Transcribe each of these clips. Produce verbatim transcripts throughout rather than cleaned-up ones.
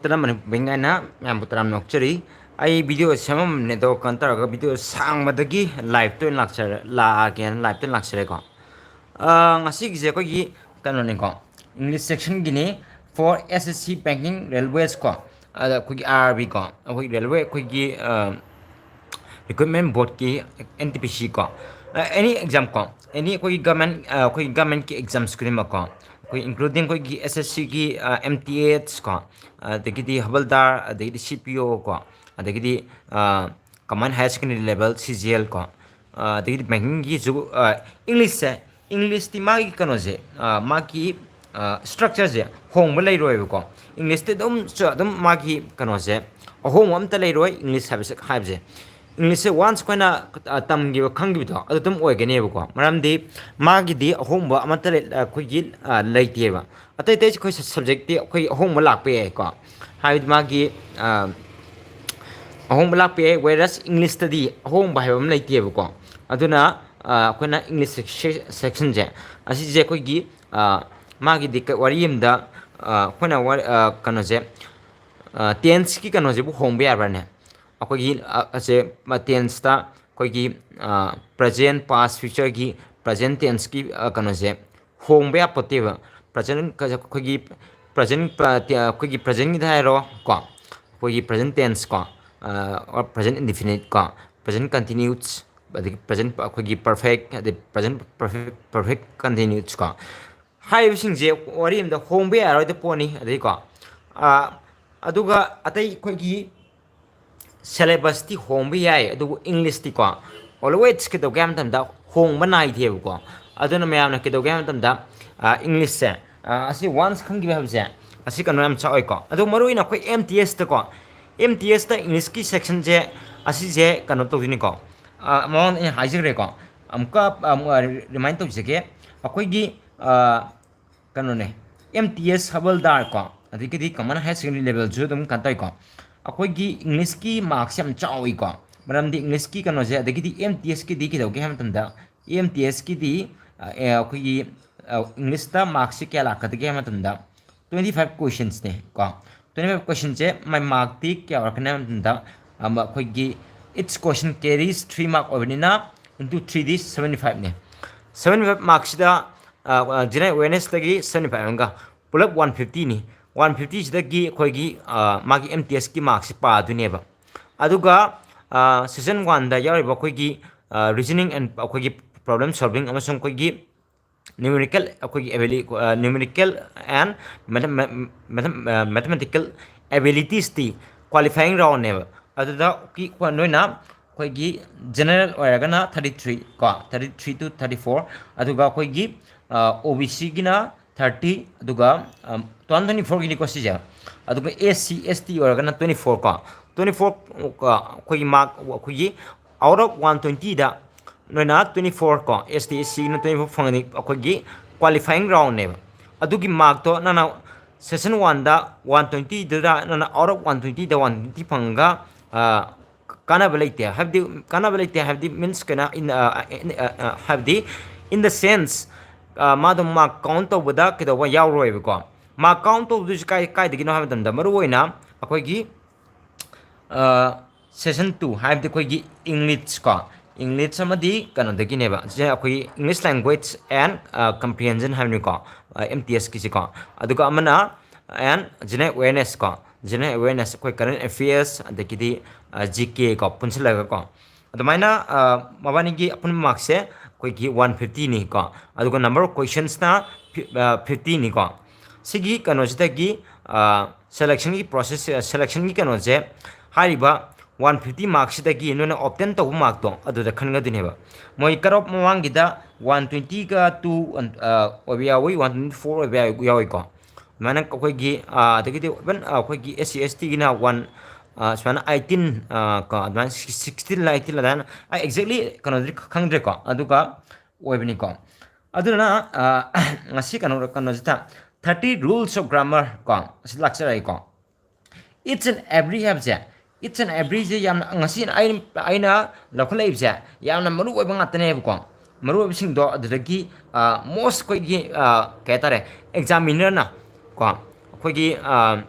ꯇꯅ ꯃꯅꯤꯄꯨꯔ ꯕꯦꯡ ꯍꯥꯏꯅ ꯃꯌꯥꯝꯕꯨ ꯇꯔꯥꯝꯅ ꯑꯣꯛꯆꯔꯤ꯫ ꯑꯩ ꯚꯤꯗꯤꯑꯣ ꯁꯦꯝꯃꯝꯕꯅꯦ, ꯑꯗꯣ ꯀꯩꯅꯣ ꯇꯧꯔꯒ ꯚꯤꯗꯤꯑꯣ ꯁꯥꯡꯕꯗꯒꯤ ꯂꯥꯏꯞꯇ ꯑꯣꯏꯅ ꯂꯥꯛꯆꯔ-, ꯂꯥꯛꯑꯒꯦꯅ ꯂꯥꯏꯞꯇ ꯑꯣꯏꯅ ꯂꯥꯛꯆꯔꯦꯀꯣ꯫ ꯑ, ꯉꯁꯤꯒꯤꯁꯦ ꯑꯩꯈꯣꯏꯒꯤ ꯀꯩꯅꯣꯅꯤꯀꯣ, English sectionꯒꯤꯅꯤ, for S S C banking railways ꯀꯣ, ꯑꯗ ꯑꯩꯈꯣꯏꯒꯤ R R B ꯀꯣ, ꯑꯩꯈꯣꯏꯒꯤ ꯔꯦꯜꯋꯦ ꯑꯩꯈꯣꯏꯒꯤ, ꯑ, Recruitment Boardꯀꯤ, N T P C ꯀꯣ, ꯑ, any exam ꯀꯣ, any ꯑꯩꯈꯣꯏꯒꯤ government, ꯑ, ꯑꯩꯈꯣꯏꯒꯤ governmentꯀꯤ exams ꯈꯨꯗꯤꯡꯃꯛ ꯀꯣ, ꯑꯩꯈꯣꯏ including ꯑꯩꯈꯣꯏꯒꯤ S S Cꯒꯤ, ꯑ, M T H ꯀꯣ, ꯑꯗꯒꯤꯗꯤ ꯍꯕꯜꯗꯥꯔ, ꯑꯗꯒꯤꯗꯤ C P O ꯀꯣ, ꯑꯗꯒꯤꯗꯤ, ꯑ, Combined Higher Secondary Level, C G L ꯀꯣ, ꯑ, ꯑꯗꯒꯤꯗꯤ bankingꯒꯤꯁꯨ, ꯑ, Englishꯁꯦ, Englishꯇꯤ ꯃꯥꯒꯤ ꯀꯩꯅꯣꯁꯦ, ꯑ, ꯃꯥꯒꯤ, ꯑ, structureꯁꯦ ꯍꯣꯡꯕ ꯂꯩꯔꯣꯏꯕꯀꯣ꯫ Englishꯇꯤ ꯑꯗꯨꯝ ꯆ-, ꯑꯗꯨꯝ ꯃꯥꯒꯤ ꯀꯩꯅꯣꯁꯦ ꯑꯍꯣꯡꯕ ꯑꯝꯇ ꯂꯩꯔꯣꯏ꯫ English ꯍꯥꯏꯕꯁꯦ, ꯍꯥꯏꯕꯁꯦ, Englishꯁꯦ once ꯑꯩꯈꯣꯏꯅ, ꯑ, ꯇꯝꯈꯤꯕ, ꯈꯪꯈꯤꯕꯗꯣ ꯑꯗꯨ ꯑꯗꯨꯝ ꯑꯣꯏꯒꯅꯦꯕꯀꯣ꯫ ꯃꯔꯝꯗꯤ ꯃꯥꯒꯤꯗꯤ ꯑꯍꯣꯡꯕ ꯑꯃꯠꯇ ꯂꯩ-, ꯑꯩꯈꯣꯏꯒꯤ, ꯑ, ꯂꯩꯇꯦꯕ꯫ ꯑꯇꯩ ꯑꯇꯩ ꯑꯩꯈꯣꯏ ꯁ-, subjectꯇꯤ ꯑꯩꯈꯣꯏ ꯑꯍꯣꯡꯕ ꯂꯥꯛꯄ ꯌꯥꯏꯀꯣ꯫ ꯍꯥꯏꯕꯗꯤ ꯃꯥꯒꯤ, ꯑ, ꯑꯍꯣꯡꯕ ꯂꯥꯛꯄ ꯌꯥꯏ, whereas Englishꯇꯗꯤ ꯑꯍꯣꯡꯕ ꯍꯥꯏꯕ ꯑꯃ ꯂꯩꯇꯦꯕꯀꯣ꯫ ꯑꯗꯨꯅ, ꯑ, ꯑꯩꯈꯣꯏꯅ English sec-, sectionꯁꯦ, ꯑꯁꯤꯁꯦ ꯑꯩꯈꯣꯏꯒꯤ, ꯑ, ꯃꯥꯒꯤꯗꯤ ꯀ-, ꯋꯥꯔꯤ ꯑꯃꯗ, ꯑ, ꯑꯩꯈꯣꯏꯅ ꯋꯥ-, ꯑ, ꯀꯩꯅꯣꯁꯦ, ꯑ, tenseꯀꯤ ꯀꯩꯅꯣꯁꯤꯕꯨ ꯍꯣꯡꯕ ꯌꯥꯕ꯭ꯔꯥꯅꯦ? ꯑꯩꯈꯣꯏꯒꯤ, ꯑ, ꯑꯁꯦ, ꯃ-, tenseꯇ ꯑꯩꯈꯣꯏꯒꯤ, ꯑ, present, past, futureꯒꯤ present tenseꯀꯤ, ꯑ, ꯀꯩꯅꯣꯁꯦ ꯍꯣꯡꯕ ꯌꯥꯄꯣꯠꯇꯦꯕ꯫ Present ꯀ-, ꯑꯩꯈꯣꯏꯒꯤ present, ꯑ, ꯇ-, ꯑꯩꯈꯣꯏꯒꯤ presentꯒꯤꯗ ꯍꯥꯏꯔꯣ ꯀꯣ, ꯑꯩꯈꯣꯏꯒꯤ present tense ꯀꯣ, ꯑ, or present indefinite ꯀꯣ, present continuous, ꯑꯗꯒꯤ present ꯑꯩꯈꯣꯏꯒꯤ perfect, ꯑꯗꯩ present perfect, perfect continuous ꯀꯣ, ꯍꯥꯏꯔꯤꯕꯁꯤꯡꯁꯦ ꯋꯥꯔꯤ ꯑꯃꯗ ꯍꯣꯡꯕ ꯌꯥꯔꯣꯏꯗ ꯄꯣꯠꯅꯤ꯫ ꯑꯗꯩꯀꯣ, ꯑ, ꯑꯗꯨꯒ ꯑꯇꯩ ꯑꯩꯈꯣꯏꯒꯤ syllabusꯇꯤ ꯍꯣꯡꯕ ꯌꯥꯏ, ꯑꯗꯨꯕꯨ Englishꯇꯤꯀꯣ always ꯀꯩꯗꯧꯒꯦ ꯍꯥꯏꯕ ꯃꯇꯝꯗ ꯍꯣꯡꯕ ꯅꯥꯏꯗꯦꯕꯀꯣ꯫ ꯑꯗꯨꯅ ꯃꯌꯥꯝꯅ ꯀꯩꯗꯧꯒꯦ ꯍꯥꯏꯕ ꯃꯇꯝꯗ, ꯑ, Englishꯁꯦ, ꯑ, ꯑꯁꯤ once ꯈꯪꯈꯤꯕ ꯍꯥꯏꯕꯁꯦ ꯑꯁꯤ ꯀꯩꯅꯣ ꯌꯥꯝ ꯆꯥꯎꯋꯤꯀꯣ꯫ ꯑꯗꯣ ꯃꯔꯨ ꯑꯣꯏꯅ ꯑꯩꯈꯣꯏ M T Sꯇꯀꯣ, M T Sꯇ Englishꯀꯤ sectionꯁꯦ ꯑꯁꯤꯁꯦ ꯀꯩꯅꯣ ꯇꯧꯗꯣꯏꯅꯤꯀꯣ꯫ ꯑ, ꯃꯃꯥꯡꯗ ꯑꯩꯅ ꯍꯥꯏꯖꯈ꯭ꯔꯦꯀꯣ, ꯑꯃꯨꯛꯀ, ꯑꯃꯨꯛ, ꯑ, remind ꯇꯧꯖꯒꯦ꯫ ꯑꯩꯈꯣꯏꯒꯤ, ꯑ, ꯀꯩꯅꯣꯅꯦ, M T S ꯍꯕꯜꯗꯥꯔ ꯀꯣ, ꯑꯗꯒꯤꯗꯤ Common Higher Secondary Levelꯁꯨ ꯑꯗꯨꯝ ꯀꯩꯅꯣ ꯇꯧꯋꯤꯀꯣ꯫ ꯑꯩꯈꯣꯏꯒꯤ Englishꯀꯤ marksꯁꯦ ꯌꯥꯝ ꯆꯥꯎꯋꯤꯀꯣ, ꯃꯔꯝꯗꯤ Englishꯀꯤ ꯀꯩꯅꯣꯁꯦ, ꯑꯗꯒꯤꯗꯤ M T Sꯀꯤꯗꯤ ꯀꯩꯗꯧꯒꯦ ꯍꯥꯏꯕ ꯃꯇꯝꯗ, M T Sꯀꯤꯗꯤ, ꯑ, ꯑꯦ, ꯑꯩꯈꯣꯏꯒꯤ, ꯑ, Englishꯇ marksꯁꯦ ꯀꯌꯥ ꯂꯥꯛꯀꯗꯒꯦ ꯍꯥꯏꯕ ꯃꯇꯝꯗ twenty five questionsꯅꯦ ꯀꯣ꯫ Twenty five questionꯁꯦ ꯃꯥꯏ markꯇꯤ ꯀꯌꯥ ꯑꯣꯏꯔꯛꯀꯅꯤ ꯍꯥꯏꯕ ꯃꯇꯝꯗ, ꯑꯃ, ꯑꯩꯈꯣꯏꯒꯤ each question carries three mark ꯑꯣꯏꯕꯅꯤꯅ, into threeꯗꯤ seventy fiveꯅꯤ꯫ Seventy five markꯁꯤꯗ, ꯑ, ꯑ, general awarenessꯇꯒꯤ seventy five ꯑꯃꯒ ꯄꯨꯂꯞ one fiftyꯅꯤ꯫ One fiftyꯁꯤꯗꯒꯤ ꯑꯩꯈꯣꯏꯒꯤ, ꯑ, ꯃꯥꯒꯤ M T Sꯀꯤ markꯁꯤ ꯄꯥꯗꯣꯏꯅꯦꯕ꯫ ꯑꯗꯨꯒ, ꯑ, session oneꯗ ꯌꯥꯎꯔꯤꯕ ꯑꯩꯈꯣꯏꯒꯤ, ꯑ, reasoning and ꯑꯩꯈꯣꯏꯒꯤ problem solving ꯑꯃꯁꯨꯡ ꯑꯩꯈꯣꯏꯒꯤ numerical, ꯑꯩꯈꯣꯏꯒꯤ abili-, ꯑ, numerical and mathema-, mathema-, ꯑ, mathematical abilitiesꯇꯤ qualifying roundꯅꯦꯕ꯫ ꯑꯗꯨꯗ ꯀꯤ-, ꯅꯣꯏꯅ ꯑꯩꯈꯣꯏꯒꯤ general ꯑꯣꯏꯔꯒꯅ thirty three ꯀꯣ, thirty three to thirty four, ꯑꯗꯨꯒ ꯑꯩꯈꯣꯏꯒꯤ, ꯑ, OBCꯒꯤꯅ thirty, ꯑꯗꯨꯒ, ꯑ, two thousand twenty fourꯒꯤꯅꯤꯀꯣ ꯁꯤꯁꯦ, ꯑꯗꯨꯒ SC ST ꯑꯣꯏꯔꯒꯅ twenty four ꯀꯣ, twenty four, ꯑ, ꯑꯩꯈꯣꯏꯒꯤ mark, ꯑꯩꯈꯣꯏꯒꯤ out of one twentyꯗ ꯅꯣꯏꯅ twenty four ꯀꯣ, ST SCꯅ twenty four ꯐꯪꯉꯗꯤ ꯑꯩꯈꯣꯏꯒꯤ qualifying roundꯅꯦꯕ꯫ ꯑꯗꯨꯒꯤ markꯇꯣ ꯅꯪꯅ session oneꯗ one twentyꯗꯨꯗ ꯅꯪꯅ out of one twentyꯗ one twenty ꯐꯪꯉꯒ, ꯑ, ꯀꯥꯟꯅꯕ ꯂꯩꯇꯦ꯫ ꯍꯥꯏꯕꯗꯤ, ꯀꯥꯟꯅꯕ ꯂꯩꯇꯦ ꯍꯥꯏꯕꯗꯤ means ꯀꯩꯅꯣ, in, ꯑ, in, ꯑ, ꯑ, ꯍꯥꯏꯕꯗꯤ, in the sense, ꯑ, ꯃꯥꯗꯣ mark count ꯇꯧꯕꯗ ꯀꯩꯗꯧꯕ ꯌꯥꯎꯔꯣꯏꯕꯀꯣ꯫ Mark count ꯇꯧꯗꯣꯏꯁꯤ ꯀꯥꯏ-, ꯀꯥꯏꯗꯒꯤꯅꯣ ꯍꯥꯏꯕ ꯃꯇꯝꯗ, ꯃꯔꯨꯑꯣꯏꯅ ꯑꯩꯈꯣꯏꯒꯤ, ꯑ, session two, ꯍꯥꯏꯕꯗꯤ ꯑꯩꯈꯣꯏꯒꯤ English ꯀꯣ, English ꯑꯃꯗꯤ ꯀꯩꯅꯣꯗꯒꯤꯅꯦꯕ, ꯁꯤꯁꯦ ꯑꯩꯈꯣꯏꯒꯤ English language and, ꯑ, comprehension ꯍꯥꯏꯕꯅꯤꯀꯣ, ꯑ, M T Sꯀꯤꯁꯤꯀꯣ, ꯑꯗꯨꯒ ꯑꯃꯅ and general awareness ꯀꯣ, general awareness ꯑꯩꯈꯣꯏ current affairs, ꯑꯗꯒꯤꯗꯤ, ꯑ, GK ꯀꯣ, ꯄꯨꯟꯁꯤꯜꯂꯒꯀꯣ, ꯑꯗꯨꯃꯥꯏꯅ, ꯑ, ꯃꯕꯥꯅꯤꯒꯤ ꯑꯄꯨꯟꯕ markꯁꯦ ꯑꯩꯈꯣꯏꯒꯤ one fiftyꯅꯤꯀꯣ, ꯑꯗꯨꯒ number of questionsꯅ fif-, ꯑ, fiftyꯅꯤꯀꯣ꯫ ꯁꯤꯒꯤ ꯀꯩꯅꯣꯁꯤꯗꯒꯤ, ꯑ, selectionꯒꯤ process, selectionꯒꯤ ꯀꯩꯅꯣꯁꯦ, ꯍꯥꯏꯔꯤꯕ one fifty markꯁꯤꯗꯒꯤ ꯅꯣꯏꯅ obtain ꯇꯧꯕ markꯇꯣ ꯑꯗꯨꯗ ꯈꯟꯒꯗꯣꯏꯅꯦꯕ꯫ ꯃꯣꯏ cut off ꯃꯃꯥꯡꯒꯤꯗ one twentyꯒ two, ꯑ, ꯑꯣꯏꯕ ꯌꯥꯎꯏ, one twenty four ꯑꯣꯏꯕ ꯌꯥꯎ-, ꯌꯥꯎꯏꯀꯣ꯫ ꯑꯗꯨꯃꯥꯏꯅ ꯑꯩꯈꯣꯏꯒꯤ, ꯑ, ꯑꯗꯒꯤꯗꯤ even, ꯑ, ꯑꯩꯈꯣꯏꯒꯤ SC STꯒꯤꯅ one, ꯑ, ꯁꯨꯃꯥꯏꯅ eighteen, ꯑ, ꯀꯣ, ꯑꯗꯨꯃꯥꯏꯅ sixteen ꯂ eighteenꯂ ꯑꯗꯨꯃꯥꯏꯅ, ꯑꯩ exactly ꯀꯩꯅꯣꯗꯤ ꯈꯪꯗ꯭ꯔꯦꯀꯣ, ꯑꯗꯨꯒ ꯑꯣꯏꯕꯅꯤꯀꯣ꯫ ꯑꯗꯨꯅ, ꯑ, ꯉꯁꯤ ꯀꯩꯅꯣ, ꯀꯩꯅꯣꯁꯤꯗ thirty rules of grammar ꯀꯣ, ꯑꯁꯤ ꯂꯥꯛꯆꯔꯛꯏꯀꯣ꯫ Each and every ꯍꯥꯏꯕꯁꯦ, each and everyꯁꯦ ꯌꯥꯝꯅ ꯉꯁꯤ ꯑꯩꯅ, ꯑꯩꯅ ꯂꯧꯈꯠꯂꯛꯏꯕꯁꯦ ꯌꯥꯝꯅ ꯃꯔꯨ ꯑꯣꯏꯕ ꯉꯥꯛꯇꯅꯦꯕꯀꯣ꯫ ꯃꯔꯨ ꯑꯣꯏꯕꯁꯤꯡꯗꯣ ꯑꯗꯨꯗꯒꯤ, ꯑ, most ꯑꯩꯈꯣꯏꯒꯤ, ꯑ, ꯀꯩ ꯍꯥꯏꯇꯥꯔꯦ, examinerꯅ ꯀꯣ, ꯑꯩꯈꯣꯏꯒꯤ, ꯑ,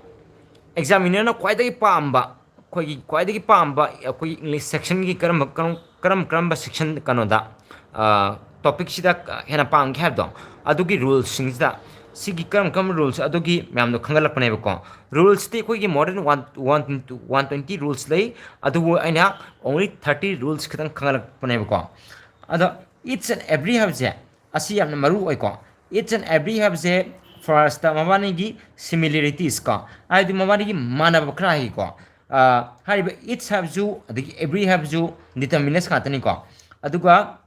ꯑꯦꯛꯖꯥꯃꯤꯅꯔꯅ ꯈ꯭ꯋꯥꯏꯗꯒꯤ ꯄꯥꯝꯕ, ꯑꯩꯈꯣꯏꯒꯤ ꯈ꯭ꯋꯥꯏꯗꯒꯤ ꯄꯥꯝꯕ ꯑꯩꯈꯣꯏꯒꯤ ꯏꯪꯂꯤꯁ ꯁꯦꯛꯁꯟꯒꯤ ꯀꯔꯝꯕ ꯀꯔꯝ ꯀꯔꯝ ꯀꯔꯝꯕ ꯁꯦꯛꯁꯟ ꯀꯩꯅꯣꯗ ꯇꯣꯄꯤꯛꯁꯤꯗ ꯍꯦꯟꯅ ꯄꯥꯝꯒꯦ ꯍꯥꯏꯕꯗꯣ, ꯑꯗꯨꯒꯤ ꯔꯨꯜꯁꯁꯤꯡꯁꯤꯗ ꯁꯤꯒꯤ ꯀꯔꯝ ꯀꯔꯝꯕ ꯔꯨꯜꯁ ꯑꯗꯨꯒꯤ ꯃꯌꯥꯝꯗꯣ ꯈꯪꯒꯠꯂꯛꯄꯅꯦꯕꯀꯣ꯫ ꯔꯨꯜꯁꯇꯤ ꯑꯩꯈꯣꯏꯒꯤ more than one one twenty rules ꯂꯩ, ꯑꯗꯨꯕꯨ ꯑꯩꯅ only thirty rules ꯈꯤꯇꯪ ꯈꯪꯒꯠꯂꯛꯄꯅꯦꯕꯀꯣ꯫ ꯑꯗꯣ each and every ꯍꯥꯏꯕꯁꯦ ꯑꯁꯤ ꯌꯥꯝꯅ ꯃꯔꯨ ꯑꯣꯏꯀꯣ꯫ Each and every ꯍꯥꯏꯕꯁꯦ ꯐꯥꯔꯁꯇ ꯃꯕꯥꯅꯤꯒꯤ ꯁꯤꯃꯤꯂꯦꯔꯤꯇꯤꯁ ꯀꯣ, ꯍꯥꯏꯕꯗꯤ ꯃꯕꯥꯅꯤꯒꯤ ꯃꯥꯟꯅꯕ ꯈꯔ ꯍꯥꯏꯒꯦꯀꯣ꯫ ꯑ, ꯍꯥꯏꯔꯤꯕ each ꯍꯥꯏꯕꯁꯨ ꯑꯗꯒꯤ every ꯍꯥꯏꯕꯁꯨ ꯗꯤꯇꯔꯃꯤꯅꯁ ꯉꯥꯛꯇꯅꯤꯀꯣ꯫ ꯑꯗꯨꯒ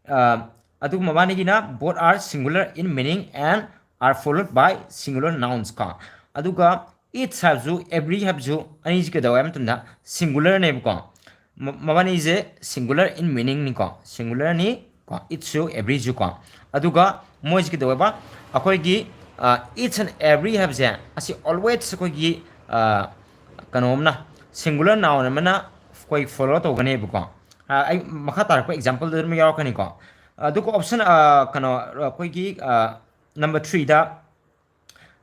ꯑ, ꯑꯗꯨꯒ ꯃꯕꯥꯅꯤꯒꯤꯅ both are singular in meaning and are followed by singular nouns ꯀꯣ꯫ ꯑꯗꯨꯒ each ꯍꯥꯏꯕꯁꯨ every ꯍꯥꯏꯕꯁꯨ ꯑꯅꯤꯁꯤ ꯀꯩꯗꯧꯋꯦ ꯍꯥꯏꯕ ꯃꯇꯝꯗ ꯁꯤꯡꯒꯨꯂꯔꯅꯦꯕꯀꯣ꯫ ꯃ- ꯃꯕꯥꯅꯤꯁꯦ singular in meaningꯅꯤꯀꯣ, ꯁꯤꯡꯒꯨꯂꯔꯅꯤ ꯀꯣ, eachꯁꯨ everyꯁꯨ ꯀꯣ꯫ ꯑꯗꯨꯒ ꯃꯣꯏꯁꯤ ꯀꯩꯗꯧꯋꯦꯕ, ꯑꯩꯈꯣꯏꯒꯤ each and every ꯍꯥꯏꯕꯁꯦ ꯑꯁꯤ always ꯑꯩꯈꯣꯏꯒꯤ ꯑ, ꯀꯩꯅꯣꯝꯅ, ꯁꯤꯡꯒꯨꯂꯔ ꯅꯥꯎꯟ ꯑꯃꯅ ꯑꯩꯈꯣꯏ ꯐꯣꯂꯣ ꯇꯧꯒꯅꯦꯕꯀꯣ꯫ ꯑ, ꯑꯩ ꯃꯈꯥ ꯇꯥꯔꯛꯄ ꯑꯦꯛꯖꯥꯝꯄꯜꯗ ꯑꯗꯨꯝ ꯌꯥꯎꯔꯛꯀꯅꯤꯀꯣ꯫ ꯑꯗꯨꯒ ꯑꯣꯞꯁꯟ ꯀꯩꯅꯣ ꯑꯩꯈꯣꯏꯒꯤ number third,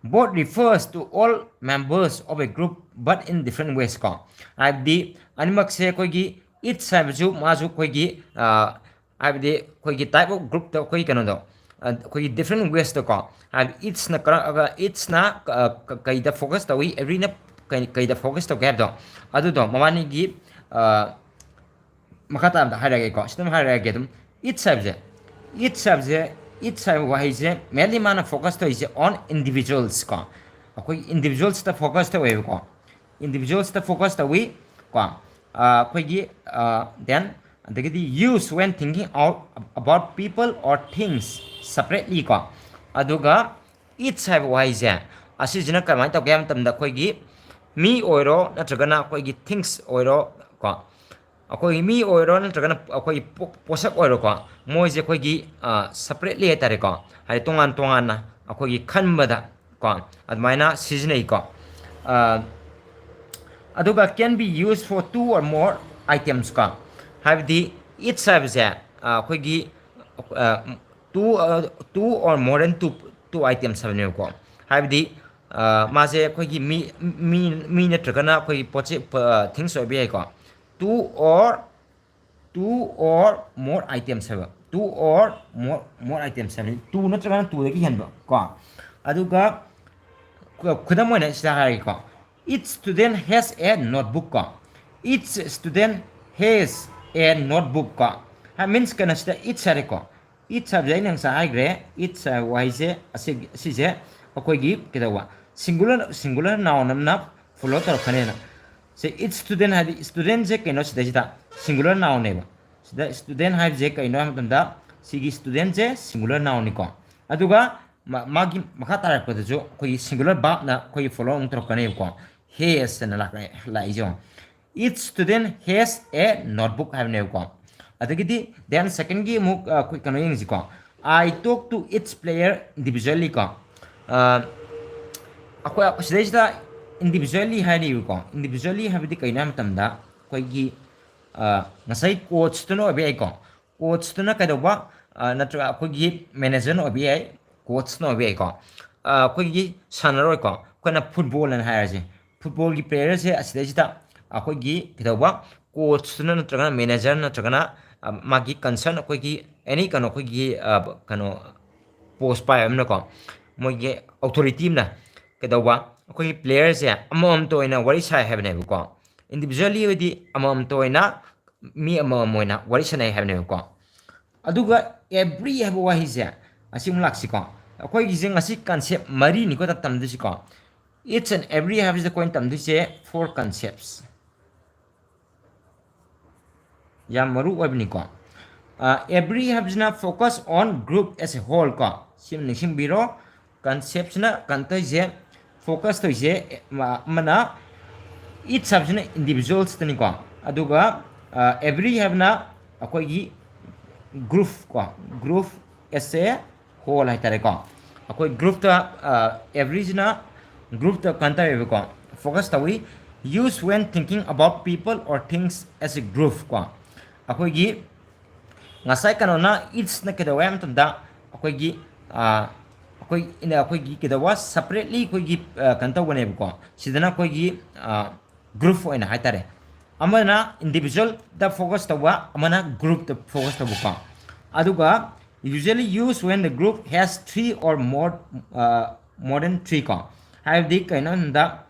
both refers to all members of a group but in different ways ꯀꯣ꯫ ꯍꯥꯏꯕꯗꯤ ꯑꯅꯤꯃꯛꯁꯦ ꯑꯩꯈꯣꯏꯒꯤ each ꯍꯥꯏꯕꯁꯨ ꯃꯥꯁꯨ ꯑꯩꯈꯣꯏꯒꯤ ꯑ, ꯍꯥꯏꯕꯗꯤ ꯑꯩꯈꯣꯏꯒꯤ type of groupꯇ ꯑꯩꯈꯣꯏꯒꯤ ꯀꯩꯅꯣꯗꯣ, ꯑ, ꯑꯩꯈꯣꯏꯒꯤ different waysꯇꯀꯣ꯫ ꯍꯥꯏꯕꯗꯤ eachꯅ ꯀꯔ- eachꯅ ꯀ- ꯀ- ꯀꯩꯗ ꯐꯣꯀꯁ ꯇꯧꯏ, everyꯅ ꯀꯩ- ꯀꯩꯗ ꯐꯣꯀꯁ ꯇꯧꯒꯦ ꯍꯥꯏꯕꯗꯣ, ꯑꯗꯨꯗꯣ ꯃꯕꯥꯅꯤꯒꯤ ꯑ, ꯃꯈꯥ ꯇꯥꯕꯗ ꯍꯥꯏꯔꯛꯑꯒꯦꯀꯣ꯫ ꯁꯤꯗ ꯑꯗꯨꯝ ꯍꯥꯏꯔꯛꯑꯒꯦ ꯑꯗꯨꯝ꯫ Each ꯍꯥꯏꯕꯁꯦ, each ꯍꯥꯏꯕꯁꯦ, each ꯍꯥꯏꯕ ꯋꯥꯍꯩꯁꯦ mainly ꯃꯥꯅ ꯐꯣꯀꯁ ꯇꯧꯔꯤꯁꯦ on individuals ꯀꯣ꯫ ꯑꯩꯈꯣꯏ individualsꯇ ꯐꯣꯀꯁ ꯇꯧꯋꯦꯕꯀꯣ꯫ Individualsꯇ ꯐꯣꯀꯁ ꯇꯧꯋꯤ ꯀꯣ꯫ ꯑ, ꯑꯩꯈꯣꯏꯒꯤ then ꯑꯗꯒꯤꯗꯤ use when thinking out about people or things separately ꯀꯣ꯫ ꯑꯗꯨꯒ each ꯍꯥꯏꯕ ꯋꯥꯍꯩꯁꯦ ꯑꯁꯤꯁꯤꯅ ꯀꯃꯥꯏꯅ ꯇꯧꯒꯦ ꯍꯥꯏꯕ ꯃꯇꯝꯗ ꯑꯩꯈꯣꯏꯒꯤ ꯃꯤ ꯑꯣꯏꯔꯣ ꯅꯠꯇ꯭ꯔꯒꯅ ꯑꯩꯈꯣꯏꯒꯤ things ꯑꯣꯏꯔꯣ ꯀꯣ, ꯑꯩꯈꯣꯏꯒꯤ ꯃꯤ ꯑꯣꯏꯔꯣ ꯅꯠꯇ꯭ꯔꯒꯅ ꯑꯩꯈꯣꯏꯒꯤ ꯄꯣ- ꯄꯣꯠꯁꯛ ꯑꯣꯏꯔꯣꯀꯣ, ꯃꯣꯏꯁꯦ ꯑꯩꯈꯣꯏꯒꯤ separately ꯍꯥꯏꯇꯥꯔꯦꯀꯣ, ꯍꯥꯏꯗꯤ ꯇꯣꯉꯥꯟ ꯇꯣꯉꯥꯟꯅ ꯑꯩꯈꯣꯏꯒꯤ ꯈꯟꯕꯗ ꯀꯣ ꯑꯗꯨꯃꯥꯏꯅ ꯁꯤꯖꯤꯟꯅꯩꯀꯣ꯫ ꯑ, ꯑꯗꯨꯒ can be used for two or more items ꯀꯣ꯫ ꯍꯥꯏꯕꯗꯤ each ꯍꯥꯏꯕꯁꯦ ꯑ, ꯑꯩꯈꯣꯏꯒꯤ ꯑ, two ꯑ, two or more than two two items ꯍꯥꯏꯕꯅꯦꯕꯀꯣ꯫ ꯍꯥꯏꯕꯗꯤ ꯃꯥꯁꯦ ꯑꯩꯈꯣꯏꯒꯤ ꯃꯤ ꯃꯤ ꯃꯤ ꯅꯠꯇ꯭ꯔꯒꯅ ꯑꯩꯈꯣꯏꯒꯤ ꯄꯣꯠꯁꯦ, things ꯑꯣꯏꯕ ꯌꯥꯏꯀꯣ. Two or two or more items ꯍꯥꯏꯕ, two or more more items ꯍꯥꯏꯕꯅꯤ, two ꯅꯠꯇ꯭ꯔꯒꯅ two ꯗꯒꯤ ꯍꯦꯟꯕ ꯀꯣ. ꯑꯗꯨꯒ ꯈꯨ- ꯈꯨꯗꯝ ꯑꯣꯏꯅ ꯁꯤꯗ ꯍꯥꯏꯔꯒꯦꯀꯣ. Each student has a notebook ꯀꯣ. Each student has a notebook ꯀꯣ. Means ꯀꯩꯅꯣ, ꯁꯤꯗ each ꯍꯥꯏꯔꯦꯀꯣ. Each ꯍꯥꯏꯕꯁꯦ ꯑꯩꯅ ꯉꯁꯥꯏ ꯍꯥꯏꯈ꯭ꯔꯦ. Each ꯍꯥꯏꯕ ꯋꯥꯍꯩꯁꯦ ꯑꯁꯤ ꯑꯁꯤꯁꯦ ꯑꯩꯈꯣꯏꯒꯤ ꯀꯩꯗꯧꯕ, singular singular noun ꯑꯃꯅ follow ꯇꯧꯔꯛꯀꯅꯦꯅ. ꯁꯤ each student ꯍꯥꯏꯗꯤ studentꯁꯦ ꯀꯩꯅꯣ, ꯁꯤꯗꯩꯁꯤꯗ singular nounꯅꯦꯕ. ꯁꯤꯗ student ꯍꯥꯏꯕꯁꯦ ꯀꯩꯅꯣ ꯍꯥꯏꯕ ꯃꯇꯝꯗ, ꯁꯤꯒꯤ studentꯁꯦ singular nounꯅꯤꯀꯣ. ꯑꯗꯨꯒ ꯃꯥꯒꯤ ꯃꯈꯥ ꯇꯥꯔꯛꯄꯗꯁꯨ ꯑꯩꯈꯣꯏꯒꯤ singular verbꯅ ꯑꯩꯈꯣꯏꯒꯤ follow ꯑꯃꯨꯛ ꯇꯧꯔꯛꯀꯅꯦꯕꯀꯣ. Has ꯑꯅ ꯂꯥꯛꯏꯁꯦ ꯌꯦꯡꯉꯣ. Each student has a notebook ꯍꯥꯏꯕꯅꯦꯕꯀꯣ. ꯑꯗꯒꯤꯗꯤ then secondꯒꯤ ꯑꯃꯨꯛ ꯑꯩꯈꯣꯏ ꯀꯩꯅꯣ ꯌꯦꯡꯁꯤꯀꯣ. I talk to each player individually ꯀꯣ. ꯑꯩꯈꯣꯏ ꯁꯤꯗꯩꯁꯤꯗ individually ꯍꯥꯏꯔꯤꯕꯀꯣ. Individually ꯍꯥꯏꯕꯗꯤ ꯀꯩꯅꯣ ꯍꯥꯏꯕ ꯃꯇꯝꯗ ꯑꯩꯈꯣꯏꯒꯤ ꯉꯁꯥꯏ coachꯇꯨꯅ ꯑꯣꯏꯕ ꯌꯥꯏꯀꯣ. Coachꯇꯨꯅ ꯀꯩꯗꯧꯕ, ꯅꯠꯇ꯭ꯔꯒ ꯑꯩꯈꯣꯏꯒꯤ managerꯅ ꯑꯣꯏꯕ ꯌꯥꯏ, coachꯅ ꯑꯣꯏꯕ ꯌꯥꯏꯀꯣ. ꯑꯩꯈꯣꯏꯒꯤ ꯁꯥꯟꯅꯔꯣꯏꯀꯣ, ꯑꯩꯈꯣꯏꯅ football ꯑꯅ ꯍꯥꯏꯔꯁꯦ. Footballꯒꯤ playerꯁꯦ ꯑꯁꯤꯗꯩꯁꯤꯗ ꯑꯩꯈꯣꯏꯒꯤ ꯀꯩꯗꯧꯕ, coachꯇꯨꯅ ꯅꯠꯇ꯭ꯔꯒꯅ manager ꯅꯠꯇ꯭ꯔꯒꯅ ꯃꯥꯒꯤ concern ꯑꯩꯈꯣꯏꯒꯤ any ꯀꯩꯅꯣ ꯑꯩꯈꯣꯏꯒꯤ ꯀꯩꯅꯣ post ꯄꯥꯏꯕ ꯑꯃꯅꯀꯣ, ꯃꯣꯏꯒꯤ authority ꯑꯃꯅ ꯀꯩꯗꯧꯕ, ꯑꯩꯈꯣꯏꯒꯤ playerꯁꯦ ꯑꯃꯃꯝꯇ ꯑꯣꯏꯅ ꯋꯥꯔꯤ ꯁꯥꯏ ꯍꯥꯏꯕꯅꯦꯕꯀꯣ. Individually ꯑꯣꯏꯗꯤ ꯑꯃꯃꯝꯇ ꯑꯣꯏꯅ ꯃꯤ ꯑꯃꯃꯝ ꯑꯣꯏꯅ ꯋꯥꯔꯤ ꯁꯥꯟꯅꯩ ꯍꯥꯏꯕꯅꯦꯕꯀꯣ. ꯑꯗꯨꯒ every ꯍꯥꯏꯕ ꯋꯥꯍꯩꯁꯦ ꯑꯁꯤ ꯑꯃꯨꯛ ꯂꯥꯛꯁꯤꯀꯣ. ꯑꯩꯈꯣꯏꯒꯤꯁꯦ ꯉꯁꯤ concept ꯃꯔꯤꯅꯤꯀꯣ ꯇꯝꯗꯣꯏꯁꯤꯀꯣ. Each and every ꯍꯥꯏꯕꯁꯤꯗ ꯑꯩꯈꯣꯏꯅ ꯇꯝꯗꯣꯏꯁꯦ four concepts. ꯌꯥꯝ ꯃꯔꯨ ꯑꯣꯏꯕꯅꯤꯀꯣ. Every ꯍꯥꯏꯕꯁꯤꯅ focus on group as a whole ꯀꯣ. ꯁꯤ ꯑꯃ ꯅꯤꯡꯁꯤꯡꯕꯤꯔꯣ. Conceptꯁꯤꯅ ꯀꯩꯅꯣ ꯇꯧꯔꯤꯁꯦ, focus ꯇꯧꯔꯤꯁꯦ ꯑꯃꯅ each ꯍꯥꯏꯕꯁꯤꯅ individualsꯇꯅꯤꯀꯣ. ꯑꯗꯨꯒ every ꯍꯥꯏꯕꯅ ꯑꯩꯈꯣꯏꯒꯤ group ꯀꯣ, group as a whole ꯍꯥꯏꯇꯥꯔꯦꯀꯣ. ꯑꯩꯈꯣꯏ groupꯇ, everyꯁꯤꯅ groupꯇ ꯀꯩꯅꯣ ꯇꯧꯋꯦꯕꯀꯣ, focus ꯇꯧꯏ. Use when thinking about people or things as a group ꯀꯣ. ꯑꯩꯈꯣꯏꯒꯤ ꯉꯁꯥꯏ ꯀꯩꯅꯣꯅ eachꯅ ꯀꯩꯗꯧꯋꯦ ꯍꯥꯏꯕ ꯃꯇꯝꯗ ꯑꯩꯈꯣꯏꯒꯤ ꯑꯩꯈꯣꯏ ꯑꯩꯈꯣꯏꯒꯤ ꯀꯩꯗꯧꯕ separately ꯑꯩꯈꯣꯏꯒꯤ ꯀꯩꯅꯣ ꯇꯧꯕꯅꯦꯕꯀꯣ꯫ ꯁꯤꯗꯅ ꯑꯩꯈꯣꯏꯒꯤ group ꯑꯣꯏꯅ ꯍꯥꯏꯇꯥꯔꯦ, ꯑꯃꯅ individualꯗ focus ꯇꯧꯕ, ꯑꯃꯅ groupꯇ focus ꯇꯧꯕꯀꯣ꯫ ꯑꯗꯨꯒ usually used when the group has three or more more than three ꯀꯣ꯫ ꯍꯥꯏꯕꯗꯤ ꯀꯩꯅꯣ ꯍꯥꯏꯕꯗ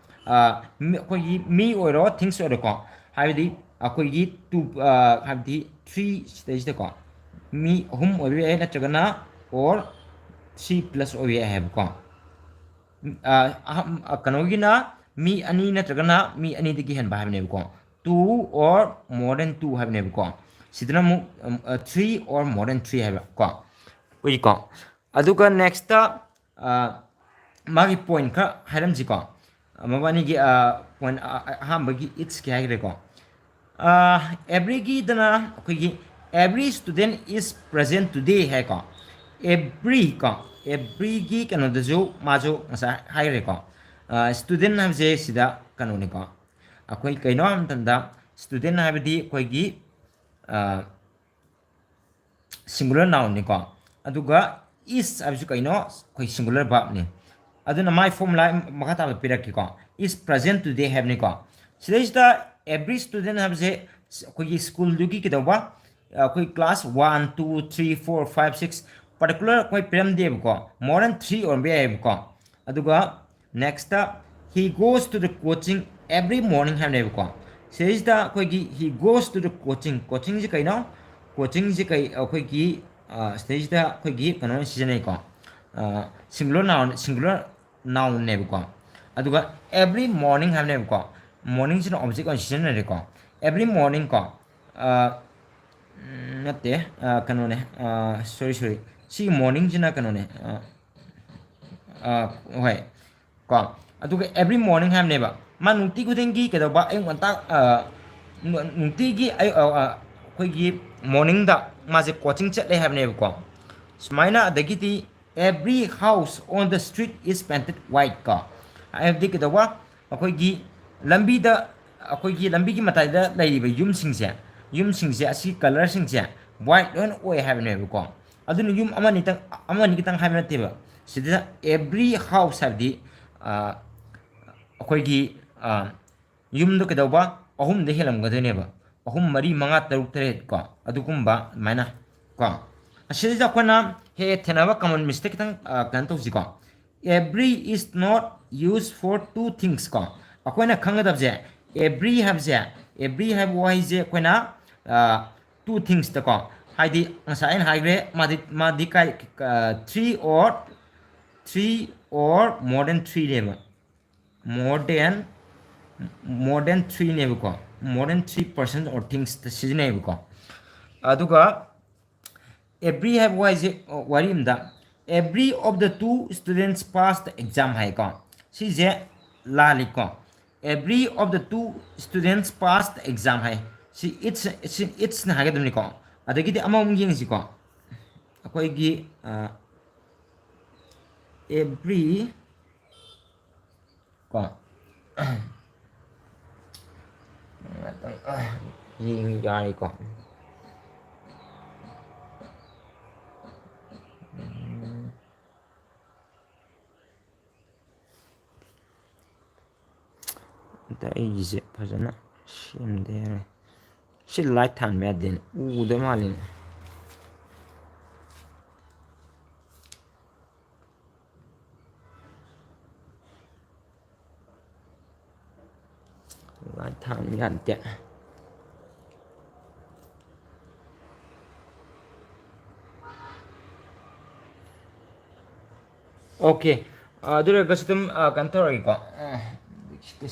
ꯑꯩꯈꯣꯏꯒꯤ ꯃꯤ ꯑꯣꯏꯔꯣ things ꯑꯣꯏꯔꯣꯀꯣ, ꯍꯥꯏꯕꯗꯤ ꯑꯩꯈꯣꯏꯒꯤ two ꯍꯥꯏꯕꯗꯤ three ꯁꯤꯗꯩꯁꯤꯗꯀꯣ ꯃꯤ ꯑꯍꯨꯝ ꯑꯣꯏꯕ ꯌꯥꯏ, ꯅꯠꯇ꯭ꯔꯒꯅ or three plus ꯑꯣꯏꯕ ꯌꯥꯏ ꯍꯥꯏꯕꯀꯣ꯫ ꯀꯩꯅꯣꯒꯤꯅ ꯃꯤ ꯑꯅꯤ ꯅꯠꯇ꯭ꯔꯒꯅ ꯃꯤ ꯑꯅꯤꯗꯒꯤ ꯍꯦꯟꯕ ꯍꯥꯏꯕꯅꯦꯕꯀꯣ꯫ Two or more than two ꯍꯥꯏꯕꯅꯦꯕꯀꯣ꯫ ꯁꯤꯗꯅ ꯑꯃꯨꯛ three or more than three ꯍꯥꯏꯕ ꯀꯣ꯫ ꯎꯏꯀꯣ꯫ ꯑꯗꯨꯒ next ꯃꯥꯒꯤ point ꯈꯔ ꯍꯥꯏꯔꯝꯁꯤꯀꯣ꯫ ꯃꯕꯥꯅꯤꯒꯤ point ꯑꯍꯥꯟꯕꯒꯤ ꯏꯠꯁꯀꯤ ꯍꯥꯏꯈ꯭ꯔꯦꯀꯣ꯫ Everyꯒꯤꯗꯅ ꯑꯩꯈꯣꯏꯒꯤ every student is present today ꯍꯥꯏꯀꯣ꯫ Every ꯀꯣ, everyꯒꯤ ꯀꯩꯅꯣꯗꯁꯨ ꯃꯥꯁꯨ ꯉꯁꯥꯏ ꯍꯥꯏꯈ꯭ꯔꯦꯀꯣ꯫ Student ꯍꯥꯏꯕꯁꯦ ꯁꯤꯗ ꯀꯩꯅꯣꯅꯤꯀꯣ, ꯑꯩꯈꯣꯏ ꯀꯩꯅꯣ ꯍꯥꯏꯕ ꯃꯇꯝꯗ student ꯍꯥꯏꯕꯗꯤ ꯑꯩꯈꯣꯏꯒꯤ singular nounꯅꯤꯀꯣ꯫ ꯑꯗꯨꯒ is ꯍꯥꯏꯕꯁꯤ ꯀꯩꯅꯣ? ꯑꯩꯈꯣꯏ singular verbꯅꯤ꯫ ꯑꯗꯨꯅ ꯃꯥꯏ formula ꯃꯈꯥ ꯇꯥꯕ ꯄꯤꯔꯛꯀꯦꯀꯣ꯫ Is present today ꯍꯥꯏꯕꯅꯤꯀꯣ꯫ ꯁꯤꯗꯩꯁꯤꯗ every student ꯍꯥꯏꯕꯁꯦ ꯑꯩꯈꯣꯏꯒꯤ schoolꯗꯨꯒꯤ ꯀꯩꯗꯧꯕ, ꯑꯩꯈꯣꯏ class one, two, three, four, five, six particular ꯑꯩꯈꯣꯏ ꯄꯤꯔꯝꯗꯦꯕꯀꯣ, more than three ꯑꯣꯏꯔꯝꯕ ꯌꯥꯏꯑꯕꯀꯣ꯫ ꯑꯗꯨꯒ next he goes to the coaching every morning ꯍꯥꯏꯕꯅꯦꯕꯀꯣ꯫ ꯁꯤꯗꯩꯁꯤꯗ ꯑꯩꯈꯣꯏꯒꯤ he goes to the coaching, coachingꯁꯦ ꯀꯩꯅꯣ? Coachingꯁꯦ ꯀꯩ? ꯑꯩꯈꯣꯏꯒꯤ ꯁꯤꯗꯩꯁꯤꯗ ꯑꯩꯈꯣꯏꯒꯤ ꯀꯩꯅꯣ ꯁꯤꯖꯤꯟꯅꯩꯀꯣ꯫ Singular noun, singular nounꯅꯦꯕꯀꯣ꯫ ꯑꯗꯨꯒ every morning ꯍꯥꯏꯕꯅꯦꯕꯀꯣ꯫ Morningꯁꯤꯅ object ꯑꯣꯏꯅ ꯁꯤꯖꯤꯟꯅꯔꯦꯀꯣ꯫ Every morning ꯀꯣ꯫ ꯅꯠꯇꯦ, ꯀꯩꯅꯣꯅꯦ, sorry sorry, ꯁꯤꯒꯤ morningꯁꯤꯅ ꯀꯩꯅꯣꯅꯦ꯫ ꯍꯣꯏ ꯀꯣ꯫ ꯑꯗꯨꯒ every morning ꯍꯥꯏꯕꯅꯦꯕ꯫ ꯃꯥ ꯅꯨꯡꯇꯤ ꯈꯨꯗꯤꯡꯒꯤ ꯀꯩꯗꯧꯕ, ꯑꯌꯨꯛ ꯉꯟꯇꯥ, ꯅꯨꯡꯇꯤꯒꯤ ꯑꯌꯨꯛ ꯑꯩꯈꯣꯏꯒꯤ morningꯗ ꯃꯥꯁꯦ coaching ꯆꯠꯂꯦ ꯍꯥꯏꯕꯅꯦꯕꯀꯣ꯫ ꯁꯨꯃꯥꯏꯅ ꯑꯗꯒꯤꯗꯤ every house on the street is painted white ꯀꯣ꯫ ꯍꯥꯏꯕꯗꯤ ꯀꯩꯗꯧꯕ, ꯑꯩꯈꯣꯏꯒꯤ ꯂꯝꯕꯤꯗ, ꯑꯩꯈꯣꯏꯒꯤ ꯂꯝꯕꯤꯒꯤ ꯃꯇꯥꯏꯗ ꯂꯩꯔꯤꯕ ꯌꯨꯝꯁꯤꯡꯁꯦ, ꯌꯨꯝꯁꯤꯡꯁꯦ ꯑꯁꯤ colorꯁꯤꯡꯁꯦ white ꯂꯣꯏꯅ ꯑꯣꯏ ꯍꯥꯏꯕꯅꯦꯕꯀꯣ꯫ ꯑꯗꯨꯅ ꯌꯨꯝ ꯑꯃꯅꯤꯇꯪ, ꯑꯃꯅꯤ ꯈꯤꯇꯪ ꯍꯥꯏꯕ ꯅꯠꯇꯦꯕ, ꯁꯤꯗ every house ꯍꯥꯏꯕꯗꯤ ꯑꯩꯈꯣꯏꯒꯤ ꯌꯨꯝꯗꯣ ꯀꯩꯗꯧꯕ ꯑꯍꯨꯝꯗ ꯍꯦꯜꯂꯝꯒꯗꯣꯏꯅꯦꯕ꯫ ꯑꯍꯨꯝ, ꯃꯔꯤ, ꯃꯉꯥ, ꯇꯔꯨꯛ, ꯇꯔꯦꯠ ꯀꯣ, ꯑꯗꯨꯒꯨꯝꯕ ꯑꯗꯨꯃꯥꯏꯅ ꯀꯣ꯫ ꯑꯁꯤꯗꯩꯁꯤꯗ ꯑꯩꯈꯣꯏꯅ ꯍꯦꯛ ꯍꯦꯛ ꯊꯦꯡꯅꯕ common mistake ꯈꯤꯇꯪ ꯀꯩꯅꯣ ꯇꯧꯁꯤꯀꯣ꯫ Every is not used for two things ꯀꯣ꯫ ꯑꯩꯈꯣꯏꯅ ꯈꯪꯒꯗꯕꯁꯦ, every ꯍꯥꯏꯕꯁꯦ, every ꯍꯥꯏꯕ ꯋꯥꯍꯩꯁꯦ ꯑꯩꯈꯣꯏꯅ two thingsꯇꯀꯣ, ꯍꯥꯏꯗꯤ ꯉꯁꯥꯏ ꯑꯩꯅ ꯍꯥꯏꯈ꯭ꯔꯦ, ꯃꯥꯗꯤ ꯃꯥꯗꯤ ꯀꯥꯏ three or three or more than threeꯅꯦꯕ꯫ More than more than threeꯅꯦꯕꯀꯣ, more than three persons or thingsꯇ ꯁꯤꯖꯤꯟꯅꯩꯌꯦꯕꯀꯣ꯫ ꯑꯗꯨꯒ every ꯍꯥꯏꯕ ꯋꯥꯍꯩꯁꯦ ꯋꯥꯔꯤ ꯑꯃꯗ, every of the two students passed the exam ꯍꯥꯏꯀꯣ꯫ ꯁꯤꯁꯦ ꯂꯥꯜꯂꯤꯀꯣ꯫ Every of the two students passed the exam ꯍꯥꯏ꯫ ꯁꯤ it's, ꯁꯤ itsꯅ ꯍꯥꯏꯒꯗꯕꯅꯤꯀꯣ꯫ ꯑꯗꯒꯤꯗꯤ ꯑꯃꯃꯨꯛ ꯌꯦꯡꯁꯤꯀꯣ꯫ ꯑꯩꯈꯣꯏꯒꯤ every ꯀꯣ꯫ ꯉꯥꯛꯇꯪ ꯌꯦꯡ ꯌꯥꯔꯤꯀꯣ꯫ ꯑꯝꯇ ꯑꯩꯒꯤꯁꯦ ꯐꯖꯅ ꯁꯦꯝꯗ ꯌꯥꯔꯣꯏ꯫ ꯁꯤ light ꯊꯥꯟꯕ ꯌꯥꯗꯦꯅꯦ, ꯎꯗ ꯃꯥꯜꯂꯤꯅꯦ꯫ Light ꯊꯥꯟꯕ ꯌꯥꯗꯦ꯫ Okay, ꯑꯗꯨ ꯑꯣꯏꯔꯒꯁꯨ ꯑꯗꯨꯝ ꯀꯩꯅꯣ ꯇꯧꯔꯒꯦꯀꯣ꯫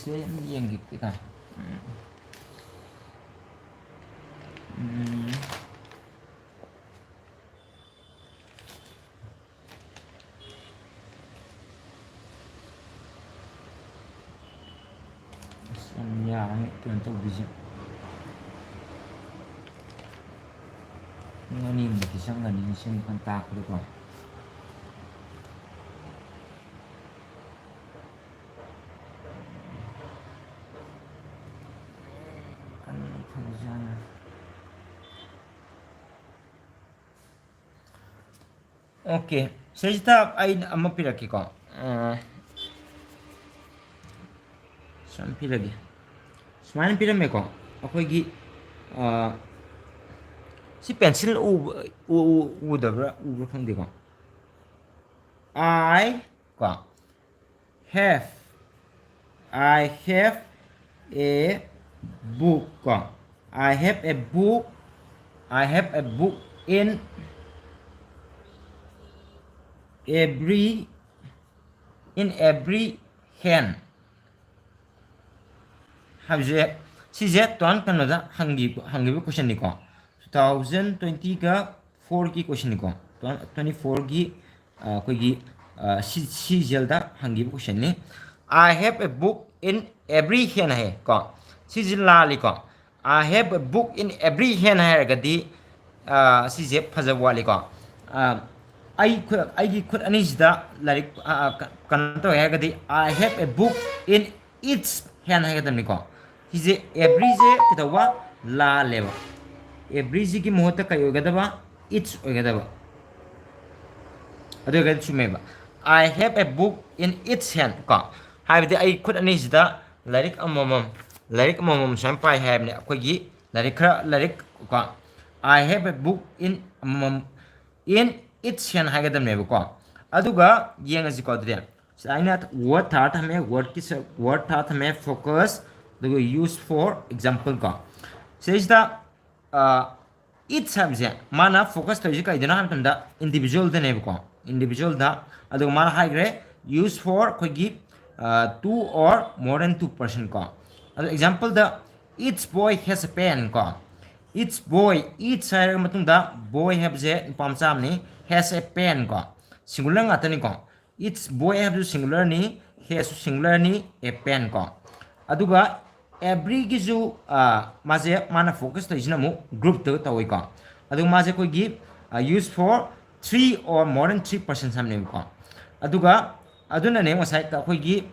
ꯁꯤꯗ ꯑꯗꯨꯝ ꯌꯦꯡꯒꯦ꯫ ꯑꯁ, ꯌꯥꯝ ꯌꯥꯔꯅꯤ ꯀꯩꯅꯣ ꯇꯧꯕꯤꯁꯦ꯫ ꯄꯨꯡ ꯑꯅꯤꯃꯨꯛꯇꯤ ꯆꯪꯒꯅꯤ ꯁꯤꯃ ꯇꯥꯛꯄꯗꯀꯣ꯫ ꯀꯟꯅ ꯐꯖꯅ꯫ Okay꯫ ꯁꯤꯗꯩꯁꯤꯗ ꯑꯩꯅ ꯑꯃ ꯄꯤꯔꯛꯀꯦꯀꯣ꯫ ꯁꯨꯃꯥꯏꯅ ꯄꯤꯔꯒꯦ꯫ ꯁꯨꯃꯥꯏꯅ ꯄꯤꯔꯝꯃꯦꯀꯣ꯫ ꯑꯩꯈꯣꯏꯒꯤ ꯁꯤ ꯄꯦꯟꯁꯤꯜ ꯎꯗꯕ꯭ꯔꯥ, ꯎꯕ꯭ꯔꯥ ꯈꯪꯗꯦꯀꯣ꯫ I ꯀꯣ, have, I have a book ꯀꯣ꯫ I have a book, I have a book in every, in every hand ꯍꯥꯏꯕꯁꯦ, ꯁꯤꯁꯦ ꯇꯨ ꯊꯥꯎꯖꯟ ꯀꯩꯅꯣꯗ ꯍꯪꯈꯤꯕ, ꯍꯪꯈꯤꯕ questionꯅꯤꯀꯣ꯫ Two thousand twenty ꯒ four ꯒꯤ questionꯅꯤꯀꯣ꯫ Twenty four ꯒꯤ ꯑꯩꯈꯣꯏꯒꯤ ꯁꯤ ꯁꯤ ꯖꯦꯜꯗ ꯍꯪꯈꯤꯕ questionꯅꯤ꯫ I have a book in every hand ꯍꯥꯏꯌꯦ ꯀꯣ꯫ ꯁꯤꯁꯦ ꯂꯥꯜꯂꯤꯀꯣ꯫ I have a book in every hand ꯍꯥꯏꯔꯒꯗꯤ ꯁꯤꯁꯦ ꯐꯖꯕ ꯋꯥꯠꯂꯤꯀꯣ꯫ ꯑꯩ ꯑꯩꯒꯤ ꯈꯨꯠ ꯑꯅꯤꯁꯤꯗ ꯂꯥꯏꯔꯤꯛ ꯀꯩꯅꯣ ꯇꯧꯋꯦ ꯍꯥꯏꯔꯒꯗꯤ I have a book in each hand ꯍꯥꯏꯒꯗꯕꯅꯤꯀꯣ꯫ ꯁꯤꯁꯦ everyꯁꯦ ꯀꯩꯗꯧꯕ? ꯂꯥꯜꯂꯦꯕ꯫ Everyꯁꯤꯒꯤ ꯃꯍꯨꯠꯇ ꯀꯩ ꯑꯣꯏꯒꯗꯕ? Each ꯑꯣꯏꯒꯗꯕ꯫ ꯑꯗꯨ ꯑꯣꯏꯔꯒꯗꯤ ꯆꯨꯝꯃꯦꯕ꯫ I have a book in each hand ꯀꯣ꯫ ꯍꯥꯏꯕꯗꯤ ꯑꯩ ꯈꯨꯠ ꯑꯅꯤꯁꯤꯗ ꯂꯥꯏꯔꯤꯛ ꯑꯃꯃꯝ, ꯂꯥꯏꯔꯤꯛ ꯑꯃꯃꯝ ꯁꯨꯃꯥꯏꯅ ꯄꯥꯏ ꯍꯥꯏꯕꯅꯦ꯫ ꯑꯩꯈꯣꯏꯒꯤ ꯂꯥꯏꯔꯤꯛ ꯈꯔ, ꯂꯥꯏꯔꯤꯛ ꯀꯣ꯫ I have a book in ꯑꯃꯃꯝ, in each hand ꯍꯥꯏꯒꯗꯕꯅꯦꯕꯀꯣ꯫ ꯑꯗꯨꯒ ꯌꯦꯡꯉꯁꯤꯀꯣ꯫ ꯑꯗꯨꯗꯤ ꯁꯤꯗ ꯑꯩꯅ word ꯊꯥꯔ ꯊꯝꯃꯦ, wordꯀꯤ word ꯊꯥꯔ ꯊꯝꯃꯦ, focus, ꯑꯗꯨꯒ use for example ꯀꯣ꯫ ꯁꯤꯗꯩꯁꯤꯗ each ꯍꯥꯏꯕꯁꯦ ꯃꯥꯅ focus ꯇꯧꯔꯤꯁꯦ ꯀꯩꯗꯅꯣ ꯍꯥꯏꯕ ꯃꯇꯝꯗ individualꯗꯅꯦꯕꯀꯣ꯫ Individualꯗ꯫ ꯑꯗꯨꯒ ꯃꯥꯅ ꯍꯥꯏꯈ꯭ꯔꯦ, use for ꯑꯩꯈꯣꯏꯒꯤ two or more than two person ꯀꯣ꯫ ꯑꯗꯣ exampleꯗ each boy has a pen ꯀꯣ꯫ Each boy, each ꯍꯥꯏꯔ ꯃꯇꯨꯡꯗ boy ꯍꯥꯏꯕꯁꯦ ꯅꯨꯄꯥ ꯃꯆꯥ ꯑꯃꯅꯤ, has a pen ꯀꯣ꯫ Singular ꯉꯥꯛꯇꯅꯤꯀꯣ꯫ Each boy ꯍꯥꯏꯕꯁꯨ singularꯅꯤ, hasꯁꯨ singularꯅꯤ, a pen ꯀꯣ꯫ ꯑꯗꯨꯒ everyꯒꯤꯁꯨ ꯃꯥꯁꯦ, ꯃꯥꯅ focus ꯇꯧꯔꯤꯁꯤꯅ ꯑꯃꯨꯛ groupꯇ ꯇꯧꯋꯤꯀꯣ꯫ ꯑꯗꯨꯒ ꯃꯥꯁꯦ ꯑꯩꯈꯣꯏꯒꯤ use for three or more than three persons ꯍꯥꯏꯕꯅꯦꯕꯀꯣ꯫ ꯑꯗꯨꯒ ꯑꯗꯨꯅꯅꯦ ꯉꯁꯥꯏ ꯑꯩꯈꯣꯏꯒꯤ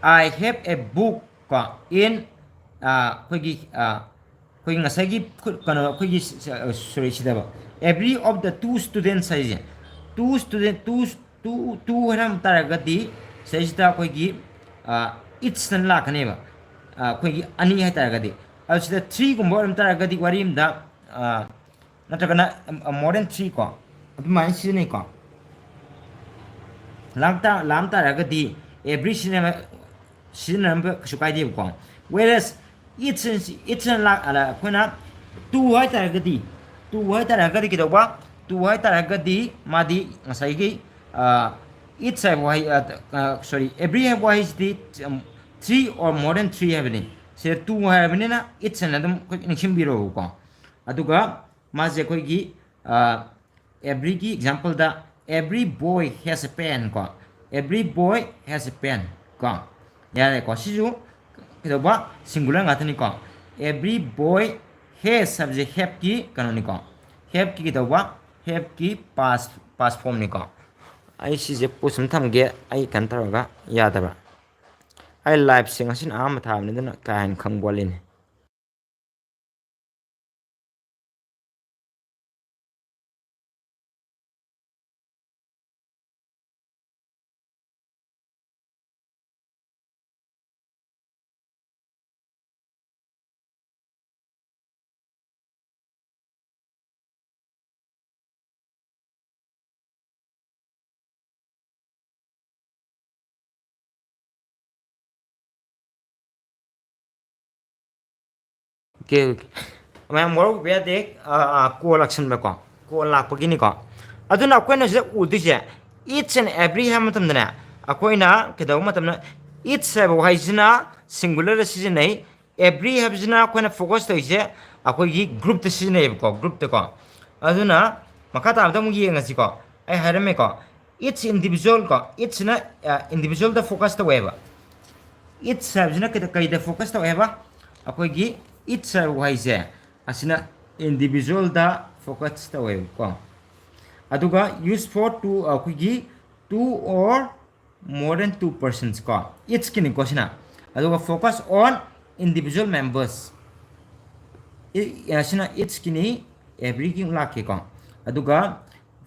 I have a book ꯀꯣ in ꯑꯩꯈꯣꯏꯒꯤ ꯑꯩꯈꯣꯏꯒꯤ ꯉꯁꯥꯏꯒꯤ ꯀꯩꯅꯣ, ꯑꯩꯈꯣꯏꯒꯤ sorry, ꯁꯤꯗꯕ every of the two students ꯍꯥꯏꯁꯦ Two student, two, two, two ꯍꯥꯏꯔꯝ ꯇꯥꯔꯒꯗꯤ ꯁꯤꯗꯩꯁꯤꯗ ꯑꯩꯈꯣꯏꯒꯤ ꯏꯠꯁꯅ ꯂꯥꯛꯀꯅꯦꯕ꯫ ꯑꯩꯈꯣꯏꯒꯤ ꯑꯅꯤ ꯍꯥꯏ ꯇꯥꯔꯒꯗꯤ, ꯑꯗꯨ ꯁꯤꯗ ꯊ꯭ꯔꯤꯒꯨꯝꯕ ꯑꯣꯏꯔꯝ ꯇꯥꯔꯒꯗꯤ ꯋꯥꯔꯤ ꯑꯃꯗ, ꯅꯠꯇ꯭ꯔꯒꯅ more than three ꯀꯣ, ꯑꯗꯨꯃꯥꯏꯅ ꯁꯤꯖꯤꯟꯅꯩꯀꯣ꯫ ꯂꯥꯛ ꯇꯥ ꯂꯥꯝ ꯇꯥꯔꯒꯗꯤ ꯑꯦꯕ꯭ꯔꯤ ꯁꯤꯖꯤꯟꯅꯕ ꯁꯤꯖꯤꯟꯅꯔꯝꯕ ꯀꯩꯁꯨ ꯀꯥꯏꯗꯦꯕꯀꯣ꯫ Whereas ꯏꯠꯁ ꯏꯠꯁꯅ ꯂꯥꯛ ꯑꯩꯈꯣꯏꯅ ꯇꯨ ꯍꯥꯏ ꯇꯥꯔꯒꯗꯤ, ꯇꯨ ꯍꯥꯏ ꯇꯥꯔꯒꯗꯤ ꯀꯩꯗꯧꯕ? ꯇꯨ ꯍꯥꯏ ꯇꯥꯔꯒꯗꯤ ꯃꯥꯗꯤ ꯉꯁꯥꯏꯒꯤ ꯏꯠꯁ ꯍꯥꯏꯕ ꯋꯥꯍꯩ, ꯁꯣꯔꯤ, ꯑꯦꯕ꯭ꯔꯤ ꯍꯥꯏꯕ ꯋꯥꯍꯩꯁꯤꯗꯤ three or more then three ꯍꯥꯏꯕꯅꯤ꯫ ꯁꯤꯗ ꯇꯨ ꯍꯥꯏꯔꯕꯅꯤꯅ ꯏꯠꯁ ꯍꯥꯏꯅ ꯑꯗꯨꯝ ꯑꯩꯈꯣꯏ ꯅꯤꯡꯁꯤꯡꯕꯤꯔꯣꯕꯀꯣ꯫ ꯑꯗꯨꯒ ꯃꯥꯁꯦ ꯑꯩꯈꯣꯏꯒꯤ ꯑꯦꯕ꯭ꯔꯤꯒꯤ ꯑꯦꯛꯖꯥꯝꯄꯜꯗ, every boy has a pen ꯀꯣ, every boy has a pen ꯀꯣ꯫ ꯌꯥꯔꯦꯀꯣ, ꯁꯤꯁꯨ ꯀꯩꯗꯧꯕ? ꯁꯤꯡꯒꯨꯂꯔ ꯉꯥꯛꯇꯅꯤꯀꯣ꯫ Every boy has ꯍꯥꯏꯕꯁꯦ ꯍꯦꯞꯀꯤ ꯀꯩꯅꯣꯅꯤꯀꯣ꯫ ꯍꯦꯞꯀꯤ ꯀꯩꯗꯧꯕ? ꯍꯦꯞꯀꯤ ꯄꯥꯁ ꯄꯥꯁ ꯐꯣꯝꯅꯤꯀꯣ꯫ ꯑꯩ ꯁꯤꯁꯦ ꯄꯣꯁ ꯑꯃ ꯊꯝꯒꯦ, ꯑꯩ ꯀꯩꯅꯣ ꯇꯧꯔꯒ꯫ ꯌꯥꯗꯕ꯭ꯔꯥ? ꯑꯩ ꯂꯥꯏꯞꯁꯦ ꯉꯁꯤꯅ ꯑꯍꯥꯟꯕ ꯊꯥꯕꯅꯤ, ꯑꯗꯨꯅ ꯀꯥ ꯍꯦꯟꯅ ꯈꯪꯕ ꯋꯥꯠꯂꯤꯅꯦ꯫ Okay, okay. ꯃꯌꯥꯝ ꯋꯥꯔꯧꯕꯤꯕ ꯌꯥꯗꯦ꯫ ꯑꯥ, ꯑꯥ, ꯀꯣꯜ ꯂꯥꯛꯁꯟꯕꯀꯣ, ꯀꯣꯜ ꯂꯥꯛꯄꯒꯤꯅꯤꯀꯣ꯫ ꯑꯗꯨꯅ ꯑꯩꯈꯣꯏꯅ ꯁꯤꯗ ꯎꯗꯣꯏꯁꯦ, each and every ꯍꯥꯏꯕ ꯃꯇꯝꯗꯅꯦ, ꯑꯩꯈꯣꯏꯅ ꯀꯩꯗꯧꯕ ꯃꯇꯝꯗ, each ꯍꯥꯏꯕ ꯋꯥꯍꯩꯁꯤꯅ ꯁꯤꯡꯒꯨꯂꯔꯗ ꯁꯤꯖꯤꯟꯅꯩ, every ꯍꯥꯏꯕꯁꯤꯅ ꯑꯩꯈꯣꯏꯅ ꯐꯣꯀꯁ ꯇꯧꯔꯤꯁꯦ ꯑꯩꯈꯣꯏꯒꯤ ꯒ꯭ꯔꯨꯞꯇ ꯁꯤꯖꯤꯟꯅꯩꯌꯦꯕꯀꯣ, ꯒ꯭ꯔꯨꯞꯇꯀꯣ꯫ ꯑꯗꯨꯅ ꯃꯈꯥ ꯇꯥꯕꯗ ꯑꯃꯨꯛ ꯌꯦꯡꯉꯁꯤꯀꯣ꯫ ꯑꯩ ꯍꯥꯏꯔꯝꯃꯦꯀꯣ, each individual ꯀꯣ, eachꯅ ꯏꯟꯗꯤꯕꯤꯖꯨꯋꯦꯜꯗ ꯐꯣꯀꯁ ꯇꯧꯋꯦꯕ꯫ Each ꯍꯥꯏꯕꯁꯤꯅ ꯀꯩꯗ, ꯀꯩꯗ ꯐꯣꯀꯁ ꯇꯧꯋꯦ ꯍꯥꯏꯕ? ꯑꯩꯈꯣꯏꯒꯤ each ꯍꯥꯏꯕ ꯋꯥꯍꯩꯁꯦ ꯑꯁꯤꯅ ꯏꯟꯗꯤꯕꯤꯖꯨꯋꯦꯜꯗ ꯐꯣꯀꯁ ꯇꯧꯋꯦꯕꯀꯣ꯫ ꯑꯗꯨꯒ use for two, ꯑꯩꯈꯣꯏꯒꯤ two or more than two persons ꯀꯣ, eachꯀꯤꯅꯤꯀꯣ ꯁꯤꯅ꯫ ꯑꯗꯨꯒ focus on individual members, ꯑꯁꯤꯅ eachꯀꯤꯅꯤ, everyꯒꯤ ꯑꯃꯨꯛ ꯂꯥꯛꯀꯦꯀꯣ꯫ ꯑꯗꯨꯒ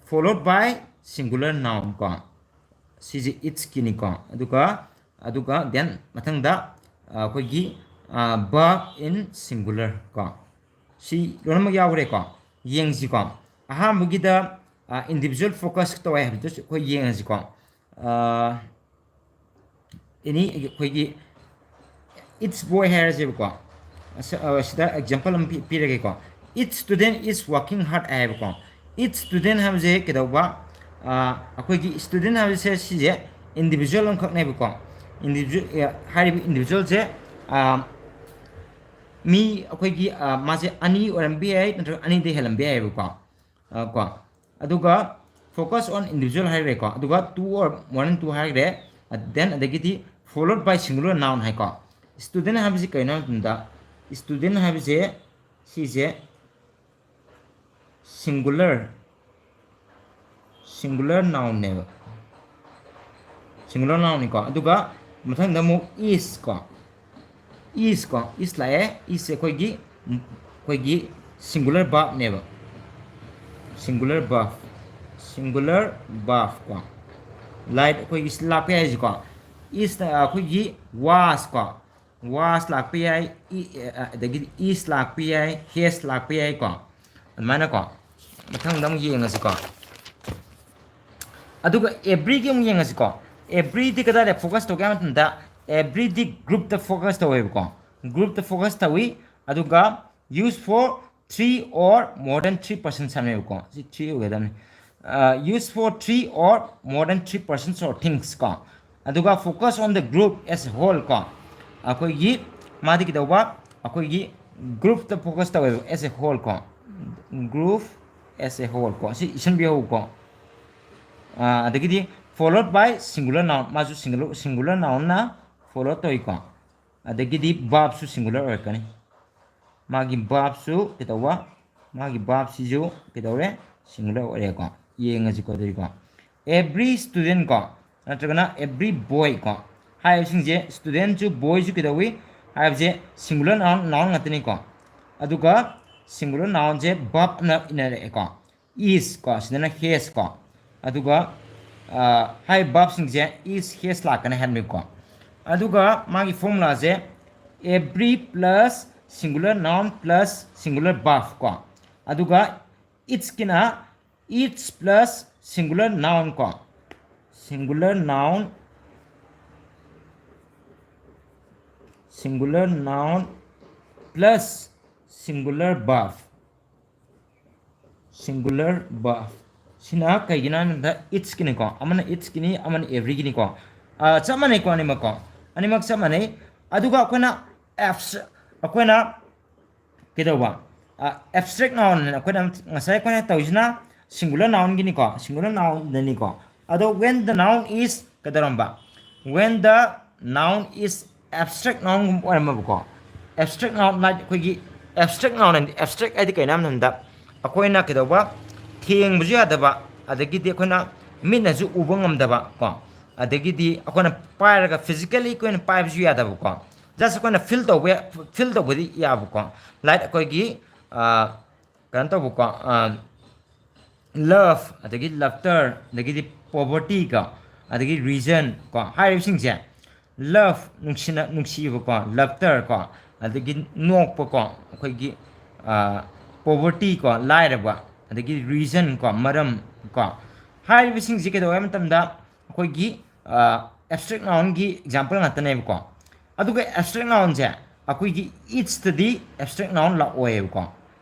followed by singular noun ꯀꯣ, ꯁꯤꯁꯦ its ꯀꯤꯅꯤꯀꯣ꯫ ꯑꯗꯨꯒ ꯑꯗꯨꯒ then ꯃꯊꯪꯗ ꯑꯩꯈꯣꯏꯒꯤ verb in singular ꯀꯣ꯫ ꯁꯤ ꯂꯣꯏꯅꯃꯛ ꯌꯥꯎꯈ꯭ꯔꯦꯀꯣ꯫ ꯌꯦꯡꯁꯤꯀꯣ꯫ ꯑꯍꯥꯟꯕꯒꯤꯗ individual focus ꯇꯧꯋꯦ ꯍꯥꯏꯕꯗꯨꯁꯨ ꯑꯩꯈꯣꯏ ꯌꯦꯡꯉꯁꯤꯀꯣ꯫ ꯑꯦꯅꯤ ꯑꯩꯈꯣꯏꯒꯤ its boy ꯍꯥꯏꯔꯁꯦꯕꯀꯣ꯫ ꯁꯤꯗ example ꯑꯃ ꯄꯤꯔꯒꯦꯀꯣ꯫ Each student is working hard ꯍꯥꯏꯌꯦꯕꯀꯣ꯫ Each student ꯍꯥꯏꯕꯁꯦ ꯀꯩꯗꯧꯕ? ꯑꯩꯈꯣꯏꯒꯤ student ꯍꯥꯏꯕꯁꯦ ꯁꯤꯁꯦ individual ꯑꯃꯈꯛꯅꯦꯕꯀꯣ꯫ Individual ꯍꯥꯏꯔꯤꯕ individualꯁꯦ ꯃꯤ ꯑꯩꯈꯣꯏꯒꯤ ꯃꯥꯁꯦ ꯑꯅꯤ ꯑꯣꯏꯔꯝꯕ ꯌꯥꯏ, ꯅꯠꯇ꯭ꯔꯒ ꯑꯅꯤꯗꯩ ꯍꯦꯜꯂꯝꯕ ꯌꯥꯏꯑꯕꯀꯣ꯫ ꯀꯣ ꯑꯗꯨꯒ focus on individual ꯍꯥꯏꯈ꯭ꯔꯦꯀꯣ꯫ ꯑꯗꯨꯒ two or more than two ꯍꯥꯏꯈ꯭ꯔꯦ꯫ Then ꯑꯗꯒꯤꯗꯤ followed by singular noun ꯍꯥꯏꯀꯣ꯫ Student ꯍꯥꯏꯕꯁꯤ ꯀꯩꯅꯣ ꯍꯥꯏꯕ ꯃꯇꯝꯗ, student ꯍꯥꯏꯕꯁꯦ ꯁꯤꯁꯦ singular singular nounꯅꯦꯕ꯫ Singular nounꯅꯤꯀꯣ꯫ ꯑꯗꯨꯒ ꯃꯊꯪꯗ ꯑꯃꯨꯛ is ꯀꯣ꯫ Is ꯀꯣ꯫ Is ꯂꯥꯛꯑꯦ꯫ Is ꯁꯦ ꯑꯩꯈꯣꯏꯒꯤ ꯑꯩꯈꯣꯏꯒꯤ singular verbꯅꯦꯕ꯫ Singular verb꯫ Singular verb ꯀꯣ꯫ Like ꯑꯩꯈꯣꯏꯒꯤ ꯁꯤ ꯂꯥꯛꯄ ꯌꯥꯏꯁꯤꯀꯣ꯫ Is ꯑꯩꯈꯣꯏꯒꯤ was ꯀꯣ꯫ Was ꯂꯥꯛꯄ ꯌꯥꯏ꯫ ꯑꯗꯒꯤꯗꯤ is ꯂꯥꯛꯄ ꯌꯥꯏ, has ꯂꯥꯛꯄ ꯌꯥꯏꯀꯣ꯫ ꯑꯗꯨꯃꯥꯏꯅꯀꯣ꯫ ꯃꯊꯪꯗ ꯑꯃꯨꯛ ꯌꯦꯡꯉꯁꯤꯀꯣ꯫ ꯑꯗꯨꯒ everyꯒꯤ ꯑꯃꯨꯛ ꯌꯦꯡꯉꯁꯤꯀꯣ꯫ Everyꯗꯤ ꯀꯗꯥꯏꯗ focus ꯇꯧꯒꯦ ꯍꯥꯏꯕ ꯃꯇꯝꯗ, everyꯗꯤ groupꯇ focus ꯇꯧꯋꯦꯕꯀꯣ꯫ Groupꯇ focus ꯇꯧꯏ꯫ ꯑꯗꯨꯒ use for three or more than three persons ꯍꯥꯏꯕꯅꯦꯕꯀꯣ꯫ ꯁꯤ three ꯑꯣꯏꯒꯗꯕꯅꯤ꯫ Use for three or more than three persons or things ꯀꯣ꯫ ꯑꯗꯨꯒ focus on the group as a whole ꯀꯣ꯫ ꯑꯩꯈꯣꯏꯒꯤ ꯃꯥꯗꯤ ꯀꯩꯗꯧꯕ? ꯑꯩꯈꯣꯏꯒꯤ groupꯇ focus ꯇꯧꯋꯦꯕ, as a whole ꯀꯣ꯫ Group as a whole ꯀꯣ꯫ ꯁꯤ ꯏꯁꯤꯟꯕꯤꯍꯧꯀꯣ꯫ ꯑꯗꯒꯤꯗꯤ followed by singular noun, ꯃꯥꯁꯨ singular, singular nounꯅ follow ꯇꯧꯏꯀꯣ꯫ ꯑꯗꯒꯤꯗꯤ verbꯁꯨ singular ꯑꯣꯏꯔꯛꯀꯅꯤ꯫ ꯃꯥꯒꯤ verbꯁꯨ ꯀꯩꯗꯧꯕ? ꯃꯥꯒꯤ verbꯁꯤꯁꯨ ꯀꯩꯗꯧꯔꯦ? Singular ꯑꯣꯏꯔꯦꯀꯣ꯫ ꯌꯦꯡꯉꯁꯤꯀꯣ ꯑꯗꯨꯗꯤꯀꯣ꯫ Every student ꯀꯣ, ꯅꯠꯇ꯭ꯔꯒꯅ every boy ꯀꯣ, ꯍꯥꯏꯔꯤꯕꯁꯤꯡꯁꯦ studentꯁꯨ boyꯁꯨ ꯀꯩꯗꯧꯏ ꯍꯥꯏꯕꯁꯦ singular noun, noun ꯉꯥꯛꯇꯅꯤꯀꯣ꯫ ꯑꯗꯨꯒ singular nounꯁꯦ verbꯅ ꯏꯟꯅꯔꯛꯑꯦꯀꯣ꯫ Is ꯀꯣ, ꯁꯤꯗꯅ has ꯀꯣ꯫ ꯑꯗꯨꯒ ꯍꯥꯏꯔꯤꯕ verb ꯁꯤꯡꯁꯦ is, has ꯂꯥꯛꯀꯅꯤ ꯍꯥꯏꯕꯅꯤꯀꯣ꯫ ꯑꯗꯨꯒ ꯃꯥꯒꯤ formula ꯁꯦ every plus singular noun plus singular verb ꯀꯣ꯫ ꯑꯗꯨꯒ its ꯀꯤꯅ its plus singular noun ꯀꯣ, singular noun, singular noun plus singular verb, singular verb꯫ ꯁꯤꯅ ꯀꯩꯒꯤꯅꯣ ꯍꯥꯏꯕꯗ its ꯀꯤꯅꯤꯀꯣ, ꯑꯃꯅ its ꯀꯤꯅꯤ, ꯑꯃꯅ every ꯒꯤꯅꯤꯀꯣ꯫ ꯑ, ꯆꯞ ꯃꯥꯟꯅꯩꯀꯣ ꯑꯅꯤꯃꯛꯀꯣ, ꯑꯅꯤꯃꯛ ꯆꯞ ꯃꯥꯟꯅꯩ꯫ ꯑꯗꯨꯒ ꯑꯩꯈꯣꯏꯅ abs-, ꯑꯩꯈꯣꯏꯅ ꯀꯩꯗꯧꯕ? ꯑ, abstract noun ꯍꯥꯏꯅ ꯑꯩꯈꯣꯏꯅ ꯉꯁꯥꯏ ꯑꯩꯈꯣꯏꯅ ꯇꯧꯔꯤꯁꯤꯅ singular noun ꯒꯤꯅꯤꯀꯣ, singular noun ꯗꯅꯤꯀꯣ꯫ ꯑꯗꯣ when the noun is ꯀꯩꯗꯧꯔꯝꯕ? When the noun is abstract noun ꯒꯨꯝꯕ ꯑꯣꯏꯔꯝꯃꯕꯀꯣ꯫ Abstract noun ꯍꯥꯏꯗꯤ ꯑꯩꯈꯣꯏꯒꯤ abstract noun ꯍꯥꯏꯗꯤ, abstract ꯍꯥꯏꯗꯤ ꯀꯩꯅꯣ ꯍꯥꯏꯕ ꯃꯇꯝꯗ ꯑꯩꯈꯣꯏꯅ ꯀꯩꯗꯧꯕ? ꯊꯦꯡꯕꯁꯨ ꯌꯥꯗꯕ, ꯑꯗꯒꯤꯗꯤ ꯑꯩꯈꯣꯏꯅ ꯃꯤꯠꯅꯁꯨ ꯎꯕ ꯉꯝꯗꯕ ꯀꯣ, ꯑꯗꯒꯤꯗꯤ ꯑꯩꯈꯣꯏꯅ ꯄꯥꯏꯔꯒ physically ꯑꯩꯈꯣꯏꯅ ꯄꯥꯏꯕꯁꯨ ꯌꯥꯗꯕꯀꯣ, just ꯑꯩꯈꯣꯏꯅ feel ꯇꯧꯕ ꯌꯥ-, feel ꯇꯧꯕꯗꯤ ꯌꯥꯕꯀꯣ꯫ Like ꯑꯩꯈꯣꯏꯒꯤ, ꯑ, ꯀꯩꯅꯣ ꯇꯧꯕꯀꯣ, ꯑ, love, ꯑꯗꯒꯤ laughter, ꯑꯗꯒꯤꯗꯤ poverty ꯀꯣ, ꯑꯗꯒꯤ reason ꯀꯣ, ꯍꯥꯏꯔꯤꯕꯁꯤꯡꯁꯦ, love, ꯅꯨꯡꯁꯤꯅ, ꯅꯨꯡꯁꯤꯕꯀꯣ, laughter ꯀꯣ, ꯑꯗꯒꯤ ꯅꯣꯛꯄꯀꯣ, ꯑꯩꯈꯣꯏꯒꯤ, ꯑ, poverty ꯀꯣ, ꯂꯥꯏꯔꯕ, ꯑꯗꯒꯤ reason ꯀꯣ, ꯃꯔꯝ ꯀꯣ, ꯍꯥꯏꯔꯤꯕꯁꯤꯡꯁꯦ ꯀꯩꯗꯧꯋꯦ ꯍꯥꯏꯕ ꯃꯇꯝꯗ ꯑꯩꯈꯣꯏꯒꯤ, ꯑ, abstract noun ꯒꯤ example ꯉꯥꯛꯇꯅꯦꯕꯀꯣ꯫ ꯑꯗꯨꯒ abstract noun ꯁꯦ ꯑꯩꯈꯣꯏꯒꯤ its ꯇꯗꯤ abstract noun ꯂꯥꯛꯑꯣꯏꯕꯀꯣ꯫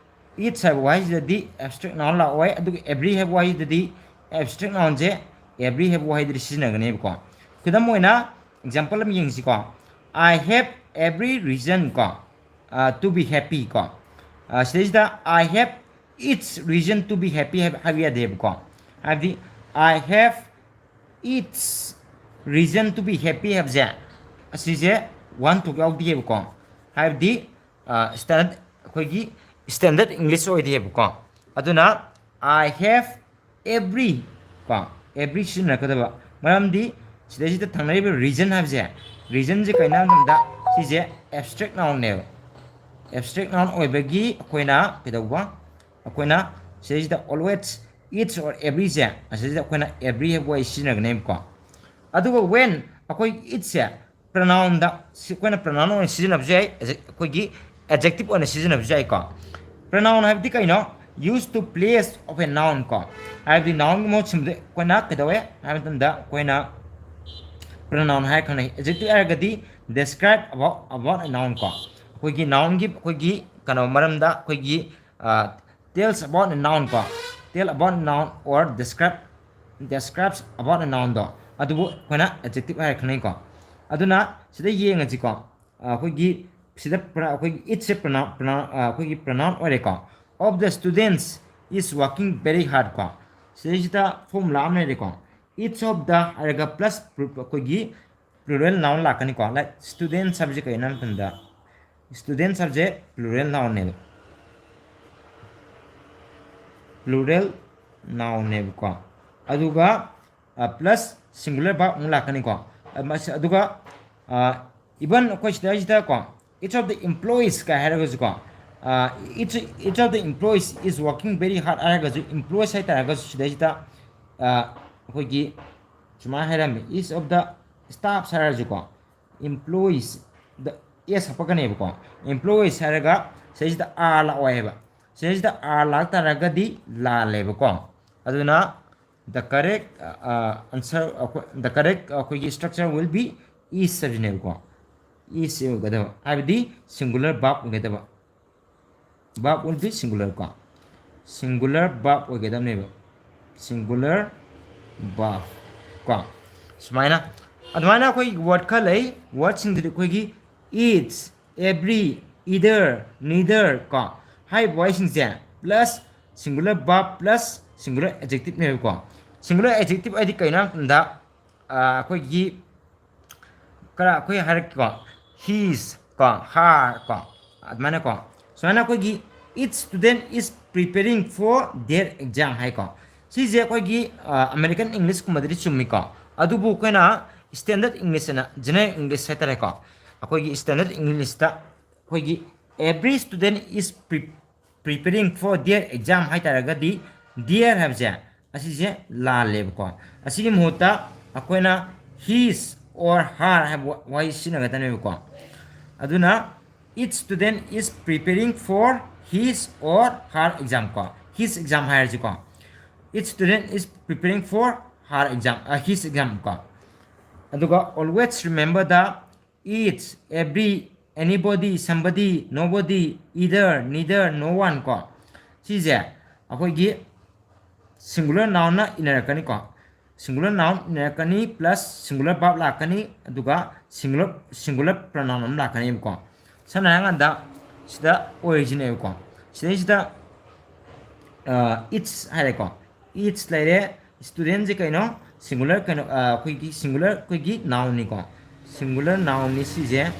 Its ꯍꯥꯏꯕ ꯋꯥꯍꯩꯁꯤꯗꯗꯤ abstract noun ꯂꯥꯛꯑꯣꯏ, ꯑꯗꯨꯒ every ꯍꯥꯏꯕ ꯋꯥꯍꯩꯗꯗꯤ abstract noun ꯁꯦ every ꯍꯥꯏꯕ ꯋꯥꯍꯩꯗꯗꯤ ꯁꯤꯖꯤꯟꯅꯒꯅꯦꯕꯀꯣ꯫ ꯈꯨꯗꯝ ꯑꯣꯏꯅ example ꯑꯃ ꯌꯦꯡꯁꯤꯀꯣ꯫ I have every reason ꯀꯣ, ꯑ, to be happy ꯀꯣ꯫ ꯑ, ꯁꯤꯗꯩꯁꯤꯗ I have its reason to be happy ꯍꯥꯏꯕ, ꯍꯥꯏꯕ ꯌꯥꯗꯦꯕꯀꯣ꯫ ꯍꯥꯏꯕꯗꯤ I have its reason to be happy ꯍꯥꯏꯕꯁꯦ, ꯑꯁꯤꯁꯦ one ꯊꯣꯛ ꯌꯥꯎꯗꯦꯕꯀꯣ꯫ ꯍꯥꯏꯕꯗꯤ, ꯑ, standard, ꯑꯩꯈꯣꯏꯒꯤ standard English ꯑꯣꯏꯗꯦꯕꯀꯣ꯫ ꯑꯗꯨꯅ I have every ꯀꯣ, every ꯁꯤꯖꯤꯟꯅꯔꯛꯀꯗꯕ꯫ ꯃꯔꯝꯗꯤ ꯁꯤꯗꯩꯁꯤꯗ ꯊꯪꯅꯔꯤꯕ reason ꯍꯥꯏꯕꯁꯦ, reason ꯁꯦ ꯀꯩꯅꯣ ꯍꯥꯏꯕ ꯃꯇꯝꯗ ꯁꯤꯁꯦ abstract noun ꯅꯦꯕ꯫ Abstract noun ꯑꯣꯏꯕꯒꯤ ꯑꯩꯈꯣꯏꯅ ꯀꯩꯗꯧꯕ? ꯑꯩꯈꯣꯏꯅ ꯁꯤꯗꯩꯁꯤꯗ always Each or everyꯁꯦ ꯑꯁꯤꯗ ꯑꯩꯈꯣꯏꯅ every ꯍꯥꯏꯕ ꯋꯥꯍꯩ ꯁꯤꯖꯤꯟꯅꯒꯅꯦꯕꯀꯣ꯫ ꯑꯗꯨꯒ when ꯑꯩꯈꯣꯏ itꯁꯦ pronounꯗ ꯑꯩꯈꯣꯏꯅ pronoun ꯑꯣꯏꯅ ꯁꯤꯖꯤꯟꯅꯕꯁꯨ ꯌꯥꯏ, ꯑꯩꯈꯣꯏꯒꯤ adjective ꯑꯣꯏꯅ ꯁꯤꯖꯤꯟꯅꯕꯁꯨ ꯌꯥꯏꯀꯣ꯫ Pronoun ꯍꯥꯏꯕꯗꯤ ꯀꯩꯅꯣ? Use to place of a noun ꯀꯣ꯫ ꯍꯥꯏꯕꯗꯤ nounꯒꯤ ꯃꯍꯨꯠ ꯁꯤꯟꯕꯗ ꯑꯩꯈꯣꯏꯅ ꯀꯩꯗꯧꯋꯦ ꯍꯥꯏꯕ ꯃꯇꯝꯗ ꯑꯩꯈꯣꯏꯅ pronoun ꯍꯥꯏꯔ ꯈꯪꯅꯩ꯫ Adjective ꯍꯥꯏꯔꯒꯗꯤ describe about, about a noun ꯀꯣ꯫ ꯑꯩꯈꯣꯏꯒꯤ nounꯒꯤ ꯑꯩꯈꯣꯏꯒꯤ ꯀꯩꯅꯣ ꯃꯔꯝꯗ ꯑꯩꯈꯣꯏꯒꯤ tells about a noun ꯀꯣ꯫ Tell about a noun or describe, describes about a nounꯗꯣ ꯑꯗꯨꯕꯨ ꯑꯩꯈꯣꯏꯅ adjective ꯍꯥꯏꯔ ꯈꯪꯅꯩꯀꯣ꯫ ꯑꯗꯨꯅ ꯁꯤꯗ ꯌꯦꯡꯉꯁꯤꯀꯣ꯫ ꯑꯩꯈꯣꯏꯒꯤ ꯁꯤꯗ ꯑꯩꯈꯣꯏꯒꯤ itꯁꯦ pronoun, pronoun ꯑꯩꯈꯣꯏꯒꯤ pronoun ꯑꯣꯏꯔꯦꯀꯣ꯫ Of the students is working very hard ꯀꯣ꯫ ꯁꯤꯗꯩꯁꯤꯗ formula ꯑꯃ ꯂꯩꯔꯦꯀꯣ꯫ Each of the ꯍꯥꯏꯔꯒ plus ꯑꯩꯈꯣꯏꯒꯤ plural noun ꯂꯥꯛꯀꯅꯤꯀꯣ꯫ Like students ꯍꯥꯏꯕꯁꯦ ꯀꯩꯅꯣ ꯍꯥꯏꯕ ꯃꯇꯝꯗ students ꯍꯥꯏꯕꯁꯦ plural nounꯅꯦꯕ꯫ Plural nounꯅꯦꯕꯀꯣ꯫ ꯑꯗꯨꯒ plus singular verb ꯑꯃꯨꯛ ꯂꯥꯛꯀꯅꯤꯀꯣ꯫ ꯑꯗꯨꯒ even ꯑꯩꯈꯣꯏ ꯁꯤꯗꯩꯁꯤꯗꯀꯣ each of the employees ꯀꯥꯏ ꯍꯥꯏꯔꯒꯁꯨꯀꯣ, each, each of the employees is working very hard ꯍꯥꯏꯔꯒꯁꯨ employees ꯍꯥꯏꯇꯥꯔꯒꯁꯨ ꯁꯤꯗꯩꯁꯤꯗ ꯑꯩꯈꯣꯏꯒꯤ ꯁꯨꯃꯥꯏꯅ ꯍꯥꯏꯔꯝꯃꯤ, each of the staffs ꯍꯥꯏꯔꯁꯨꯀꯣ employees the s ꯍꯥꯞꯄꯛꯀꯅꯦꯕꯀꯣ꯫ Employees ꯍꯥꯏꯔꯒ ꯁꯤꯗꯩꯁꯤꯗ are ꯂꯥꯛꯑꯣ ꯍꯥꯏꯕ꯫ ꯁꯤꯗꯩꯁꯤꯗ are ꯂꯥꯛꯇꯥꯔꯒꯗꯤ ꯂꯥꯜꯂꯦꯕꯀꯣ꯫ ꯑꯗꯨꯅ the correct answer, the correct ꯑꯩꯈꯣꯏꯒꯤ structure will be is ꯍꯥꯏꯕꯁꯤꯅꯦꯕꯀꯣ꯫ Is ꯑꯣꯏꯒꯗꯕ ꯍꯥꯏꯕꯗꯤ singular verb ꯑꯣꯏꯒꯗꯕ꯫ Verb will be singular ꯀꯣ꯫ Singular verb ꯑꯣꯏꯒꯗꯕꯅꯦꯕ꯫ Singular verb ꯀꯣ꯫ ꯁꯨꯃꯥꯏꯅ ꯑꯗꯨꯃꯥꯏꯅ ꯑꯩꯈꯣꯏ word ꯈꯔ ꯂꯩ꯫ Wordꯁꯤꯡꯗꯨꯗꯤ ꯑꯩꯈꯣꯏꯒꯤ each, every, either, neither ꯀꯣ꯫ ꯍꯥꯏꯔꯤꯕ ꯋꯥꯍꯩꯁꯤꯡꯁꯦ plus singular verb plus singular adjectiveꯅꯦꯕꯀꯣ꯫ Singular adjective ꯍꯥꯏꯗꯤ ꯀꯩꯅꯣ ꯍꯥꯏꯕ ꯃꯇꯝꯗ ꯑꯩꯈꯣꯏꯒꯤ ꯈꯔ ꯑꯩꯈꯣꯏ ꯍꯥꯏꯔꯛꯀꯦꯀꯣ꯫ His ꯀꯣ, her ꯀꯣ, ꯑꯗꯨꯃꯥꯏꯅꯀꯣ꯫ ꯁꯨꯃꯥꯏꯅ ꯑꯩꯈꯣꯏꯒꯤ each student is preparing for their exam ꯍꯥꯏꯀꯣ꯫ ꯁꯤꯁꯦ ꯑꯩꯈꯣꯏꯒꯤ American Englishꯀꯨꯝꯕꯗꯗꯤ ꯆꯨꯝꯃꯤꯀꯣ꯫ ꯑꯗꯨꯕꯨ ꯑꯩꯈꯣꯏꯅ standard English ꯑꯅ, general English ꯍꯥꯏꯇꯥꯔꯦꯀꯣ꯫ ꯑꯩꯈꯣꯏꯒꯤ standard Englishꯇ ꯑꯩꯈꯣꯏꯒꯤ every student is pre preparing for their exam ꯍꯥꯏꯇꯥꯔꯒꯗꯤ Their ꯍꯥꯏꯕꯁꯦ ꯑꯁꯤꯁꯦ ꯂꯥꯜꯂꯦꯕꯀꯣ꯫ ꯑꯁꯤꯒꯤ ꯃꯍꯨꯠꯇ ꯑꯩꯈꯣꯏꯅ his or her ꯍꯥꯏꯕ ꯋꯥꯍꯩ ꯁꯤꯖꯤꯟꯅꯒꯗꯕꯅꯦꯕꯀꯣ꯫ ꯑꯗꯨꯅ each student is preparing for his or her exam ꯀꯣ, his exam ꯍꯥꯏꯔꯁꯤꯀꯣ, each student is preparing for her exam, his exam ꯀꯣ꯫ ꯑꯗꯨꯒ always remember the each, every, anybody, somebody, nobody, either, neither, no one ꯀꯣ꯫ ꯁꯤꯁꯦ ꯑꯩꯈꯣꯏꯒꯤ singular nounꯅ ꯏꯟꯅꯔꯛꯀꯅꯤꯀꯣ꯫ Singular noun ꯏꯟꯅꯔꯛꯀꯅꯤ plus singular verb ꯂꯥꯛꯀꯅꯤ, ꯑꯗꯨꯒ singular singular pronoun ꯑꯃ ꯂꯥꯛꯀꯅꯦꯕꯀꯣ꯫ ꯁꯝꯅ ꯍꯥꯏꯔꯀꯥꯟꯗ ꯁꯤꯗ originꯅꯦꯕꯀꯣ꯫ ꯁꯤꯗꯩꯁꯤꯗ each ꯍꯥꯏꯔꯦꯀꯣ꯫ Each ꯂꯩꯔꯦ꯫ Studentꯁꯦ ꯀꯩꯅꯣ? Singular ꯀꯩꯅꯣ, ꯑꯩꯈꯣꯏꯒꯤ singular ꯑꯩꯈꯣꯏꯒꯤ nounꯅꯤꯀꯣ꯫ Singular nounꯅꯤ ꯁꯤꯁꯦ꯫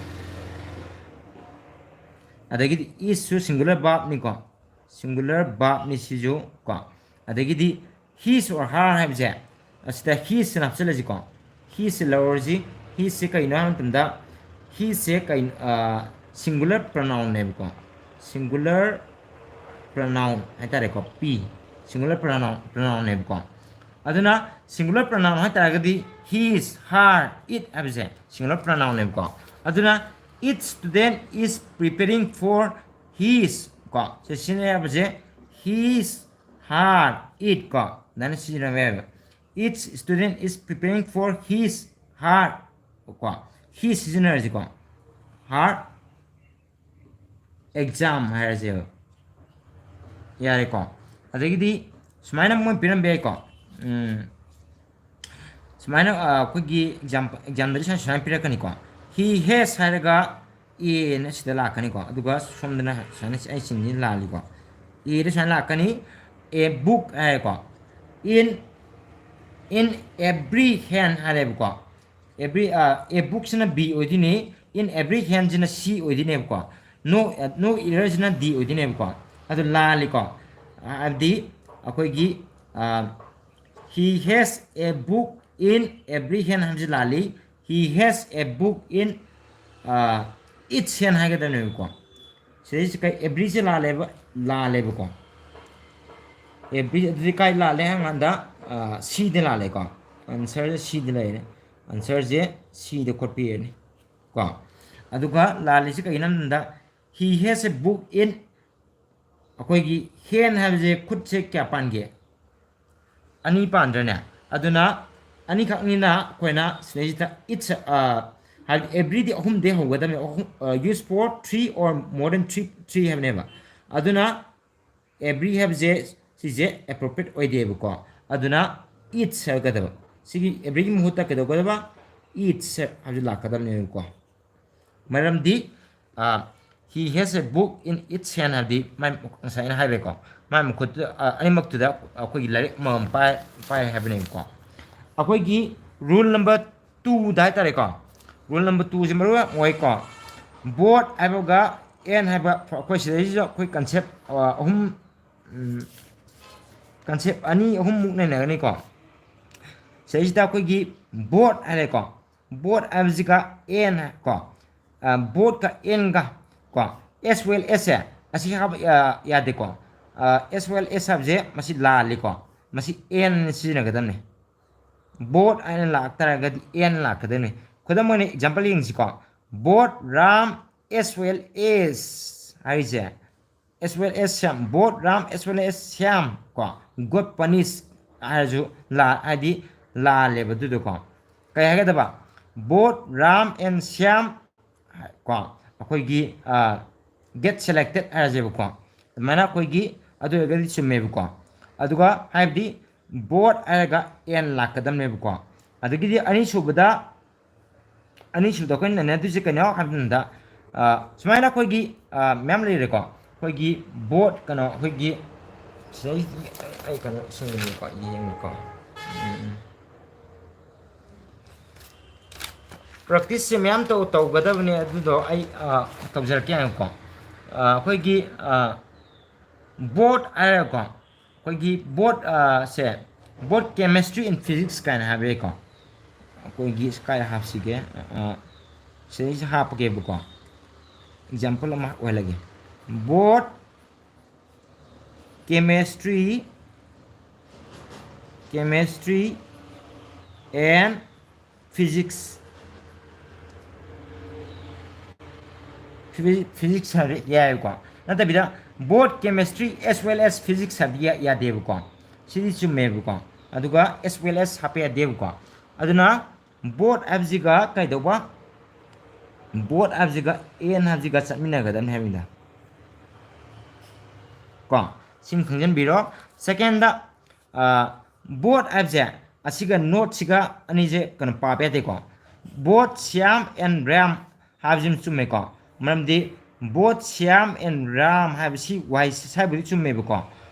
ꯑꯗꯒꯤꯗꯤ isꯁꯨ singular verbꯅꯤꯀꯣ꯫ Singular verbꯅꯤ ꯁꯤꯁꯨ ꯀꯣ꯫ ꯑꯗꯒꯤꯗꯤ his or her ꯍꯥꯏꯕꯁꯦ ꯑꯁꯤꯗ hisꯁꯤꯅ ꯍꯥꯞꯆꯤꯜꯂꯁꯤꯀꯣ꯫ Hisꯁꯤ ꯂꯧꯔꯁꯤ꯫ Hisꯁꯤ ꯀꯩꯅꯣ ꯍꯥꯏꯕ ꯃꯇꯝꯗ hisꯁꯦ ꯀꯩꯅꯣ, singular pronounꯅꯦꯕꯀꯣ꯫ Singular pronoun ꯍꯥꯏꯇꯥꯔꯦꯀꯣ꯫ P singular pronoun pronounꯅꯦꯕꯀꯣ꯫ ꯑꯗꯨꯅ singular pronoun ꯍꯥꯏꯇꯥꯔꯒꯗꯤ his, her, it ꯍꯥꯏꯕꯁꯦ singular pronounꯅꯦꯕꯀꯣ꯫ ꯑꯗꯨꯅ each student is preparing for his ꯀꯣ꯫ ꯁꯤ ꯁꯤꯖꯤꯟꯅꯩ ꯍꯥꯏꯕꯁꯦ his, her, it ꯀꯣ꯫ ꯑꯗꯨꯃꯥꯏꯅ ꯁꯤꯖꯤꯟꯅꯕ ꯌꯥꯏꯕ꯫ Each student is preparing for his, her ꯀꯣ꯫ His ꯁꯤꯖꯤꯟꯅꯔꯁꯤꯀꯣ꯫ Her exam ꯍꯥꯏꯔꯁꯦꯕ꯫ ꯌꯥꯔꯦꯀꯣ꯫ ꯑꯗꯒꯤꯗꯤ ꯁꯨꯃꯥꯏꯅ ꯃꯣꯏ ꯄꯤꯔꯝꯕ ꯌꯥꯏꯀꯣ꯫ ꯁꯨꯃꯥꯏꯅ ꯑꯩꯈꯣꯏꯒꯤ exam examꯗꯗꯤ ꯁꯨꯃꯥꯏꯅ ꯁꯨꯃꯥꯏꯅ ꯄꯤꯔꯛꯀꯅꯤꯀꯣ꯫ He has ꯍꯥꯏꯔꯒ ꯑꯦꯅ ꯁꯤꯗ ꯂꯥꯛꯀꯅꯤꯀꯣ꯫ ꯑꯗꯨꯒ ꯁꯣꯝꯗꯅ ꯁꯨꯃꯥꯏꯅ ꯑꯩ ꯁꯤꯟꯁꯤ ꯂꯥꯜꯂꯤꯀꯣ꯫ Aꯗ ꯁꯨꯃꯥꯏꯅ ꯂꯥꯛꯀꯅꯤ꯫ A book ꯍꯥꯏꯔꯦꯀꯣ꯫ In in every hand ꯍꯥꯏꯔꯦꯕꯀꯣ꯫ Every a bookꯁꯤꯅ B ꯑꯣꯏꯗꯣꯏꯅꯤ꯫ In every handꯁꯤꯅ C ꯑꯣꯏꯗꯣꯏꯅꯦꯕꯀꯣ꯫ No no errorꯁꯤꯅ D ꯑꯣꯏꯗꯣꯏꯅꯦꯕꯀꯣ꯫ ꯑꯗꯨ ꯂꯥꯜꯂꯤꯀꯣ꯫ ꯍꯥꯏꯕꯗꯤ ꯑꯩꯈꯣꯏꯒꯤ he has a book in every hand ꯍꯥꯏꯕꯁꯤ ꯂꯥꯜꯂꯤ꯫ He has a book in each hand ꯍꯥꯏꯒꯗꯕꯅꯦꯕꯀꯣ꯫ ꯁꯤꯗꯩꯁꯤ ꯀꯩ everyꯁꯦ ꯂꯥꯜꯂꯦꯕ꯫ ꯂꯥꯜꯂꯦꯕꯀꯣ꯫ ꯑꯦꯕ꯭ꯔꯤ ꯑꯗꯨꯗꯤ ꯀꯥꯏ ꯂꯥꯜꯂꯦ ꯍꯥꯏ ꯀꯥꯟꯗ ꯁꯤꯗ ꯂꯥꯜꯂꯦꯀꯣ꯫ ꯑꯟꯁꯔꯁꯦ ꯁꯤꯗ ꯂꯩꯔꯦ꯫ ꯑꯟꯁꯔꯁꯦ ꯁꯤꯗ ꯈꯣꯠꯄꯤꯔꯅꯤ ꯀꯣ꯫ ꯑꯗꯨꯒ ꯂꯥꯜꯂꯤꯁꯤ ꯀꯩꯒꯤꯅꯣ ꯍꯥꯏ ꯃꯇꯝꯗ he has a book in ꯑꯩꯈꯣꯏꯒꯤ ꯍꯦꯟ ꯍꯥꯏꯕꯁꯦ ꯈꯨꯠꯁꯦ ꯀꯌꯥ ꯄꯥꯟꯒꯦ? ꯑꯅꯤ ꯄꯥꯟꯗ꯭ꯔꯅꯦ? ꯑꯗꯨꯅ ꯑꯅꯤꯈꯛꯅꯤꯅ ꯑꯩꯈꯣꯏꯅ ꯁꯤꯗꯩꯁꯤꯗ ꯏꯠꯁ ꯍꯥꯏꯕꯗꯤ ꯑꯦꯕ꯭ꯔꯤꯗꯤ ꯑꯍꯨꯝꯗꯩ ꯍꯧꯒꯗꯕꯅꯦ꯫ ꯑꯍꯨꯝ use for three or more than three three ꯍꯥꯏꯕꯅꯦꯕ꯫ ꯑꯗꯨꯅ ꯑꯦꯕ꯭ꯔꯤ ꯍꯥꯏꯕꯁꯦ ꯁꯤꯁꯦ ꯑꯦꯄ꯭ꯔꯣꯄ꯭ꯔꯤꯌꯦꯠ ꯑꯣꯏꯗꯦꯕꯀꯣ꯫ ꯑꯗꯨꯅ ꯏꯠꯁ ꯍꯥꯏꯒꯗꯕ ꯁꯤꯒꯤ ꯑꯦꯕ꯭ꯔꯤꯒꯤ ꯃꯍꯨꯠꯇ ꯀꯩꯗꯧꯒꯗꯕ? ꯏꯠꯁ ꯍꯥꯏꯕꯁꯦ ꯂꯥꯛꯀꯗꯕꯅꯦꯕꯀꯣ꯫ ꯃꯔꯝꯗꯤ he has a book in its hand ꯍꯥꯏꯕꯗꯤ ꯃꯥꯏ ꯉꯁꯥꯏ ꯑꯩꯅ ꯍꯥꯏꯔꯦꯀꯣ꯫ ꯃꯥꯏ ꯃꯈꯨꯠꯇꯨꯗ ꯑꯅꯤꯃꯛꯇꯨꯗ ꯑꯩꯈꯣꯏꯒꯤ ꯂꯥꯏꯔꯤꯛ ꯑꯃꯃꯝ ꯄꯥꯏ ꯄꯥꯏ ꯍꯥꯏꯕꯅꯦꯕꯀꯣ꯫ ꯑꯩꯈꯣꯏꯒꯤ rule number twoꯗ ꯍꯥꯏꯇꯥꯔꯦꯀꯣ꯫ Rule number twoꯁꯦ ꯃꯔꯨ ꯌꯥꯝ ꯑꯣꯏꯀꯣ꯫ Both ꯍꯥꯏꯕꯒ and ꯍꯥꯏꯕ ꯑꯩꯈꯣꯏ ꯁꯤꯗꯩꯁꯤꯗ ꯑꯩꯈꯣꯏ concept ꯑꯍꯨꯝ concept ꯑꯅꯤ ꯑꯍꯨꯝꯃꯨꯛ ꯅꯩꯅꯒꯅꯤꯀꯣ꯫ ꯁꯤꯗꯩꯁꯤꯗ ꯑꯩꯈꯣꯏꯒꯤ both ꯍꯥꯏꯔꯦꯀꯣ꯫ Both ꯍꯥꯏꯕꯁꯤꯒ and ꯀꯣ꯫ Bothꯀ andꯒ ꯀꯣ꯫ As well asꯁꯦ ꯑꯁꯤ ꯍꯥꯞꯄ ꯌꯥꯗꯦꯀꯣ꯫ As well as ꯍꯥꯏꯕꯁꯦ ꯃꯁꯤ ꯂꯥꯜꯂꯤꯀꯣ꯫ ꯃꯁꯤ and ꯁꯤꯖꯤꯟꯅꯒꯗꯕꯅꯤ꯫ Both ꯍꯥꯏꯅ ꯂꯥꯛꯇꯥꯔꯒꯗꯤ and ꯂꯥꯛꯀꯗꯣꯏꯅꯤ꯫ ꯈꯨꯗꯝ ꯑꯣꯏꯅ example ꯌꯦꯡꯁꯤꯀꯣ꯫ Both Ram as well as ꯍꯥꯏꯔꯤꯁꯦ as well as Shyam, both Ram as well as Shyam ꯀꯣ got punished ꯍꯥꯏꯔꯁꯨ ꯍꯥꯏꯗꯤ ꯂꯥꯜꯂꯦꯕ ꯑꯗꯨꯗꯣꯀꯣ꯫ ꯀꯩ ꯍꯥꯏꯒꯗꯕ? Both Ram and Shyam ꯀꯣ ꯑꯩꯈꯣꯏꯒꯤ get selected ꯍꯥꯏꯔꯁꯦꯕꯀꯣ꯫ ꯑꯗꯨꯃꯥꯏꯅ ꯑꯩꯈꯣꯏꯒꯤ ꯑꯗꯨ ꯑꯣꯏꯔꯒꯗꯤ ꯆꯨꯝꯃꯦꯕꯀꯣ꯫ ꯑꯗꯨꯒ ꯍꯥꯏꯕꯗꯤ both ꯍꯥꯏꯔꯒ and ꯂꯥꯛꯀꯗꯕꯅꯦꯕꯀꯣ꯫ ꯑꯗꯒꯤꯗꯤ ꯑꯅꯤꯁꯨꯕꯗ ꯑꯅꯤꯁꯨꯕꯗ ꯑꯩꯈꯣꯏꯅ ꯅꯩꯅꯗꯣꯏꯁꯦ ꯀꯩꯅꯣ ꯍꯥꯏꯕ ꯃꯇꯝꯗ ꯁꯨꯃꯥꯏꯅ ꯑꯩꯈꯣꯏꯒꯤ ꯃꯌꯥꯝ ꯂꯩꯔꯦꯀꯣ꯫ ꯑꯩꯈꯣꯏꯒꯤ both ꯀꯩꯅꯣ ꯑꯩꯈꯣꯏꯒꯤ ꯁꯤꯗꯩ ꯑꯩ ꯀꯩꯅꯣ ꯁꯤꯟꯒꯅꯤꯀꯣ ꯌꯦꯡꯉꯨꯀꯣ꯫ ꯎꯝ, ꯎꯝ꯫ Practiceꯁꯦ ꯃꯌꯥꯝ ꯇꯧ ꯇꯧꯒꯗꯕꯅꯦ ꯑꯗꯨꯗꯣ ꯑꯩ ꯇꯧꯖꯔꯛꯀꯦ ꯍꯥꯏꯀꯣ꯫ ꯑꯩꯈꯣꯏꯒꯤ both ꯍꯥꯏꯔꯒꯀꯣ꯫ ꯑꯩꯈꯣꯏꯒꯤ both say both chemistry and physics ꯀꯥꯏꯅ ꯍꯥꯏꯕ ꯌꯥꯏꯀꯣ꯫ ꯑꯩꯈꯣꯏꯒꯤ ꯀꯥꯏ ꯍꯥꯞꯁꯤꯒꯦ? ꯁꯤꯗꯩꯁꯤꯗ ꯍꯥꯞꯄꯒꯦꯕꯀꯣ꯫ Example ꯑꯃ ꯑꯣꯏꯍꯜꯂꯒꯦ꯫ Both chemistry Chemistry and Physics. Physics ꯍꯥꯏꯕ ꯌꯥꯏꯑꯕꯀꯣ, ꯅꯠꯇꯕꯤꯗ both chemistry as well as physics ꯍꯥꯏꯕꯗꯤ ꯌꯥꯗꯦꯕꯀꯣ꯫ ꯁꯤꯗꯤ ꯆꯨꯝꯃꯦꯕꯀꯣ꯫ ꯑꯗꯨꯒ as well as ꯍꯥꯞꯄ ꯌꯥꯗꯦꯕꯀꯣ꯫ ꯑꯗꯨꯅ both ꯍꯥꯏꯕꯁꯤꯒ ꯀꯩꯗꯧꯕ, both ꯍꯥꯏꯕꯁꯤꯒ and ꯍꯥꯏꯕꯁꯤꯒ ꯆꯠꯃꯤꯟꯅꯒꯗꯕꯅꯤ ꯍꯥꯏꯕꯅꯤꯗ꯫ ꯀꯣ, ꯁꯤꯃ ꯈꯪꯖꯟꯕꯤꯔꯣ꯫ Second, both ꯍꯥꯏꯕꯁꯦ ꯑꯁꯤꯒ not ꯁꯤꯒ ꯑꯅꯤꯁꯦ ꯀꯩꯅꯣ ꯄꯥꯕ ꯌꯥꯗꯦꯀꯣ꯫ Both Shyam and Ram ꯍꯥꯏꯕꯁꯤꯃ ꯆꯨꯝꯃꯦꯀꯣ꯫ ꯃꯔꯝꯗꯤ both Shyam and Ram ꯍꯥꯏꯕꯁꯤ ꯋꯥꯍꯩ ꯁꯥꯏꯕꯨꯗꯤ ꯆꯨꯝꯃꯦꯕꯀꯣ꯫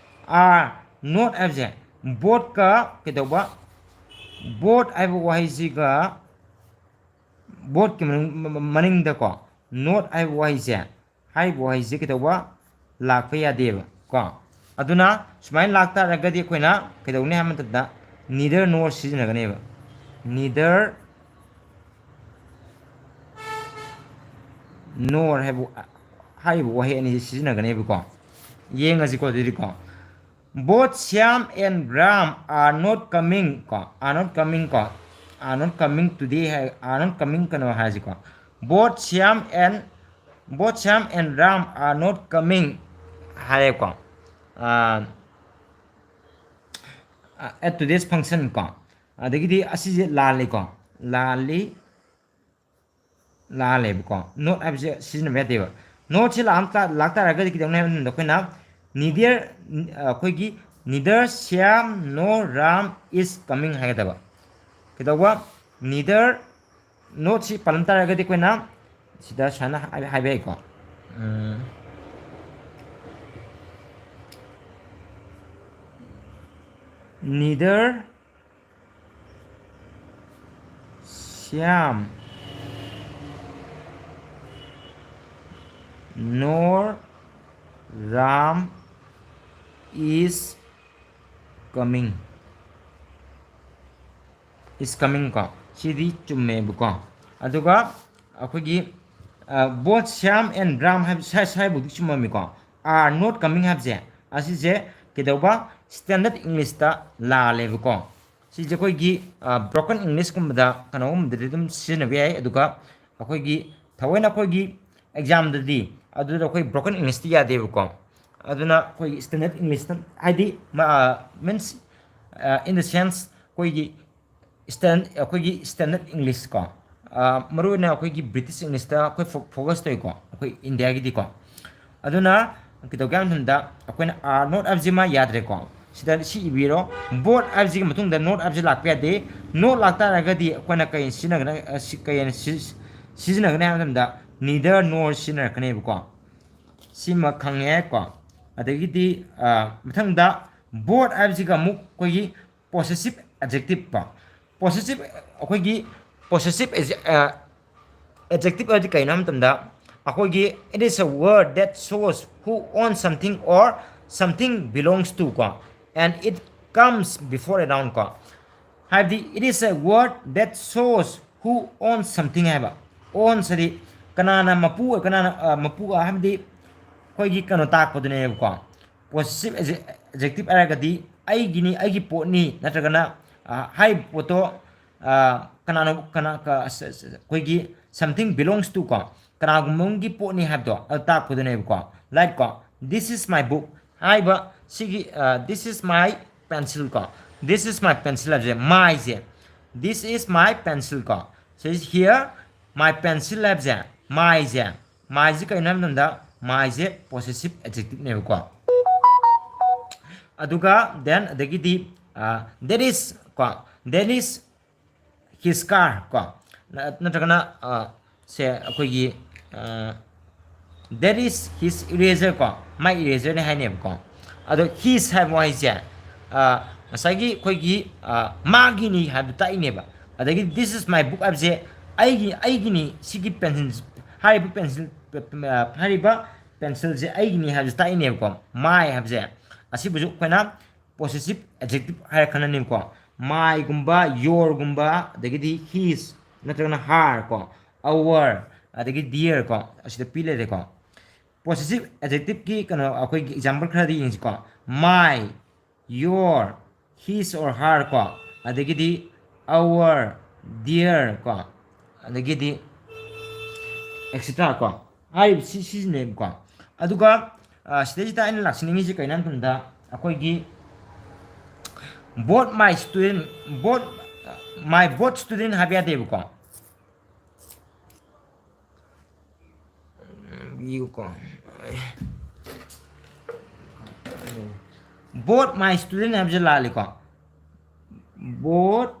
Are not ꯍꯥꯏꯕꯁꯦ both ꯀ ꯀꯩꯗꯧꯕ, both ꯍꯥꯏꯕ ꯋꯥꯍꯩꯁꯤꯒ, both ꯀꯤ ꯃꯅꯨꯡ-, ꯃ-, ꯃ-, ꯃꯅꯤꯡꯗꯀꯣ not ꯍꯥꯏꯕ ꯋꯥꯍꯩꯁꯦ, ꯍꯥꯏꯔꯤꯕ ꯋꯥꯍꯩꯁꯦ ꯀꯩꯗꯧꯕ, ꯂꯥꯛꯄ ꯌꯥꯗꯦꯕ ꯀꯣ꯫ ꯑꯗꯨꯅ ꯁꯨꯃꯥꯏꯅ ꯂꯥꯛꯇꯥꯔꯒꯗꯤ ꯑꯩꯈꯣꯏꯅ ꯀꯩꯗꯧꯅꯤ ꯍꯥꯏꯕ ꯃꯇꯝꯗ neither nor ꯁꯤꯖꯤꯟꯅꯒꯅꯦꯕ꯫ Neither nor ꯍꯥꯏꯕ, ꯍꯥꯏꯔꯤꯕ ꯋꯥꯍꯩ ꯑꯅꯤꯁꯦ ꯁꯤꯖꯤꯟꯅꯒꯅꯦꯕꯀꯣ꯫ ꯌꯦꯡꯉꯁꯤꯀꯣ ꯑꯗꯨꯗꯤꯀꯣ꯫ Both Shyam and Ram are not coming ꯀꯣ, are not coming ꯀꯣ, are not coming today high, are not coming ꯀꯩꯅꯣ ꯍꯥꯏꯁꯤꯀꯣ꯫ Both Shyam and, both Shyam and Ram are not coming ꯍꯥꯏꯔꯦꯀꯣ꯫ Ah, at today's function ꯀꯣ꯫ ꯑꯗꯒꯤꯗꯤ ꯑꯁꯤꯁꯦ ꯂꯥꯜꯂꯤꯀꯣ, ꯂꯥꯜꯂꯤ, ꯂꯥꯜꯂꯦꯕꯀꯣ꯫ Not ꯍꯥꯏꯕꯁꯦ ꯁꯤꯖꯤꯟꯅꯕ ꯌꯥꯗꯦꯕ꯫ Not ꯁꯤ ꯂꯥꯛ-, ꯂꯥꯛꯇꯥꯔꯒꯗꯤ ꯀꯩꯗꯧꯅꯤ ꯍꯥꯏꯕ ꯃꯇꯝꯗ ꯑꯩꯈꯣꯏꯅ neither, ꯑꯩꯈꯣꯏꯒꯤ neither Shyam nor Ram is coming ꯍꯥꯏꯒꯗꯕ꯫ ꯀꯩꯗꯧꯕ? Neither, not ꯁꯤ ꯄꯥꯜꯂꯝ ꯇꯥꯔꯒꯗꯤ ꯑꯩꯈꯣꯏꯅ ꯁꯤꯗ ꯁꯨꯃꯥꯏꯅ ꯍꯥꯏ-, ꯍꯥꯏꯕ ꯌꯥꯏꯀꯣ꯫ ꯎꯝ, neither Shyam nor Ram is coming, is coming ꯀꯣ꯫ ꯁꯤꯗꯤ ꯆꯨꯝꯃꯦꯕꯀꯣ꯫ ꯑꯗꯨꯒ ꯑꯩꯈꯣꯏꯒꯤ, ꯑ, both Shyam and Ram ꯍꯥꯏꯕ ꯁ꯭ꯋꯥꯏ, ꯁ꯭ꯋꯥꯏꯐꯥꯎꯗꯤ ꯆꯨꯝꯃꯝꯃꯤꯀꯣ꯫ Are not coming ꯍꯥꯏꯕꯁꯦ, ꯑꯁꯤꯁꯦ ꯀꯩꯗꯧꯕ? standard Englishꯇ ꯂꯥꯜꯂꯦꯕꯀꯣ꯫ ꯁꯤꯁꯦ ꯑꯩꯈꯣꯏꯒꯤ broken Englishꯀꯨꯝꯕꯗ ꯀꯩꯅꯣꯒꯨꯝꯕꯗꯗꯤ ꯑꯗꯨꯝ ꯁꯤꯖꯤꯟꯅꯕ ꯌꯥꯏ, ꯑꯗꯨꯒ ꯑꯩꯈꯣꯏꯒꯤ ꯊꯑꯣꯏꯅ ꯑꯩꯈꯣꯏꯒꯤ examꯗꯗꯤ ꯑꯗꯨꯗ ꯑꯩꯈꯣꯏ broken Englishꯇꯤ ꯌꯥꯗꯦꯕꯀꯣ꯫ ꯑꯗꯨꯅ ꯑꯩꯈꯣꯏꯒꯤ standard Englishꯇ, ꯍꯥꯏꯗꯤ means in the sense ꯑꯩꯈꯣꯏꯒꯤ stand ꯑꯩꯈꯣꯏꯒꯤ standard English ꯀꯣ, ꯃꯔꯨꯑꯣꯏꯅ ꯑꯩꯈꯣꯏꯒꯤ British Englishꯇ ꯑꯩꯈꯣꯏ focus ꯇꯧꯏꯀꯣ, ꯑꯩꯈꯣꯏ ꯏꯟꯗꯤꯌꯥꯒꯤꯗꯤꯀꯣ꯫ ꯑꯗꯨꯅ ꯀꯩꯗꯧꯒꯦ ꯍꯥꯏꯕ ꯃꯇꯝꯗ ꯑꯩꯈꯣꯏꯅ are not ꯍꯥꯏꯕꯁꯤꯃ ꯌꯥꯗ꯭ꯔꯦꯀꯣ꯫ ꯁꯤꯗ ꯁꯤ ꯏꯕꯤꯔꯣ, both ꯍꯥꯏꯕꯁꯤꯒꯤ ꯃꯇꯨꯡꯗ not ꯍꯥꯏꯕꯁꯤ ꯂꯥꯛꯄ ꯌꯥꯗꯦ꯫ Not ꯂꯥꯛꯇꯥꯔꯒꯗꯤ ꯑꯩꯈꯣꯏꯅ ꯀꯩ ꯁꯤꯖꯤꯟꯅꯒꯅꯤ, ꯀꯩ ꯁꯤꯖꯤꯟꯅꯒꯅꯤ ꯍꯥꯏꯕ ꯃꯇꯝꯗ neither nor ꯁꯤꯖꯤꯟꯅꯔꯛꯀꯅꯦꯕꯀꯣ꯫ ꯁꯤꯃ ꯈꯪꯉꯦꯀꯣ꯫ ꯑꯗꯒꯤꯗꯤ ꯃꯊꯪꯗ both ꯍꯥꯏꯕꯁꯤꯒ ꯑꯃꯨꯛ ꯑꯩꯈꯣꯏꯒꯤ possessive adjective ꯀꯣ꯫ Possessive ꯑꯩꯈꯣꯏꯒꯤ possessive adjective ꯍꯥꯏꯕꯗꯤ ꯀꯩꯅꯣ ꯍꯥꯏꯕ ꯃꯇꯝꯗ ꯑꯩꯈꯣꯏꯒꯤ it is a word that shows who owns something or something belongs to ꯀꯣ, and it comes before a noun ꯀꯣ꯫ ꯍꯥꯏꯕꯗꯤ it is a word that shows who owns something ꯍꯥꯏꯕ꯫ Owns ꯍꯥꯏꯗꯤ ꯀꯅꯥꯅ ꯃꯄꯨ, ꯀꯅꯥꯅ ꯃꯄꯨ ꯍꯥꯏꯕꯗꯤ ꯑꯩꯈꯣꯏꯒꯤ ꯀꯩꯅꯣ ꯇꯥꯛꯄꯗꯨꯅꯦꯕꯀꯣ꯫ Possessive adjective ꯍꯥꯏꯔꯒꯗꯤ ꯑꯩꯒꯤꯅꯤ, ꯑꯩꯒꯤ ꯄꯣꯠꯅꯤ, ꯅꯠꯇ꯭ꯔꯒꯅ ꯍꯥꯏꯔꯤꯕ ꯄꯣꯠꯇꯣ ꯀꯅꯥꯅꯣ, ꯀꯅꯥ ꯑꯩꯈꯣꯏꯒꯤ something belongs to ꯀꯣ, ꯀꯅꯥꯒꯨꯝꯕ ꯑꯃꯒꯤ ꯄꯣꯠꯅꯤ ꯍꯥꯏꯕꯗꯣ ꯑꯗꯨ ꯇꯥꯛꯄꯗꯨꯅꯦꯕꯀꯣ꯫ Like ꯀꯣ, this is my book ꯍꯥꯏꯕ ꯁꯤꯒꯤ this is my pencil ꯀꯣ, this is my pencil ꯍꯥꯏꯕꯁꯦ myꯁꯦ, this is my pencil ꯀꯣ꯫ ꯁꯤ here my pencil ꯍꯥꯏꯕꯁꯦ myꯁꯦ, myꯁꯦ ꯀꯩꯅꯣ ꯍꯥꯏꯕ ꯃꯇꯝꯗ myꯁꯦ possessive adjectiveꯅꯦꯕꯀꯣ꯫ ꯑꯗꯨꯒ then ꯑꯗꯒꯤꯗꯤ that is ꯀꯣ, that is his car ꯀꯣ, ꯅꯠꯇ꯭ꯔꯒꯅ ꯁꯦ ꯑꯩꯈꯣꯏꯒꯤ that is his eraser ꯀꯣ, my eraserꯅꯦ ꯍꯥꯏꯅꯦꯕꯀꯣ꯫ ꯑꯗꯣ his ꯍꯥꯏꯕ ꯋꯥꯍꯩꯁꯦ ꯉꯁꯥꯏꯒꯤ ꯑꯩꯈꯣꯏꯒꯤ ꯃꯥꯒꯤꯅꯤ ꯍꯥꯏꯕꯗꯨ ꯇꯥꯛꯏꯅꯦꯕ꯫ ꯑꯗꯒꯤ this is my book ꯍꯥꯏꯕꯁꯦ ꯑꯩꯒꯤ, ꯑꯩꯒꯤꯅꯤ ꯁꯤꯒꯤ pencil, ꯍꯥꯏꯔꯤꯕ pencil, ꯍꯥꯏꯔꯤꯕ pencilꯁꯦ ꯑꯩꯒꯤꯅꯤ ꯍꯥꯏꯕꯁꯦ ꯇꯥꯛꯏꯅꯦꯕꯀꯣ꯫ My ꯍꯥꯏꯕꯁꯦ ꯑꯁꯤꯕꯨꯁꯨ ꯑꯩꯈꯣꯏꯅ possessive adjective ꯍꯥꯏꯔ ꯈꯟꯅꯅꯤꯕꯀꯣ꯫ Myꯒꯨꯝꯕ, yourꯒꯨꯝꯕ, ꯑꯗꯒꯤꯗꯤ his ꯅꯠꯇ꯭ꯔꯒꯅ her ꯀꯣ, our, ꯑꯗꯒꯤ their ꯀꯣ, ꯑꯁꯤꯗ ꯄꯤ ꯂꯩꯔꯦꯀꯣ꯫ Possessive adjectiveꯀꯤ ꯀꯩꯅꯣ ꯑꯩꯈꯣꯏꯒꯤ example ꯈꯔꯗꯤ ꯌꯦꯡꯁꯤꯀꯣ꯫ My, your, his or her ꯀꯣ, ꯑꯗꯒꯤꯗꯤ our, their ꯀꯣ, ꯑꯗꯒꯤꯗꯤ etcetera ꯀꯣ, ꯍꯥꯏꯔꯤꯕꯁꯤ ꯁꯤꯖꯤꯟꯅꯩꯕꯀꯣ꯫ ꯑꯗꯨꯒ ꯁꯤꯗꯩꯁꯤꯗ ꯑꯩꯅ ꯂꯥꯛꯆꯅꯤꯡꯉꯤꯁꯤ ꯀꯩꯅꯣ ꯍꯥꯏꯕ ꯃꯇꯝꯗ ꯑꯩꯈꯣꯏꯒꯤ both my student, both, my both student ꯍꯥꯏꯕ ꯌꯥꯗꯦꯕꯀꯣ꯫ ꯌꯦꯡꯉꯨꯀꯣ꯫ Both my student ꯍꯥꯏꯕꯁꯦ ꯂꯥꯜꯂꯤꯀꯣ꯫ Both,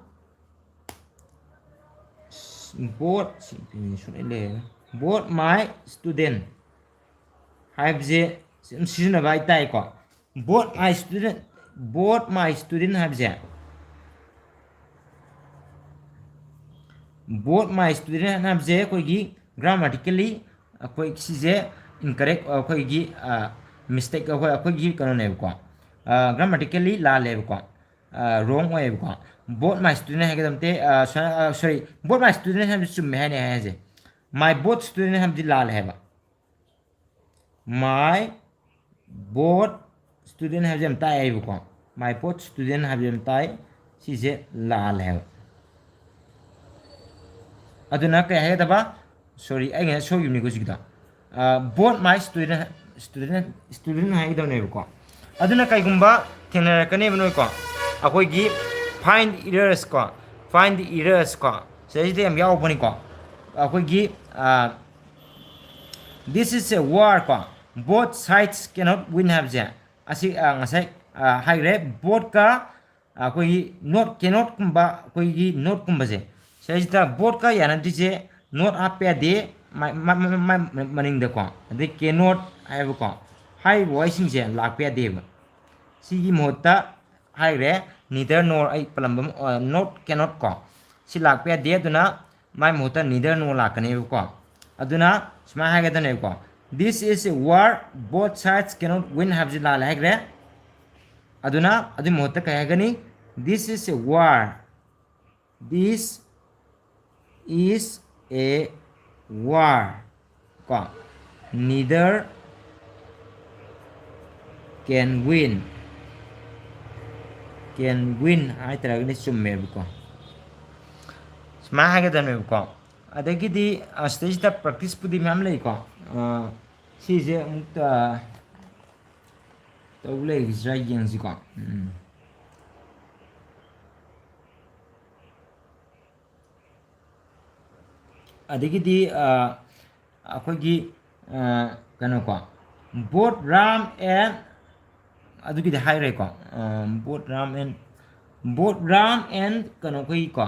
both, both my student ꯍꯥꯏꯕꯁꯦ ꯑꯗꯨꯝ ꯁꯤꯖꯤꯟꯅꯕ ꯍꯥꯏꯇꯥꯔꯦꯀꯣ꯫ Both my student, both my student ꯍꯥꯏꯕꯁꯦ, both my student ꯍꯥꯏꯕꯁꯦ ꯑꯩꯈꯣꯏꯒꯤ grammatically ꯑꯩꯈꯣꯏ ꯁꯤꯁꯦ incorrect, ꯑꯩꯈꯣꯏꯒꯤ mistake, ꯑꯩꯈꯣꯏ, ꯑꯩꯈꯣꯏꯒꯤ ꯀꯩꯅꯣꯅꯦꯕꯀꯣ, grammatically ꯂꯥꯜꯂꯦꯕꯀꯣ, wrong ꯑꯣꯏꯌꯦꯕꯀꯣ꯫ Both my student ꯍꯥꯏꯒꯗꯕ ꯅꯠꯇꯦ꯫ Sorry, both my student ꯍꯥꯏꯕꯁꯤ ꯆꯨꯝꯃꯦ ꯍꯥꯏꯅꯤ ꯍꯥꯏꯁꯦ꯫ My both student ꯍꯥꯏꯕꯗꯤ ꯂꯥꯜꯂꯦ ꯍꯥꯏꯕ꯫ My both student ꯍꯥꯏꯕꯁꯦ ꯌꯥꯝ ꯇꯥꯏ ꯍꯥꯏꯕꯀꯣ꯫ My both student ꯍꯥꯏꯕꯁꯦ ꯌꯥꯝ ꯇꯥꯏ꯫ ꯁꯤꯁꯦ ꯂꯥꯜꯂꯦ ꯍꯥꯏꯕ꯫ ꯑꯗꯨꯅ ꯀꯩ ꯍꯥꯏꯒꯗꯕ? Sorry, ꯑꯩ ꯉꯁꯥꯏ ꯁꯣꯏꯈꯤꯕꯅꯤꯀꯣ ꯁꯤꯒꯤꯗꯣ꯫ Both my student, student, student ꯍꯥꯏꯒꯗꯕꯅꯦꯕꯀꯣ꯫ ꯑꯗꯨꯅ ꯀꯩꯒꯨꯝꯕ ꯊꯦꯡꯅꯔꯛꯀꯅꯦꯕ ꯅꯣꯏꯀꯣ, ꯑꯩꯈꯣꯏꯒꯤ find errors ꯀꯣ, find errors ꯀꯣ, ꯁꯤꯗꯩꯁꯤꯗ ꯌꯥꯝ ꯌꯥꯎꯕꯅꯤꯀꯣ꯫ ꯑꯩꯈꯣꯏꯒꯤ this is a war ꯀꯣ, both sides cannot win ꯍꯥꯏꯕꯁꯦ ꯑꯁꯤ ꯉꯁꯥꯏ ꯍꯥꯏꯈ꯭ꯔꯦ꯫ Bothꯀ ꯑꯩꯈꯣꯏꯒꯤ not, cannotꯀꯨꯝꯕ, ꯑꯩꯈꯣꯏꯒꯤ notꯀꯨꯝꯕꯁꯦ ꯁꯤꯗꯩꯁꯤꯗ bothꯀ ꯌꯥꯅꯗ꯭ꯔꯤꯁꯦ not ꯍꯥꯞꯄ ꯌꯥꯗꯦ ꯃꯅꯤꯡꯗꯀꯣ꯫ ꯑꯗꯩ cannot ꯍꯥꯏꯕꯀꯣ, ꯍꯥꯏꯔꯤꯕ ꯋꯥꯍꯩꯁꯤꯡꯁꯦ ꯂꯥꯛꯄ ꯌꯥꯗꯦꯕ꯫ ꯁꯤꯒꯤ ꯃꯍꯨꯠꯇ ꯍꯥꯏꯈ꯭ꯔꯦ neither nor, ꯑꯩ ꯄꯜꯂꯝꯕ not, cannot ꯀꯣ, ꯁꯤ ꯂꯥꯛꯄ ꯌꯥꯗꯦ꯫ ꯑꯗꯨꯅ ꯃꯥꯏ ꯃꯍꯨꯠꯇ neither nor ꯂꯥꯛꯀꯅꯦꯕꯀꯣ꯫ ꯑꯗꯨꯅ ꯁꯨꯃꯥꯏꯅ ꯍꯥꯏꯒꯗꯕꯅꯦꯕꯀꯣ, this is a war, both sides cannot win ꯍꯥꯏꯕꯁꯤ ꯂꯥꯜꯂꯦ ꯍꯥꯏꯈ꯭ꯔꯦ꯫ ꯑꯗꯨꯅ ꯑꯗꯨꯒꯤ ꯃꯍꯨꯠꯇ ꯀꯩ ꯍꯥꯏꯒꯅꯤ? This is a war, this is a war ꯀꯣ, neither can win, can win ꯍꯥꯏꯇꯥꯔꯒꯗꯤ ꯆꯨꯝꯃꯦꯕꯀꯣ꯫ ꯁꯨꯃꯥꯏꯅ ꯍꯥꯏꯒꯗꯕꯅꯦꯕꯀꯣ꯫ ꯑꯗꯒꯤꯗꯤ, ꯑ, ꯁꯤꯗꯩꯁꯤꯗ practiceꯄꯨꯗꯤ ꯃꯌꯥꯝ ꯂꯩꯀꯣ꯫ ꯑ, ꯁꯤꯁꯦ ꯑꯃꯨꯛꯇ ꯇꯧ ꯂꯩꯔꯤꯁꯤꯔꯥ ꯌꯦꯡꯁꯤꯀꯣ꯫ ꯎꯝ꯫ ꯑꯗꯒꯤꯗꯤ, ꯑ, ꯑꯩꯈꯣꯏꯒꯤ, ꯑ, ꯀꯩꯅꯣꯀꯣ, both Ram and ꯑꯗꯨꯒꯤꯗꯤ ꯍꯥꯏꯈ꯭ꯔꯦꯀꯣ꯫ ꯑ, both Ram and, both Ram and ꯀꯩꯅꯣ ꯑꯩꯈꯣꯏꯒꯤꯀꯣ,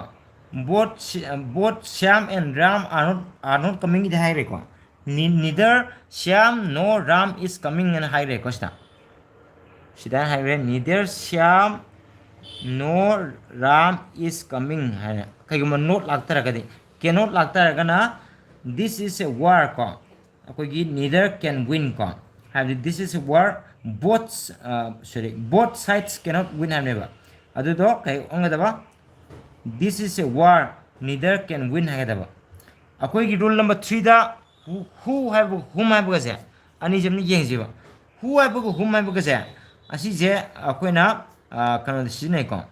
both Sy-, both Shyam and Ram are not, are not comingꯒꯤꯗꯤ ꯍꯥꯏꯈ꯭ꯔꯦꯀꯣ꯫ Ni-, neither Shyam nor Ram is coming ꯍꯥꯏꯅ ꯍꯥꯏꯈ꯭ꯔꯦꯀꯣ ꯁꯤꯗ꯫ ꯁꯤꯗ ꯍꯥꯏꯈ꯭ꯔꯦ, neither Shyam nor Ram is coming ꯍꯥꯏꯅ꯫ ꯀꯩꯒꯨꯝꯕ not ꯂꯥꯛꯇꯥꯔꯒꯗꯤ, cannot ꯂꯥꯛꯇꯥꯔꯒꯅ, this is a war ꯀꯣ꯫ ꯑꯩꯈꯣꯏꯒꯤ neither can win ꯀꯣ꯫ ꯍꯥꯏꯕꯗꯤ this is a war, both, ꯑ, sorry, both sides cannot win ꯍꯥꯏꯕꯅꯦꯕ꯫ ꯑꯗꯨꯗꯣ ꯀꯩ ꯑꯣꯟꯒꯗꯕ? This is a war, neither can win ꯍꯥꯏꯒꯗꯕ꯫ ꯑꯩꯈꯣꯏꯒꯤ rule number threeꯗ who, who ꯍꯥꯏꯕ, whom ꯍꯥꯏꯕꯒꯁꯦ ꯑꯅꯤꯁꯦ ꯑꯝꯇ ꯌꯦꯡꯁꯦꯕ꯫ Who ꯍꯥꯏꯕꯒ whom ꯍꯥꯏꯕꯒꯁꯦ, ꯑꯁꯤꯁꯦ ꯑꯩꯈꯣꯏꯅ, ꯑ, ꯀꯩꯅꯣꯗ ꯁꯤꯖꯤꯟꯅꯩꯀꯣ꯫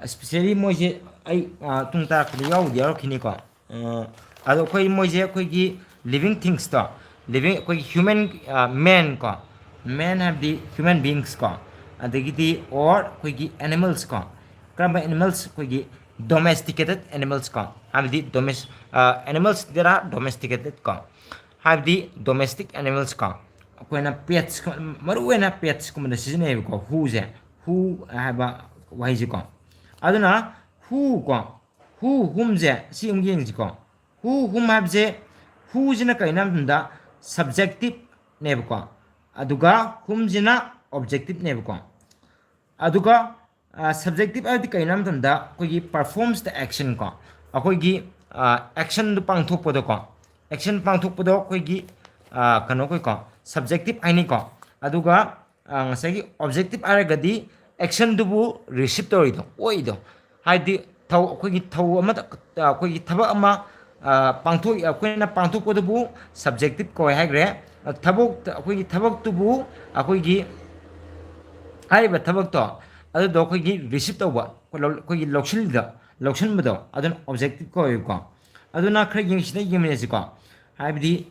Especially ꯃꯣꯏꯁꯦ ꯑꯩ, ꯑ, ꯇꯨꯡ ꯇꯥꯔꯛꯄꯗ ꯌꯥꯎꯕꯨꯗꯤ ꯌꯥꯎꯔꯛꯈꯤꯅꯤꯀꯣ꯫ ꯑ, ꯑꯗꯣ ꯑꯩꯈꯣꯏ ꯃꯣꯏꯁꯦ ꯑꯩꯈꯣꯏꯒꯤ living thingsꯇꯣ, living ꯑꯩꯈꯣꯏꯒꯤ human, ꯑ, man ꯀꯣ, man ꯍꯥꯏꯕꯗꯤ human beings ꯀꯣ, ꯑꯗꯒꯤꯗꯤ or ꯑꯩꯈꯣꯏꯒꯤ animals ꯀꯣ꯫ ꯀꯔꯝꯕ animals? ꯑꯩꯈꯣꯏꯒꯤ domesticated animals ꯀꯣ, ꯍꯥꯏꯕꯗꯤ domes-, ꯑ, animals that are domesticated ꯀꯣ, ꯍꯥꯏꯕꯗꯤ domestic animals ꯀꯣ꯫ ꯑꯩꯈꯣꯏꯅ pets ꯀ-, ꯃꯔꯨꯑꯣꯏꯅ petsꯀꯨꯝꯕꯗ ꯁꯤꯖꯤꯟꯅꯩꯌꯦꯕꯀꯣ, whoꯁꯦ, who ꯍꯥꯏꯕ ꯋꯥꯍꯩꯁꯦꯀꯣ꯫ ꯑꯗꯨꯅ who ꯀꯣ, who, whomꯁꯦ ꯁꯤ ꯑꯃꯨꯛ ꯌꯦꯡꯁꯤꯀꯣ꯫ Who, whom ꯍꯥꯏꯕꯁꯦ, whoꯁꯤꯅ ꯀꯔꯤꯅꯣ ꯍꯥꯏꯕ ꯃꯇꯝꯗ subjectiveꯅꯦꯕꯀꯣ, ꯑꯗꯨꯒ whomꯁꯤꯅ objectiveꯅꯦꯕꯀꯣ꯫ ꯑꯗꯨꯒ, ꯑ, subjective ꯍꯥꯏꯕꯗꯤ ꯀꯔꯤꯅꯣ ꯍꯥꯏꯕ ꯃꯇꯝꯗ ꯑꯩꯈꯣꯏꯒꯤ performs the action ꯀꯣ, ꯑꯩꯈꯣꯏꯒꯤ, ꯑ, actionꯗꯨ ꯄꯥꯡꯊꯣꯛꯄꯗꯀꯣ, action ꯄꯥꯡꯊꯣꯛꯄꯗꯣ ꯑꯩꯈꯣꯏꯒꯤ, ꯑ, ꯀꯩꯅꯣ ꯑꯩꯈꯣꯏꯀꯣ, subjective ꯍꯥꯏꯅꯤꯀꯣ꯫ ꯑꯗꯨꯒ, ꯑ, ꯉꯁꯥꯏꯒꯤ objective ꯍꯥꯏꯔꯒꯗꯤ actionꯗꯨꯕꯨ receive ꯇꯧꯔꯤꯗꯣ, ꯑꯣꯛꯏꯗꯣ꯫ ꯍꯥꯏꯗꯤ ꯊꯧ-, ꯑꯩꯈꯣꯏꯒꯤ ꯊꯧ ꯑꯃꯗ, ꯑꯩꯈꯣꯏꯒꯤ ꯊꯕꯛ ꯑꯃ, ꯑ, ꯄꯥꯡꯊꯣꯛ-, ꯑꯩꯈꯣꯏꯅ ꯄꯥꯡꯊꯣꯛꯄꯗꯨꯕꯨ subjective ꯀꯧꯋꯦ ꯍꯥꯏꯈ꯭ꯔꯦ꯫ ꯊꯕꯛ, ꯑꯩꯈꯣꯏꯒꯤ ꯊꯕꯛꯇꯨꯕꯨ ꯑꯩꯈꯣꯏꯒꯤ ꯍꯥꯏꯔꯤꯕ ꯊꯕꯛꯇꯣ ꯑꯗꯨꯗꯣ ꯑꯩꯈꯣꯏꯒꯤ ꯔꯤꯁꯤꯞ ꯇꯧꯕ, ꯑꯩꯈꯣꯏꯒꯤ ꯂꯧꯁꯤꯟꯕꯗꯣ, ꯂꯧꯁꯤꯟꯕꯗꯣ ꯑꯗꯨꯅ ꯑꯣꯕꯖꯦꯛꯇꯤꯞ ꯀꯧꯋꯦꯕꯀꯣ꯫ ꯑꯗꯨꯅ ꯈꯔ ꯌꯦꯡꯁꯤꯅ ꯌꯦꯡꯃꯤꯟꯅꯁꯤꯀꯣ꯫ ꯍꯥꯏꯕꯗꯤ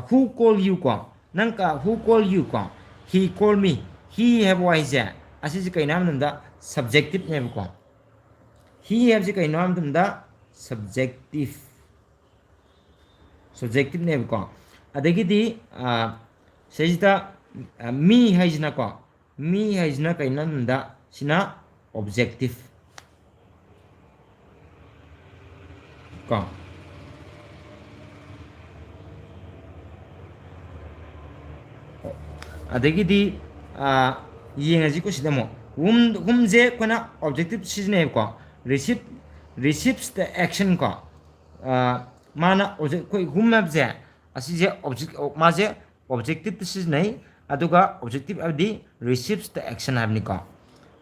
ꯍꯨ ꯀꯣꯜ ꯌꯨ ꯀꯣ, ꯅꯪ ꯀ ꯍꯨ ꯀꯣꯜ ꯌꯨ ꯀꯣ, ꯍꯤ ꯀꯣꯜ ꯃꯤ꯫ ꯍꯤ ꯍꯥꯏꯕ ꯋꯥꯍꯩꯁꯦ ꯑꯁꯤꯁꯦ ꯀꯩꯅꯣ ꯍꯥꯏꯕ ꯃꯇꯝꯗ ꯁꯕꯖꯦꯛꯇꯤꯞꯅꯦꯕꯀꯣ꯫ ꯍꯤ ꯍꯥꯏꯕꯁꯤ ꯀꯩꯅꯣ ꯍꯥꯏꯕ ꯃꯇꯝꯗ ꯁꯕꯖꯦꯛꯇꯤꯞ, ꯁꯕꯖꯦꯛꯇꯤꯞꯅꯦꯕꯀꯣ꯫ ꯑꯗꯒꯤꯗꯤ ꯁꯤꯁꯤꯗ ꯃꯤ ꯍꯥꯏꯁꯤꯅꯀꯣ, ꯃꯤ ꯍꯥꯏꯁꯤꯅ ꯀꯩꯅꯣ ꯍꯥꯏꯕꯗ ꯁꯤꯅ ꯑꯣꯕꯖꯦꯛꯇꯤꯞ ꯀꯣ꯫ ꯑꯗꯒꯤꯗꯤ ꯌꯦꯡꯉꯁꯤꯀꯣ, ꯁꯤꯗ ꯑꯃꯨꯛ ꯋꯨꯝ, ꯋꯨꯝꯁꯦ ꯑꯩꯈꯣꯏꯅ ꯑꯣꯕꯖꯦꯛꯇꯤꯞ ꯁꯤꯖꯤꯟꯅꯩꯕꯀꯣ꯫ ꯔꯤꯁꯤꯞ, ꯔꯤꯁꯤꯞꯁ ꯗ ꯑꯦꯛꯁꯟ ꯀꯣ꯫ ꯃꯥꯅ ꯑꯣꯕꯖꯦꯛ, ꯑꯩꯈꯣꯏ ꯋꯨꯝ ꯍꯥꯏꯕꯁꯦ ꯑꯁꯤꯁꯦ ꯑꯣꯕꯖꯦꯛ, ꯃꯥꯁꯦ ꯑꯣꯕꯖꯦꯛꯇꯤꯞꯇ ꯁꯤꯖꯤꯟꯅꯩ꯫ ꯑꯗꯨꯒ ꯑꯣꯕꯖꯦꯛꯇꯤꯞ ꯍꯥꯏꯕꯗꯤ ꯔꯤꯁꯤꯞꯁ ꯗ ꯑꯦꯛꯁꯟ ꯍꯥꯏꯕꯅꯤꯀꯣ꯫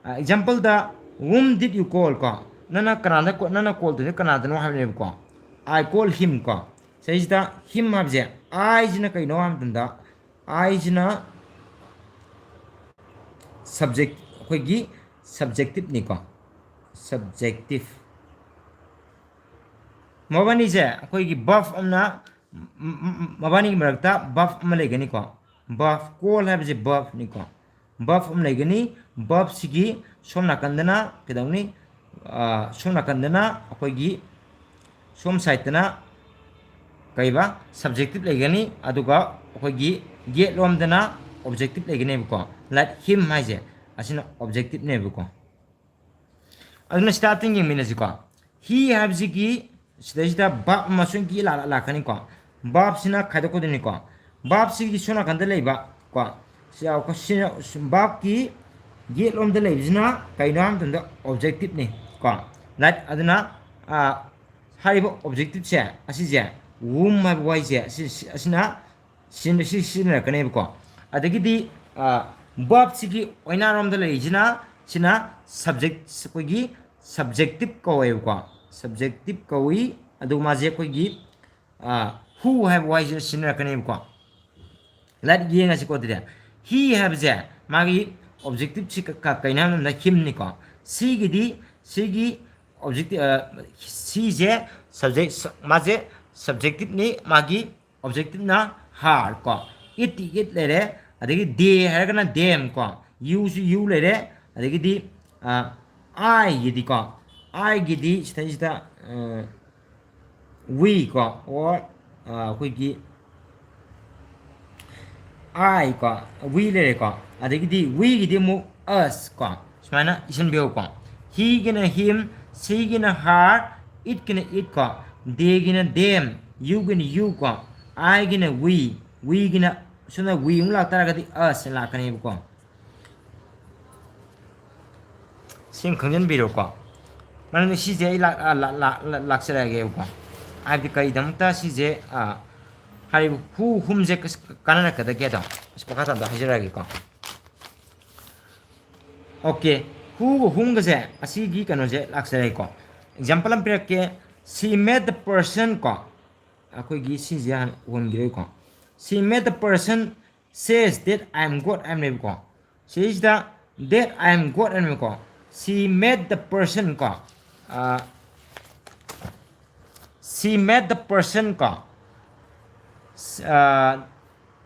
ꯑꯦꯛꯖꯥꯝꯄꯜꯗ, ꯋꯨꯝ ꯗꯤꯠ ꯌꯨ ꯀꯣꯜ ꯀꯣ, ꯅꯪꯅ ꯀꯅꯥꯗ, ꯅꯪꯅ ꯀꯣꯜ ꯇꯧꯔꯤꯁꯦ ꯀꯅꯥꯗꯅꯣ ꯍꯥꯏꯕꯅꯦꯕꯀꯣ꯫ ꯑꯥꯏ ꯀꯣꯜ ꯍꯤꯝ ꯀꯣ꯫ ꯁꯤꯁꯤꯗ ꯍꯤꯝ ꯍꯥꯏꯕꯁꯦ ꯑꯥꯏꯁꯤꯅ ꯀꯩꯅꯣ ꯍꯥꯏꯕ ꯃꯇꯝꯗ, ꯑꯥꯏꯁꯤꯅ ꯁꯕꯖꯦꯛ, ꯑꯩꯈꯣꯏꯒꯤ ꯁꯕꯖꯦꯛꯇꯤꯞꯅꯤꯀꯣ꯫ ꯁꯕꯖꯦꯛꯇꯤꯞ꯫ ꯃꯕꯥꯅꯤꯁꯦ ꯑꯩꯈꯣꯏꯒꯤ ꯕꯐ ꯑꯃꯅ, ꯃꯕꯥꯅꯤꯒꯤ ꯃꯔꯛꯇ ꯕꯐ ꯑꯃ ꯂꯩꯒꯅꯤꯀꯣ꯫ ꯕꯐ, ꯀꯣꯜ ꯍꯥꯏꯕꯁꯦ ꯕꯐꯅꯤꯀꯣ꯫ ꯕꯐ ꯑꯃ ꯂꯩꯒꯅꯤ꯫ ꯕꯐꯁꯤꯒꯤ ꯁꯣꯝ ꯅꯥꯀꯟꯗꯅ ꯀꯩꯗꯧꯅꯤ? ꯁꯣꯝ ꯅꯥꯀꯟꯗꯅ ꯑꯩꯈꯣꯏꯒꯤ ꯁꯣꯝ ꯁꯥꯏꯠꯇꯅ ꯀꯩꯕ, ꯁꯕꯖꯦꯛꯇꯤꯞ ꯂꯩꯒꯅꯤ, ꯑꯗꯨꯒ ꯑꯩꯈꯣꯏꯒꯤ ꯌꯦꯠꯂꯣꯝꯗꯅ ꯑꯣꯕꯖꯦꯛꯇꯤꯞ ꯂꯩꯒꯅꯦꯕꯀꯣ꯫ ꯂꯥꯏꯛ ꯍꯤꯝ ꯍꯥꯏꯁꯦ ꯑꯁꯤꯅ ꯑꯣꯕꯖꯦꯛꯇꯤꯞꯅꯦꯕꯀꯣ꯫ ꯑꯗꯨꯅ ꯁꯤꯗ ꯑꯝꯇꯪ ꯌꯦꯡꯃꯤꯟꯅꯁꯤꯀꯣ꯫ ꯍꯤ ꯍꯥꯏꯕꯁꯤꯒꯤ ꯁꯤꯗꯩꯁꯤꯗ ꯕꯥꯞ ꯑꯃꯁꯨꯡꯒꯤ ꯂꯥꯛꯀꯅꯤꯀꯣ꯫ ꯕꯥꯞꯁꯤꯅ ꯈꯥꯏꯗꯣꯛꯀꯗꯣꯏꯅꯤꯀꯣ꯫ ꯕꯥꯞꯁꯤꯒꯤ ꯁꯣꯝ ꯅꯥꯀꯟꯗ ꯂꯩꯕ ꯀꯣ, ꯕꯥꯞꯀꯤ ꯌꯦꯠꯂꯣꯝꯗ ꯂꯩꯕꯁꯤꯅ ꯀꯩꯅꯣ ꯍꯥꯏꯕ ꯃꯇꯝꯗ ꯑꯣꯕꯖꯦꯛꯇꯤꯞꯅꯤ ꯀꯣ꯫ ꯔꯥꯏꯠ? ꯑꯗꯨꯅ ꯍꯥꯏꯔꯤꯕ ꯑꯣꯕꯖꯦꯛꯇꯤꯞꯁꯦ ꯑꯁꯤꯁꯦ ꯋꯨꯝ ꯍꯥꯏꯕ ꯋꯥꯍꯩꯁꯦ ꯑꯁꯤꯅ ꯁꯤ ꯁꯤꯖꯤꯟꯅꯔꯛꯀꯅꯦꯕꯀꯣ꯫ ꯑꯗꯒꯤꯗꯤ ꯕꯥꯞꯁꯤꯒꯤ ꯑꯣꯏꯅꯥꯔꯣꯝꯗ ꯂꯩꯔꯤꯁꯤꯅ, ꯁꯤꯅ ꯁꯕꯖꯦꯛ, ꯑꯩꯈꯣꯏꯒꯤ ꯁꯕꯖꯦꯛꯇꯤꯞ ꯀꯧꯋꯦꯕꯀꯣ꯫ ꯁꯕꯖꯦꯛꯇꯤꯞ ꯀꯧꯏ꯫ ꯑꯗꯨꯒ ꯃꯥꯁꯦ ꯑꯩꯈꯣꯏꯒꯤ ꯍꯨ ꯍꯥꯏꯕ ꯋꯥꯍꯩꯁꯤꯅ ꯁꯤꯖꯤꯟꯅꯔꯛꯀꯅꯦꯕꯀꯣ꯫ ꯂꯥꯏꯔꯤꯛ ꯌꯦꯡꯉꯁꯤꯀꯣ꯫ ꯑꯗꯨꯗꯤ ꯍꯤ ꯍꯥꯏꯕꯁꯦ ꯃꯥꯒꯤ objective ꯁꯤ ꯀ- ꯀ- ꯀꯩꯅꯣ ꯍꯥꯏꯕ ꯃꯇꯝꯗ him ꯅꯤꯀꯣ꯫ ꯁꯤꯒꯤꯗꯤ, ꯁꯤꯒꯤ objective, ꯑ, ꯁꯤꯁꯦ subject, ꯃꯥꯁꯦ subjective ꯅꯤ, ꯃꯥꯒꯤ objective ꯅ her ꯀꯣ꯫ It ꯇꯤ it ꯂꯩꯔꯦ, ꯑꯗꯒꯤ they ꯍꯥꯏꯔꯒꯅ them ꯀꯣ꯫ You ꯁꯨ you ꯂꯩꯔꯦ, ꯑꯗꯒꯤꯗꯤ, ꯑ, I ꯒꯤꯗꯤꯀꯣ, I ꯒꯤꯗꯤ ꯁꯤꯗꯩꯁꯤꯗ, ꯑ, we ꯀꯣ, or, ꯑ, ꯑꯩꯈꯣꯏꯒꯤ I ꯀꯣ, we ꯂꯩꯔꯦꯀꯣ, ꯑꯗꯒꯤꯗꯤ we ꯒꯤꯗꯤ ꯑꯃꯨꯛ us ꯀꯣ, ꯁꯨꯃꯥꯏꯅ ꯏꯁꯤꯟꯕꯤꯌꯨꯀꯣ꯫ He ꯒꯤꯅ him, she ꯒꯤꯅ her, it ꯀꯤꯅ it ꯀꯣ, they ꯒꯤꯅ them, you ꯒꯤꯅ you ꯀꯣ, I ꯒꯤꯅ we, we ꯒꯤꯅ ꯁꯣꯝꯗ we ꯑꯃꯨꯛ ꯂꯥꯛꯇꯥꯔꯒꯗꯤ us ꯂꯥꯛꯀꯅꯦꯕꯀꯣ꯫ ꯁꯤ ꯑꯃ ꯈꯪꯖꯤꯟꯕꯤꯔꯣꯀꯣ꯫ ꯃꯔꯝꯗꯤ ꯁꯤꯁꯦ ꯑꯩ ꯂꯥꯛ-, ꯑ, ꯂꯥꯛ-, ꯂꯥꯛ-, ꯂꯥꯛ-, ꯂꯥꯛꯆꯔꯛꯑꯒꯦꯕꯀꯣ꯫ ꯍꯥꯏꯕꯗꯤ ꯀꯔꯤꯗꯃꯛꯇ ꯁꯤꯁꯦ, ꯑ, ꯍꯥꯏꯔꯤꯕ who, whom ꯁꯦ ꯀꯁ-, ꯀꯥꯟꯅꯔꯛꯀꯗꯒꯦꯗꯣ ꯑꯁ ꯃꯈꯥ ꯇꯥꯕꯗ ꯍꯥꯏꯖꯔꯛꯑꯒꯦꯀꯣ꯫ Okay, who ꯒ whom ꯒꯁꯦ ꯑꯁꯤꯒꯤ ꯀꯩꯅꯣꯁꯦ ꯂꯥꯛꯆꯔꯦꯀꯣ꯫ Example ꯑꯃ ꯄꯤꯔꯛꯀꯦ, she made the person ꯀꯣ, ꯑꯩꯈꯣꯏꯒꯤ ꯁꯤꯁꯦ ꯍꯥꯟꯅ ꯎꯍꯟꯈꯤꯔꯣꯏꯀꯣ꯫ She made the person says that I am God ꯍꯥꯏꯕꯅꯦꯕꯀꯣ꯫ ꯁꯤꯁꯤꯗ that I am God ꯍꯥꯏꯕꯅꯦꯕꯀꯣ꯫ She made the person ꯀꯣ, ꯑ, she made the person ꯀꯣ, ꯑ,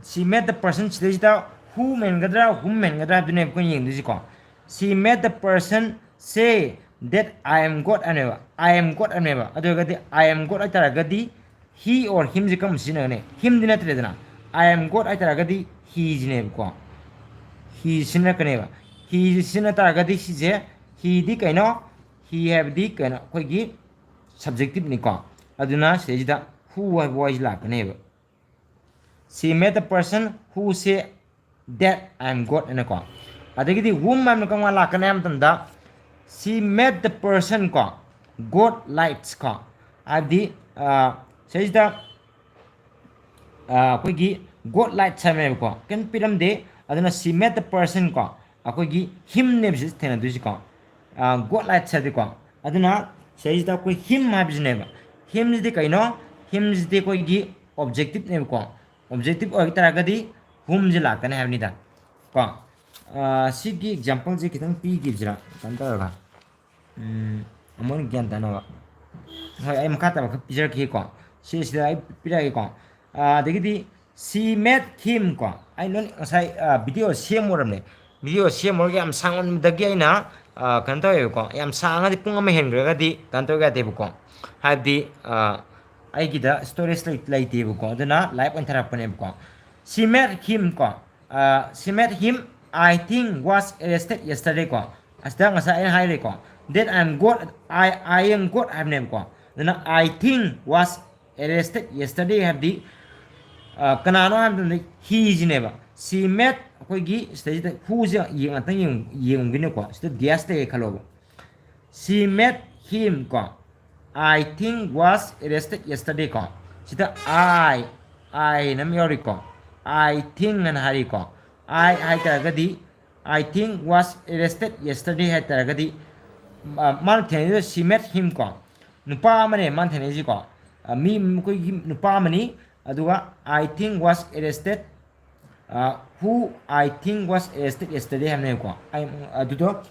she made the person ꯁꯤꯗꯩꯁꯤꯗ who ꯃꯦꯟꯒꯗ꯭ꯔꯥ whom ꯃꯦꯟꯒꯗ꯭ꯔꯥ ꯍꯥꯏꯕꯗꯨꯅꯦꯕ ꯑꯩꯈꯣꯏꯅ ꯌꯦꯡꯗꯣꯏꯁꯤꯀꯣ꯫ She made the person say that I am God ꯍꯥꯏꯕꯅꯦꯕ, I am God ꯍꯥꯏꯕꯅꯦꯕ꯫ ꯑꯗꯨ ꯑꯣꯏꯔꯒꯗꯤ I am God ꯍꯥꯏꯇꯥꯔꯒꯗꯤ he or him ꯁꯦ ꯀꯔꯝꯕ ꯁꯤꯖꯤꯟꯅꯒꯅꯤ? Him D ꯅꯠꯇ꯭ꯔꯦꯗꯅ, I am God ꯍꯥꯏꯇꯥꯔꯒꯗꯤ he ꯁꯤꯅꯦꯕꯀꯣ꯫ He ꯁꯤꯖꯤꯟꯅꯔꯛꯀꯅꯦꯕ꯫ He ꯁꯤꯖꯤꯟꯅ ꯇꯥꯔꯒꯗꯤ ꯁꯤꯁꯦ he ꯗꯤ ꯀꯩꯅꯣ? He ꯍꯥꯏꯕꯗꯤ ꯀꯩꯅꯣ? ꯑꯩꯈꯣꯏꯒꯤ subjective ꯅꯤꯀꯣ꯫ ꯑꯗꯨꯅ ꯁꯤꯗꯩꯁꯤꯗ who ꯍꯥꯏꯕ ꯋꯥꯍꯩꯁꯤ ꯂꯥꯛꯀꯅꯦꯕ꯫ She made the person who say that I am God ꯍꯥꯏꯅꯀꯣ꯫ ꯑꯗꯒꯤꯗꯤ whom ꯍꯥꯏꯕꯅ ꯀꯔꯝ ꯀꯥꯟꯗ ꯂꯥꯛꯀꯅꯤ ꯍꯥꯏꯕ ꯃꯇꯝꯗ, she made the person ꯀꯣ, God likes ꯀꯣ, ꯍꯥꯏꯕꯗꯤ, ꯑ, ꯁꯤꯗꯩꯁꯤꯗ, ꯑ, ꯑꯩꯈꯣꯏꯒꯤ God likes ꯍꯥꯏꯕꯅꯦꯕꯀꯣ, ꯀꯩꯝ ꯄꯤꯔꯝꯗꯦ꯫ ꯑꯗꯨꯅ she made the person ꯀꯣ, ꯑꯩꯈꯣꯏꯒꯤ him ꯅꯦꯕ ꯁꯤꯗ ꯊꯦꯡꯅꯗꯣꯏꯁꯤꯀꯣ, ꯑ, God likes ꯍꯥꯏꯕꯗꯤꯀꯣ꯫ ꯑꯗꯨꯅ ꯁꯤꯗꯩꯁꯤꯗ ꯑꯩꯈꯣꯏ him ꯍꯥꯏꯕꯁꯤꯅꯦꯕ꯫ Him ꯁꯤꯗꯤ ꯀꯩꯅꯣ? Him ꯁꯤꯗꯤ ꯑꯩꯈꯣꯏꯒꯤ objective ꯅꯦꯕꯀꯣ꯫ Objective ꯑꯣꯏ ꯇꯥꯔꯒꯗꯤ whom ꯁꯤ ꯂꯥꯛꯀꯅꯤ ꯍꯥꯏꯕꯅꯤꯗ ꯀꯣ꯫ ꯁꯤꯒꯤ ꯑꯦꯛꯖꯥꯝꯄꯜꯁꯦ ꯈꯤꯇꯪ ꯄꯤꯈꯤꯕꯁꯤꯔꯥ, ꯀꯩꯅꯣ ꯇꯧꯔꯒ, ꯎꯝ, ꯑꯃꯨꯛ ꯍꯦꯟꯅ ꯒ꯭ꯌꯥꯟ ꯇꯥꯅꯕ꯫ ꯍꯣꯏ, ꯑꯩ ꯃꯈꯥ ꯇꯥꯕ ꯈꯔ ꯄꯤꯖꯔꯛꯈꯤꯀꯣ꯫ ꯁꯤꯁꯤꯗ ꯑꯩ ꯄꯤꯔꯛꯑꯒꯦꯀꯣ꯫ ꯑꯗꯒꯤꯗꯤ she met him ꯀꯣ, ꯑꯩ ꯅꯣꯏ ꯉꯁꯥꯏ ꯚꯤꯗꯤꯑꯣ ꯁꯦꯝꯃꯨꯔꯕꯅꯦ꯫ ꯚꯤꯗꯤꯑꯣ ꯁꯦꯝꯃꯨꯔꯒ ꯌꯥꯝ ꯁꯥꯡꯃꯟꯕꯗꯒꯤ ꯑꯩꯅ ꯀꯩꯅꯣ ꯇꯧꯋꯦꯕꯀꯣ, ꯌꯥꯝ ꯁꯥꯡꯉꯗꯤ ꯄꯨꯡ ꯑꯃ ꯍꯦꯟꯈ꯭ꯔꯒꯗꯤ ꯀꯩꯅꯣ ꯇꯧ ꯌꯥꯗꯦꯕꯀꯣ꯫ ꯍꯥꯏꯕꯗꯤ ꯑꯩꯒꯤꯗ ꯁ꯭ꯇꯣꯔꯦꯖ ꯂꯩꯇꯦꯕꯀꯣ, ꯑꯗꯨꯅ ꯂꯥꯏꯚ ꯑꯣꯏꯅ ꯊꯥꯔꯛꯄꯅꯦꯕꯀꯣ꯫ She met him ꯀꯣ, she met him, I think was arrested yesterday ꯀꯣ꯫ ꯑꯁꯤꯗ ꯉꯁꯥꯏ ꯑꯩꯅ ꯍꯥꯏꯔꯦꯀꯣ, that I am got, I, I am got ꯍꯥꯏꯕꯅꯦꯕꯀꯣ꯫ ꯑꯗꯨꯅ I think was arrested yesterday ꯍꯥꯏꯕꯗꯤ ꯀꯅꯥꯅꯣ ꯍꯥꯏꯕ ꯃꯇꯝꯗ heꯁꯤꯅꯦꯕ꯫ She met, ꯑꯩꯈꯣꯏꯒꯤ ꯁꯤꯗꯩꯁꯤꯗ whoꯁꯦ ꯉꯥꯛꯇꯪ ꯌꯦꯡꯉꯨꯒꯤꯅꯦꯀꯣ꯫ ꯁꯤꯗ dash ꯂꯩꯔꯦ ꯈꯜꯂꯣꯕ꯫ She met him ꯀꯣ, I think was arrested yesterday ꯀꯣ꯫ ꯁꯤꯗ I, I ꯅ ꯑꯃ ꯌꯥꯎꯔꯤꯀꯣ, I think ꯑꯅ ꯍꯥꯏꯔꯤꯀꯣ꯫ I ꯍꯥꯏꯇꯥꯔꯒꯗꯤ, I think was arrested yesterday ꯍꯥꯏꯇꯥꯔꯒꯗꯤ, ꯃꯥꯅ ꯊꯦꯡꯅꯔꯤꯕ she met him ꯀꯣ, ꯅꯨꯄꯥ ꯑꯃꯅꯦ ꯃꯥꯅ ꯊꯦꯡꯅꯔꯤꯁꯤꯀꯣ꯫ ꯃꯤ, ꯑꯩꯈꯣꯏꯒꯤ ꯅꯨꯄꯥ ꯑꯃꯅꯤ, ꯑꯗꯨꯒ I think was arrested, who I think was arrested yesterday ꯍꯥꯏꯕꯅꯦꯕꯀꯣ꯫ ꯑꯗꯨꯗꯣ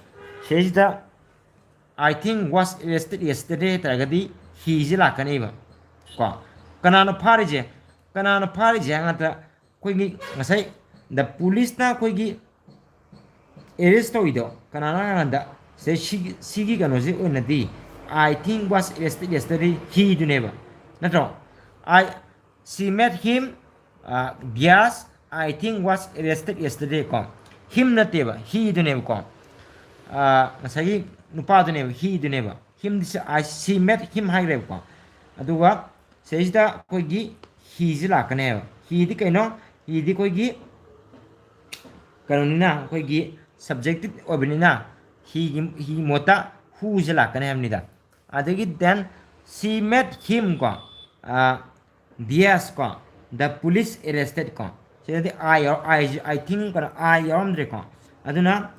ꯁꯤꯗꯩꯁꯤꯗ I think was arrested yesterday ꯍꯥꯏꯇꯥꯔꯒꯗꯤ heꯁꯦ ꯂꯥꯛꯀꯅꯦꯕ ꯀꯣ꯫ ꯀꯅꯥꯅꯣ ꯐꯥꯔꯤꯁꯦ? ꯀꯅꯥꯅꯣ ꯐꯥꯔꯤꯁꯦ ꯍꯥꯏ ꯉꯥꯛꯇ ꯑꯩꯈꯣꯏꯒꯤ ꯉꯁꯥꯏ the policeꯅ ꯑꯩꯈꯣꯏꯒꯤ arrest ꯇꯧꯔꯤꯗꯣ ꯀꯅꯥꯅꯣ ꯍꯥꯏ ꯀꯥꯟꯗ ꯁꯤꯗꯩ ꯁꯤꯒꯤ, ꯁꯤꯒꯤ ꯀꯩꯅꯣꯁꯤ ꯑꯣꯏꯅꯗꯤ I think was arrested yesterday heꯗꯨꯅꯦꯕ, ꯅꯠꯇ꯭ꯔꯣ? I, she met him, dash, I think was arrested yesterday ꯀꯣ꯫ Him ꯅꯠꯇꯦꯕ, heꯗꯨꯅꯦꯕꯀꯣ꯫ ꯉꯁꯥꯏꯒꯤ ꯅꯨꯄꯥꯗꯨꯅꯦꯕ, heꯗꯨꯅꯦꯕ꯫ Himꯗꯤ ꯁꯤ, I, she met him ꯍꯥꯏꯈ꯭ꯔꯦꯕꯀꯣ꯫ ꯑꯗꯨꯒ ꯁꯤꯗꯩꯁꯤꯗ ꯑꯩꯈꯣꯏꯒꯤ heꯁꯤ ꯂꯥꯛꯀꯅꯦꯕ꯫ Heꯗꯤ ꯀꯩꯅꯣ? Heꯗꯤ ꯑꯩꯈꯣꯏꯒꯤ ꯀꯩꯅꯣꯅꯤꯅ, ꯑꯩꯈꯣꯏꯒꯤ subjective ꯑꯣꯏꯕꯅꯤꯅ heꯒꯤ, heꯒꯤ ꯃꯍꯨꯠꯇ whoꯁꯦ ꯂꯥꯛꯀꯅꯤ ꯍꯥꯏꯕꯅꯤꯗ꯫ ꯑꯗꯒꯤ then she met him ꯀꯣ, dash ꯀꯣ, the police arrested ꯀꯣ꯫ ꯁꯤꯗꯗꯤ I ꯌꯥꯎ-, I, I think ꯀꯩꯅꯣ, I ꯌꯥꯎꯔꯝꯗ꯭ꯔꯦꯀꯣ꯫ ꯑꯗꯨꯅ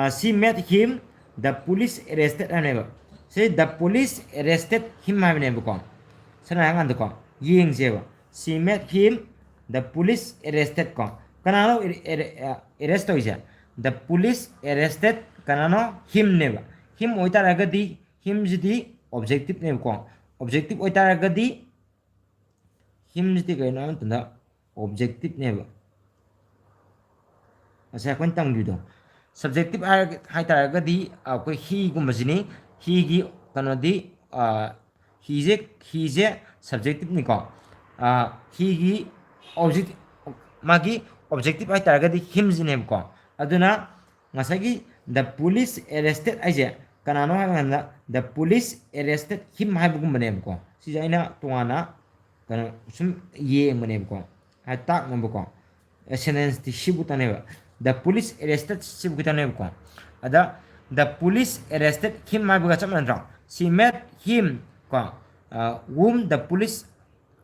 she met him, the police arrested ꯍꯥꯏꯅꯦꯕ꯫ ꯁꯤ the police arrested him ꯍꯥꯏꯕꯅꯦꯕꯀꯣ꯫ ꯁꯝꯅ ꯍꯥꯏꯔꯀꯥꯟꯗꯀꯣ, ꯌꯦꯡꯁꯦꯕ꯫ She met him, the police arrested ꯀꯣ꯫ ꯀꯅꯥꯅꯣ arrest ꯇꯧꯔꯤꯁꯦ? The police arrested ꯀꯅꯥꯅꯣ? Himꯅꯦꯕ꯫ Him ꯑꯣꯏꯇꯥꯔꯒꯗꯤ, himꯁꯤꯗꯤ objectiveꯅꯦꯕꯀꯣ꯫ Objective ꯑꯣꯏꯇꯥꯔꯒꯗꯤ himꯁꯤꯗꯤ ꯀꯩꯅꯣ ꯍꯥꯏꯕ ꯃꯇꯝꯗ objectiveꯅꯦꯕ꯫ ꯉꯁꯥꯏ ꯑꯩꯈꯣꯏꯅ ꯇꯝꯈꯤꯕꯗꯣ꯫ Subjective ꯍꯥꯏꯔ-, ꯍꯥꯏꯇꯥꯔꯒꯗꯤ ꯑꯩꯈꯣꯏ heꯒꯨꯝꯕꯁꯤꯅꯤ꯫ Heꯒꯤ ꯀꯩꯅꯣꯗꯤ, ꯑ, heꯁꯦ, heꯁꯦ subjectiveꯅꯤꯀꯣ꯫ ꯑ, heꯒꯤ object-, ꯃꯥꯒꯤ objective ꯍꯥꯏꯇꯥꯔꯒꯗꯤ himꯁꯤꯅꯦꯕꯀꯣ꯫ ꯑꯗꯨꯅ ꯉꯁꯥꯏꯒꯤ the police arrested ꯍꯥꯏꯁꯦ ꯀꯅꯥꯅꯣ ꯍꯥꯏꯕ ꯀꯥꯟꯗ the police arrested him ꯍꯥꯏꯕꯒꯨꯝꯕꯅꯦꯕꯀꯣ꯫ ꯁꯤꯁꯦ ꯑꯩꯅ ꯇꯣꯉꯥꯟꯅ ꯀꯩꯅꯣ ꯁꯨꯝ ꯌꯦꯡꯕꯅꯦꯕꯀꯣ, ꯍꯥꯏ ꯇꯥꯛꯅꯕꯀꯣ꯫ Sentenceꯇꯤ ꯁꯤꯕꯨ ꯇꯅꯦꯕ, the police arrested ꯁꯤꯕꯨ ꯈꯤꯇꯪꯅꯦꯕꯀꯣ꯫ ꯑꯗ the police arrested him ꯍꯥꯏꯕꯒ ꯆꯞ ꯃꯥꯟꯅꯗ꯭ꯔꯣ? She met him ꯀꯣ, whom the police,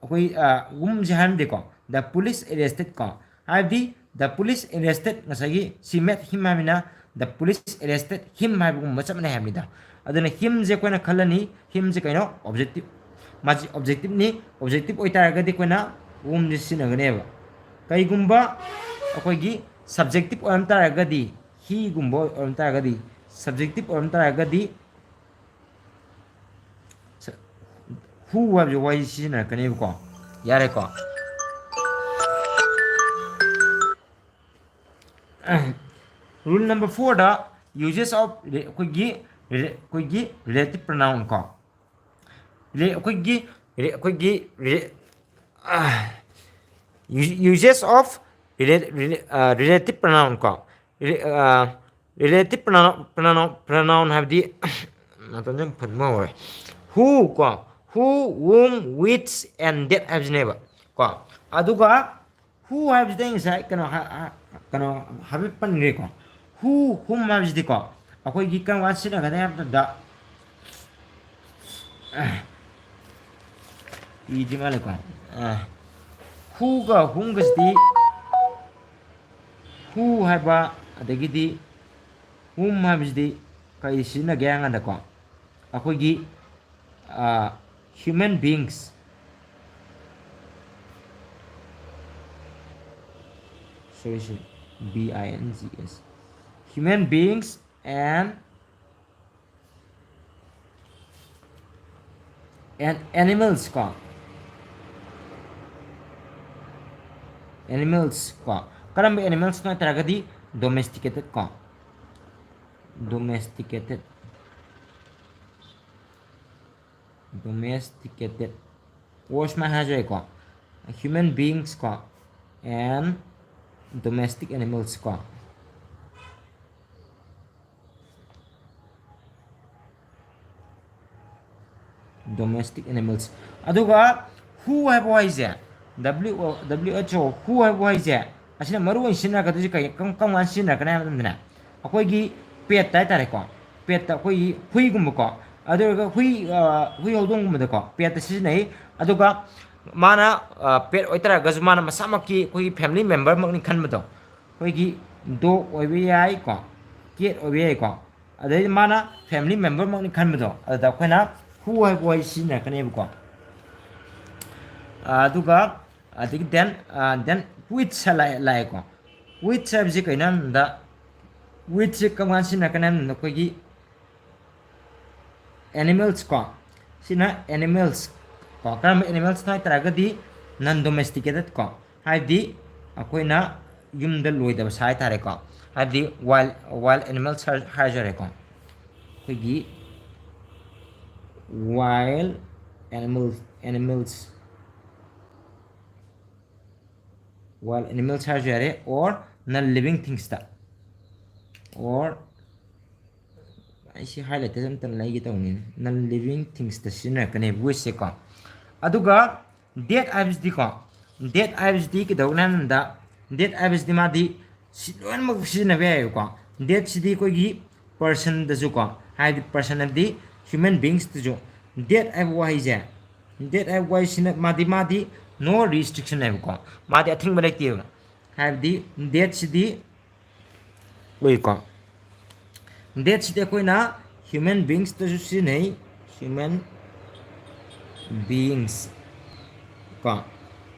ꯑꯩꯈꯣꯏ whomꯁꯦ ꯍꯥꯏꯔꯝꯗꯦꯀꯣ, the police arrested ꯀꯣ꯫ ꯍꯥꯏꯕꯗꯤ the police arrested ꯉꯁꯥꯏꯒꯤ she met him ꯍꯥꯏꯕꯅꯤꯅ the police arrested him ꯍꯥꯏꯕꯒꯨꯝꯕ ꯆꯞ ꯃꯥꯟꯅꯩ ꯍꯥꯏꯕꯅꯤꯗ꯫ ꯑꯗꯨꯅ himꯁꯦ ꯑꯩꯈꯣꯏꯅ ꯈꯜꯂꯅꯤ, himꯁꯦ ꯀꯩꯅꯣ? Objective꯫ ꯃꯥꯁꯤ objectiveꯅꯤ꯫ Objective ꯑꯣꯏꯇꯥꯔꯒꯗꯤ ꯑꯩꯈꯣꯏꯅ whomꯁꯦ ꯁꯤꯖꯤꯟꯅꯒꯅꯦꯕ꯫ ꯀꯩꯒꯨꯝꯕ ꯑꯩꯈꯣꯏꯒꯤ subjective ꯑꯣꯏꯔꯝ ꯇꯥꯔꯒꯗꯤ, heꯒꯨꯝꯕ ꯑꯣꯏꯔꯝ ꯇꯥꯔꯒꯗꯤ, subjective ꯑꯣꯏꯔꯝ ꯇꯥꯔꯒꯗꯤ who ꯍꯥꯏꯕꯁꯦ why ꯁꯤꯖꯤꯟꯅꯔꯛꯀꯅꯦꯕꯀꯣ꯫ ꯌꯥꯔꯦꯀꯣ꯫ Rule number fourꯗ uses of re-, ꯑꯩꯈꯣꯏꯒꯤ re-, ꯑꯩꯈꯣꯏꯒꯤ relative pronoun ꯀꯣ꯫ Re-, ꯑꯩꯈꯣꯏꯒꯤ re-, ꯑꯩꯈꯣꯏꯒꯤ re-, uses of rela-, rela-, relative pronoun ꯀꯣ꯫ Re-, relative pronoun, pronoun, pronoun ꯍꯥꯏꯕꯗꯤ ꯅꯥꯇꯣꯟꯁꯦ ꯐꯨꯟꯕ ꯍꯧꯔꯦ꯫ Who ꯀꯣ, who, whom, which and that ꯍꯥꯏꯕꯁꯤꯅꯦꯕ ꯀꯣ꯫ ꯑꯗꯨꯒ who ꯍꯥꯏꯕꯁꯤꯗ ꯑꯩ ꯉꯁꯥꯏ ꯀꯩꯅꯣ ꯍꯥ-, ꯍꯥ-, ꯀꯩꯅꯣ ꯍꯥꯏꯐꯦꯠ ꯄꯟꯈ꯭ꯔꯦꯀꯣ꯫ Who, whom ꯍꯥꯏꯕꯁꯤꯗꯤꯀꯣ ꯑꯩꯈꯣꯏꯒꯤ ꯀꯔꯝ ꯀꯥꯟꯗ ꯁꯤꯖꯤꯟꯅꯒꯅꯤ ꯍꯥꯏꯕ ꯃꯇꯝꯗ, ꯏꯗꯤ ꯃꯥꯜꯂꯦꯀꯣ꯫ Whoꯒ whomꯒꯁꯤꯗꯤ, who ꯍꯥꯏꯕ ꯑꯗꯒꯤꯗꯤ whom ꯍꯥꯏꯕꯁꯤꯗꯤ ꯀꯔꯤ ꯁꯤꯖꯤꯟꯅꯒꯦ ꯍꯥꯏ ꯀꯥꯟꯗꯀꯣ, ꯑꯩꯈꯣꯏꯒꯤ human beings, sorry, sorry, B I N G S, Human beings and and animals ꯀꯣ, animals ꯀꯣ, ꯀꯔꯝꯕ animals ꯅꯣ ꯍꯥꯏ ꯇꯥꯔꯒꯗꯤ domesticated ꯀꯣ, domesticated, domesticated, or ꯁꯨꯃꯥꯏꯅ ꯍꯥꯏꯔꯁꯨ ꯌꯥꯏꯀꯣ, human beings ꯀꯣ and domestic animals ꯀꯣ, domestic animals꯫ ꯑꯗꯨꯒ who ꯍꯥꯏꯕ ꯋꯥꯍꯩꯁꯦ, W O, W H O, who ꯍꯥꯏꯕ ꯋꯥꯍꯩꯁꯦ, ꯑꯁꯤꯅ ꯃꯔꯨ ꯑꯣꯏꯅ ꯁꯤꯖꯤꯟꯅꯔꯛꯀꯗꯣꯏꯁꯦ ꯀꯩ, ꯀꯔꯝ, ꯀꯔꯝ ꯀꯥꯟꯗ ꯁꯤꯖꯤꯟꯅꯔꯛꯀꯅꯤ ꯍꯥꯏꯕ ꯃꯇꯝꯗꯅꯦ, ꯑꯩꯈꯣꯏꯒꯤ pet ꯍꯥꯏ ꯇꯥꯔꯦꯀꯣ, petꯇ ꯑꯩꯈꯣꯏꯒꯤ ꯍꯨꯏꯒꯨꯝꯕꯀꯣ, ꯑꯗꯨ ꯑꯣꯏꯔꯒ ꯍꯨꯏ, ꯑ, ꯍꯨꯏ ꯍꯧꯗꯣꯡꯒꯨꯝꯕꯗꯀꯣ petꯇ ꯁꯤꯖꯤꯟꯅꯩ꯫ ꯑꯗꯨꯒ ꯃꯥꯅ, ꯑ, pet ꯑꯣꯏꯇꯥꯔꯒꯁꯨ ꯃꯥꯅ ꯃꯁꯥꯃꯛꯀꯤ ꯑꯩꯈꯣꯏꯒꯤ family memberꯃꯛꯅꯤ ꯈꯟꯕꯗꯣ, ꯑꯩꯈꯣꯏꯒꯤ dog ꯑꯣꯏꯕ ꯌꯥꯏꯀꯣ, cat ꯑꯣꯏꯕ ꯌꯥꯏꯀꯣ, ꯑꯗꯩꯗꯤ ꯃꯥꯅ family memberꯃꯛꯅꯤ ꯈꯟꯕꯗꯣ, ꯑꯗꯨꯗ ꯑꯩꯈꯣꯏꯅ who ꯍꯥꯏꯕ ꯋꯥꯍꯩ ꯁꯤꯖꯤꯟꯅꯔꯛꯀꯅꯦꯕꯀꯣ꯫ ꯑꯗꯨꯒ ꯑꯗꯒꯤ then, then which ꯂꯥꯛꯑꯦ, ꯂꯥꯛꯑꯦꯀꯣ꯫ Which ꯍꯥꯏꯕꯁꯤ ꯀꯩꯅꯣ ꯍꯥꯏꯕꯗ, whichꯁꯦ ꯀꯔꯝ ꯀꯥꯟꯗ ꯁꯤꯖꯤꯟꯅꯔꯛꯀꯅꯤ ꯍꯥꯏꯕꯗ, ꯑꯩꯈꯣꯏꯒꯤ animals ꯀꯣ, ꯁꯤꯅ animals ꯀꯣ, ꯀꯔꯝꯕ animals ꯅꯣ ꯍꯥꯏ ꯇꯥꯔꯒꯗꯤ non domesticated ꯀꯣ, ꯍꯥꯏꯕꯗꯤ ꯑꯩꯈꯣꯏꯅ ꯌꯨꯝꯗ ꯂꯣꯏꯗꯕ ꯁꯥ ꯍꯥꯏ ꯇꯥꯔꯦꯀꯣ, ꯍꯥꯏꯕꯗꯤ wild, wild animals ꯍꯥꯏꯔꯁꯨ ꯌꯥꯔꯦꯀꯣ, ꯑꯩꯈꯣꯏꯒꯤ wild animals, animals, wild animals ꯍꯥꯏꯔꯁꯨ ꯌꯥꯔꯦ, or non living thingsꯇ, or ꯑꯩꯁꯤ highlightꯇ ꯑꯝꯇ ꯂꯩꯒꯦ ꯇꯧꯅꯤꯅꯦ, non living thingsꯇ ꯁꯤꯖꯤꯟꯅꯔꯛꯀꯅꯦꯕ whichꯁꯦꯀꯣ꯫ ꯑꯗꯨꯒ that ꯍꯥꯏꯕꯁꯤꯗꯤꯀꯣ, that ꯍꯥꯏꯕꯁꯤꯗꯤ ꯀꯩꯗꯧꯒꯅꯤ ꯍꯥꯏꯕꯗ, that ꯍꯥꯏꯕꯁꯤꯗꯤ ꯃꯥꯗꯤ ꯁꯤ ꯂꯣꯏꯅꯃꯛ ꯁꯤꯖꯤꯟꯅꯕ ꯌꯥꯏꯑꯕꯀꯣ꯫ Thatꯁꯤꯗꯤ ꯑꯩꯈꯣꯏꯒꯤ personꯗꯁꯨꯀꯣ, ꯍꯥꯏꯗꯤ person ꯍꯥꯏꯕꯗꯤ human beingsꯇꯁꯨ that ꯍꯥꯏꯕ ꯋꯥꯍꯩꯁꯦ, that ꯍꯥꯏꯕ ꯋꯥꯍꯩꯁꯤꯅ ꯃꯥꯗꯤ, ꯃꯥꯗꯤ no restriction ꯍꯥꯏꯕꯀꯣ, ꯃꯥꯗꯤ ꯑꯊꯤꯡꯕ ꯂꯩꯇꯦꯕ꯫ ꯍꯥꯏꯕꯗꯤ thatꯁꯤꯗꯤ ꯑꯣꯏꯀꯣ꯫ Thatꯁꯤꯗꯤ ꯑꯩꯈꯣꯏꯅ human beingsꯇꯁꯨ ꯁꯤꯖꯤꯟꯅꯩ, human beings ꯀꯣ,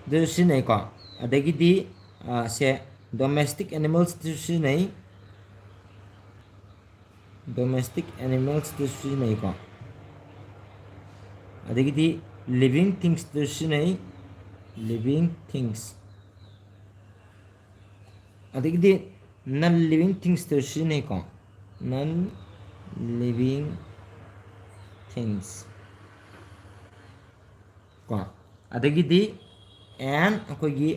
ꯑꯗꯨꯁꯨ ꯁꯤꯖꯤꯟꯅꯩꯀꯣ꯫ ꯑꯗꯒꯤꯗꯤ, ꯑ, ꯁꯦ domestic animalsꯇꯁꯨ ꯁꯤꯖꯤꯟꯅꯩ, Domestic animalsꯇ ꯁꯤꯖꯤꯟꯅꯩꯀꯣ꯫ ꯑꯗꯒꯤꯗꯤ living thingsꯇ ꯁꯤꯖꯤꯟꯅꯩ, living things꯫ ꯑꯗꯒꯤꯗꯤ non living thingsꯇ ꯁꯤꯖꯤꯟꯅꯩꯀꯣ, non living things ꯀꯣ꯫ ꯑꯗꯒꯤꯗꯤ and ꯑꯩꯈꯣꯏꯒꯤ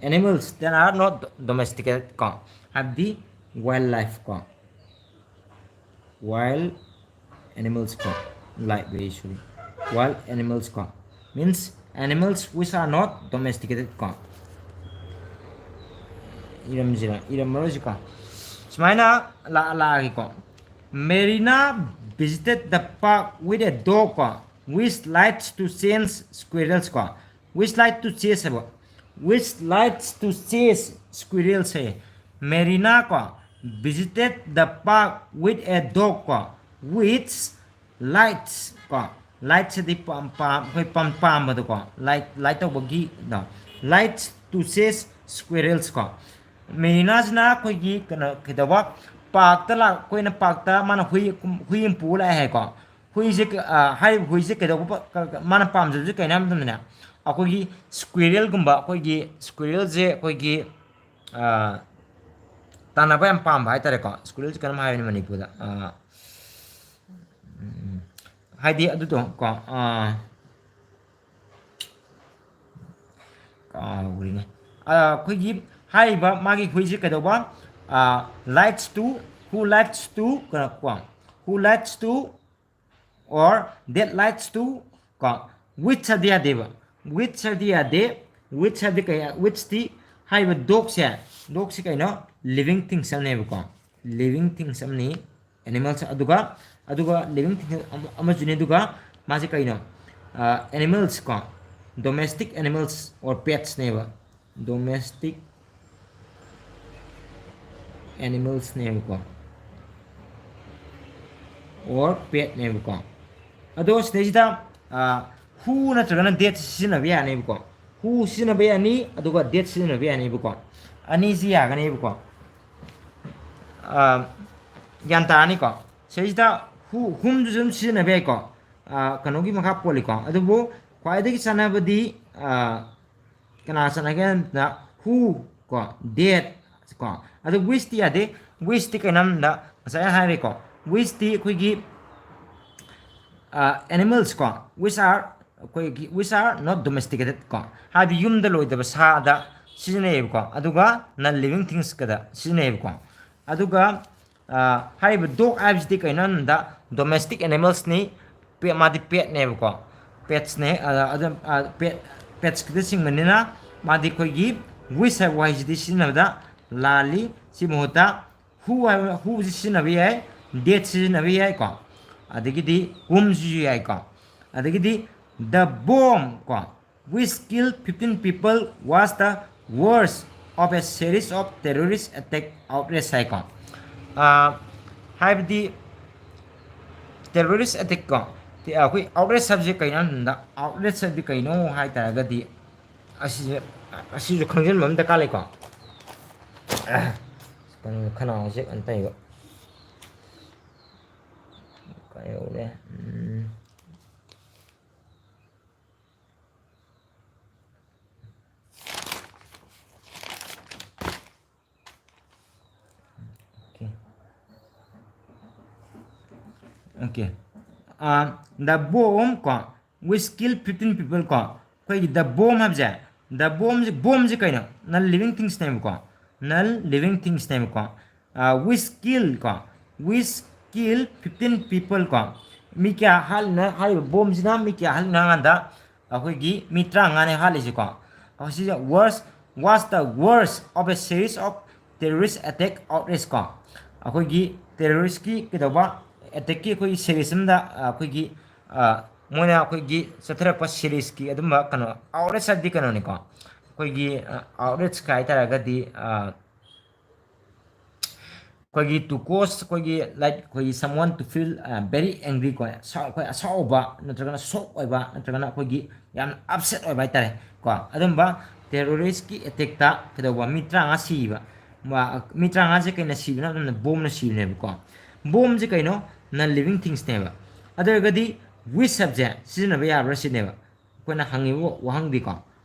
animals that are not domesticated ꯀꯣ, ꯍꯥꯏꯕꯗꯤ wild life ꯀꯣ, wild animals ꯀꯣ, life, sorry, wild animals ꯀꯣ, means animals which are not domesticated ꯀꯣ꯫ ꯏꯔꯝꯁꯤꯔ ꯏꯔꯝꯃꯔꯣꯏꯁꯤꯀꯣ, ꯁꯨꯃꯥꯏꯅ ꯂꯥꯛꯑꯒꯦꯀꯣ꯫ Marina visited the park with a dog ꯀꯣ, which likes to chase squirrels ꯀꯣ, which like to chase ꯍꯥꯏꯕ, which likes to chase squirrels ꯍꯥꯏꯌꯦ꯫ Marina ꯀꯣ visited the park with a dog ꯀꯣ, which likes ꯀꯣ, likes ꯍꯥꯏꯗꯤ ꯑꯩꯈꯣꯏ ꯄꯥꯝꯕꯗꯣꯀꯣ, like, like ꯇꯧꯕꯒꯤꯗꯣ, likes to chase squirrels ꯀꯣ꯫ Marinaꯁꯤꯅ ꯑꯩꯈꯣꯏꯒꯤ ꯀꯩꯅꯣ ꯀꯩꯗꯧꯕ, parkꯇ ꯂꯥꯛ ꯑꯩꯈꯣꯏꯅ parkꯇ ꯃꯥꯅ ꯍꯨꯏ ꯍꯨꯏ ꯑꯃ ꯄꯨꯔ ꯂꯥꯛꯑꯦ ꯍꯥꯏꯀꯣ꯫ ꯍꯨꯏꯁꯦ ꯍꯥꯏꯔꯤꯕ ꯍꯨꯏꯁꯦ ꯀꯩꯗꯧꯕ, ꯃꯥꯅ ꯄꯥꯝꯖꯕꯁꯦ ꯀꯩꯅꯣ ꯍꯥꯏꯕ ꯃꯇꯝꯗꯅꯦ, ꯑꯩꯈꯣꯏꯒꯤ squirrelꯒꯨꯝꯕ, ꯑꯩꯈꯣꯏꯒꯤ squirrelꯁꯦ ꯑꯩꯈꯣꯏꯒꯤ ꯇꯥꯟꯅꯕ ꯌꯥꯝ ꯄꯥꯝꯕ ꯍꯥꯏꯇꯥꯔꯦꯀꯣ꯫ Squirrelꯁꯦ ꯀꯩꯅꯣꯝ ꯍꯥꯏꯕꯅꯤ ꯃꯅꯤꯄꯨꯔꯗ, ꯍꯥꯏꯗꯤ ꯑꯗꯨꯗꯣ ꯀꯣ, ꯀꯥꯎꯈ꯭ꯔꯤꯅꯦ꯫ ꯑꯩꯈꯣꯏꯒꯤ ꯍꯥꯏꯔꯤꯕ ꯃꯥꯒꯤ ꯍꯨꯏꯁꯦ ꯀꯩꯗꯧꯕ, likes to, who likes to ꯀꯣ, who likes to or that likes to ꯀꯣ, which ꯍꯥꯏꯗꯤ ꯌꯥꯗꯦꯕ, which ꯍꯥꯏꯗꯤ ꯌꯥꯗꯦ꯫ Which ꯍꯥꯏꯗꯤ ꯀꯩ, whichꯇꯤ ꯍꯥꯏꯔꯤꯕ dogꯁꯦ, dogꯁꯦ ꯀꯩꯅꯣ, living things ꯑꯃꯅꯦꯕꯀꯣ, living things ꯑꯃꯅꯤ, animals꯫ ꯑꯗꯨꯒ ꯑꯗꯨꯒ living things ꯑꯃꯁꯨꯅꯤ꯫ ꯑꯗꯨꯒ ꯃꯥꯁꯦ ꯀꯩꯅꯣ, animals ꯀꯣ, domestic animals or petsꯅꯦꯕ, domestic animalsꯅꯦꯕꯀꯣ, or petꯅꯦꯕꯀꯣ꯫ ꯑꯗꯣ ꯁꯤꯗꯩꯁꯤꯗ who ꯅꯠꯇ꯭ꯔꯒꯅ that ꯁꯤꯖꯤꯟꯅꯕ ꯌꯥꯅꯦꯕꯀꯣ꯫ Who ꯁꯤꯖꯤꯟꯅꯕ ꯌꯥꯅꯤ, ꯑꯗꯨꯒ that ꯁꯤꯖꯤꯟꯅꯕ ꯌꯥꯅꯦꯕꯀꯣ꯫ ꯑꯅꯤꯁꯤ ꯌꯥꯒꯅꯦꯕꯀꯣ꯫ ꯒ꯭ꯌꯥꯟ ꯇꯥꯔꯅꯤꯀꯣ? ꯁꯤꯁꯤꯗ who, whomꯗꯨꯁꯨ ꯑꯗꯨꯝ ꯁꯤꯖꯤꯟꯅꯕ ꯌꯥꯏꯀꯣ꯫ ꯑ, ꯀꯩꯅꯣꯒꯤ ꯃꯈꯥ ꯄꯣꯜꯂꯤꯀꯣ꯫ ꯑꯗꯨꯕꯨ ꯈ꯭ꯋꯥꯏꯗꯒꯤ ꯆꯥꯟꯅꯕꯗꯤ, ꯑ, ꯀꯅꯥ ꯆꯠꯅꯒꯦ ꯍꯥꯏꯕꯗ who ꯀꯣ, that ꯀꯣ꯫ ꯑꯗꯨ whichꯇꯤ ꯌꯥꯗꯦ꯫ Whichꯇꯤ ꯀꯩꯅꯣ ꯍꯥꯏꯕꯗ ꯉꯁꯥꯏ ꯑꯩ ꯍꯥꯏꯔꯦꯀꯣ, whichꯇꯤ ꯑꯩꯈꯣꯏꯒꯤ, ꯑ, animals ꯀꯣ, which are, ꯑꯩꯈꯣꯏꯒꯤ, which are not domesticated ꯀꯣ, ꯍꯥꯏꯗꯤ ꯌꯨꯝꯗ ꯂꯣꯏꯗꯕ ꯁꯥꯗ ꯁꯤꯖꯤꯟꯅꯩꯌꯦꯕꯀꯣ꯫ ꯑꯗꯨꯒ non living thingsꯀꯗ ꯁꯤꯖꯤꯟꯅꯩꯌꯦꯕꯀꯣ꯫ ꯑꯗꯨꯒ, ꯑ, ꯍꯥꯏꯔꯤꯕ dog ꯍꯥꯏꯕꯁꯤꯗꯤ ꯀꯩꯅꯣ ꯍꯥꯏꯕꯗ domestic animalsꯅꯤ, ꯄꯦ-, ꯃꯥꯗꯤ petꯅꯦꯕꯀꯣ, petsꯅꯦ꯫ ꯑ, ꯑꯗꯨꯝ, ꯑ, pet, petsꯀꯤꯗ ꯆꯤꯡꯕꯅꯤꯅ ꯃꯥꯗꯤ ꯑꯩꯈꯣꯏꯒꯤ which ꯍꯥꯏꯕ ꯋꯥꯍꯩꯁꯤꯗꯤ ꯁꯤꯖꯤꯟꯅꯕꯗ ꯂꯥꯜꯂꯤ꯫ ꯁꯤ ꯃꯍꯨꯠꯇ who ꯍꯥꯏꯕ, whoꯁꯤ ꯁꯤꯖꯤꯟꯅꯕ ꯌꯥꯏ, that ꯁꯤꯖꯤꯟꯅꯕ ꯌꯥꯏꯀꯣ, ꯑꯗꯒꯤꯗꯤ whomꯁꯤꯁꯨ ꯌꯥꯏꯀꯣ꯫ ꯑꯗꯒꯤꯗꯤ the bomb ꯀꯣ, which killed fifteen people was the worst of a series of terrorist attack outrage ꯍꯥꯏꯀꯣ꯫ ꯑ, ꯍꯥꯏꯕꯗꯤ terrorist attack ꯀꯣ, ꯇꯤ-, ꯑꯩꯈꯣꯏ outrage ꯍꯥꯏꯕꯁꯦ ꯀꯩꯅꯣ ꯍꯥꯏꯕꯗ, outrage ꯍꯥꯏꯕꯗꯤ ꯀꯩꯅꯣ ꯍꯥꯏ ꯇꯥꯔꯒꯗꯤ, ꯑꯁꯤꯁꯦ, ꯑꯁꯤꯁꯨ ꯈꯪꯖꯤꯟꯕ ꯑꯃ ꯗꯔꯀꯥꯔ ꯂꯩꯀꯣ꯫ ꯀꯩꯅꯣ, ꯈꯅꯥꯎꯁꯦ ꯀꯩꯅꯣ ꯇꯧꯏꯕ꯫ ꯀꯥꯏ ꯌꯧꯔꯦ? ꯎꯝ꯫ Okay. Okay. Ah, the bomb ꯀꯣ, which killed fifteen people ꯀꯣ, ꯑꯩꯈꯣꯏꯒꯤ the bomb ꯍꯥꯏꯕꯁꯦ, the bombꯁꯦ, bombꯁꯦ ꯀꯩꯅꯣ? Non living thingsꯅꯦꯕꯀꯣ, non living thingsꯅꯦꯕꯀꯣ꯫ Ah, which kill ꯀꯣ, which kill fifteen people ꯀꯣ, ꯃꯤ ꯀꯌꯥ ꯍꯥꯠꯂꯤꯅꯣ? ꯍꯥꯏꯔꯤꯕ bombꯁꯤꯅ ꯃꯤ ꯀꯌꯥ ꯍꯥꯠꯂꯤꯅꯣ ꯍꯥꯏ ꯀꯥꯟꯗ, ꯑꯩꯈꯣꯏꯒꯤ ꯃꯤ ꯇꯔꯥꯃꯉꯥꯅꯦ ꯍꯥꯠꯂꯤꯁꯦꯀꯣ꯫ ꯑꯩꯈꯣꯏ ꯁꯤꯁꯦ worst, was the worst of a series of terrorist attack outrage ꯀꯣ꯫ ꯑꯩꯈꯣꯏꯒꯤ terroristꯀꯤ ꯀꯩꯗꯧꯕ attackꯀꯤ ꯑꯩꯈꯣꯏꯒꯤ series ꯑꯃꯗ, ꯑ, ꯑꯩꯈꯣꯏꯒꯤ, ꯑ, ꯃꯣꯏꯅ ꯑꯩꯈꯣꯏꯒꯤ ꯆꯠꯊꯔꯛꯄ seriesꯀꯤ ꯑꯗꯨꯝꯕ ꯀꯩꯅꯣ, outrage ꯍꯥꯏꯗꯤ ꯀꯩꯅꯣꯅꯤꯀꯣ꯫ ꯑꯩꯈꯣꯏꯒꯤ, ꯑ, outrage ꯀ ꯍꯥꯏ ꯇꯥꯔꯒꯗꯤ, ꯑ, ꯑꯩꯈꯣꯏꯒꯤ to cause, ꯑꯩꯈꯣꯏꯒꯤ, like, ꯑꯩꯈꯣꯏꯒꯤ someone to feel, ꯑ, very angry ꯀꯣ, ꯁꯥꯎ-, ꯑꯩꯈꯣꯏ ꯑꯁꯥꯎꯕ ꯅꯠꯇ꯭ꯔꯒꯅ shock ꯑꯣꯏꯕ ꯅꯠꯇ꯭ꯔꯒꯅ ꯑꯩꯈꯣꯏꯒꯤ ꯌꯥꯝꯅ upset ꯑꯣꯏꯕ ꯍꯥꯏꯇꯥꯔꯦ ꯀꯣ꯫ ꯑꯗꯨꯝꯕ terroristꯀꯤ attackꯇ ꯀꯩꯗꯧꯕ, ꯃꯤ ꯇꯔꯥꯃꯉꯥ ꯁꯤꯕ, ꯃꯤ ꯇꯔꯥꯃꯉꯥꯁꯦ ꯀꯩꯅ ꯁꯤꯕꯅꯣ ꯍꯥꯏꯕ ꯃꯇꯝꯗ ꯕꯣꯝꯅ ꯁꯤꯕꯅꯦꯕꯀꯣ꯫ ꯕꯣꯝꯁꯦ ꯀꯩꯅꯣ? Non living thingsꯅꯦꯕ꯫ ꯑꯗꯨ ꯑꯣꯏꯔꯒꯗꯤ which habꯁꯦ ꯁꯤꯖꯤꯟꯅꯕ ꯌꯥꯕ꯭ꯔꯥ ꯁꯤꯅꯦꯕ ꯑꯩꯈꯣꯏꯅ ꯍꯪꯉꯤꯕ ꯋꯥꯍꯪꯗꯤꯀꯣ꯫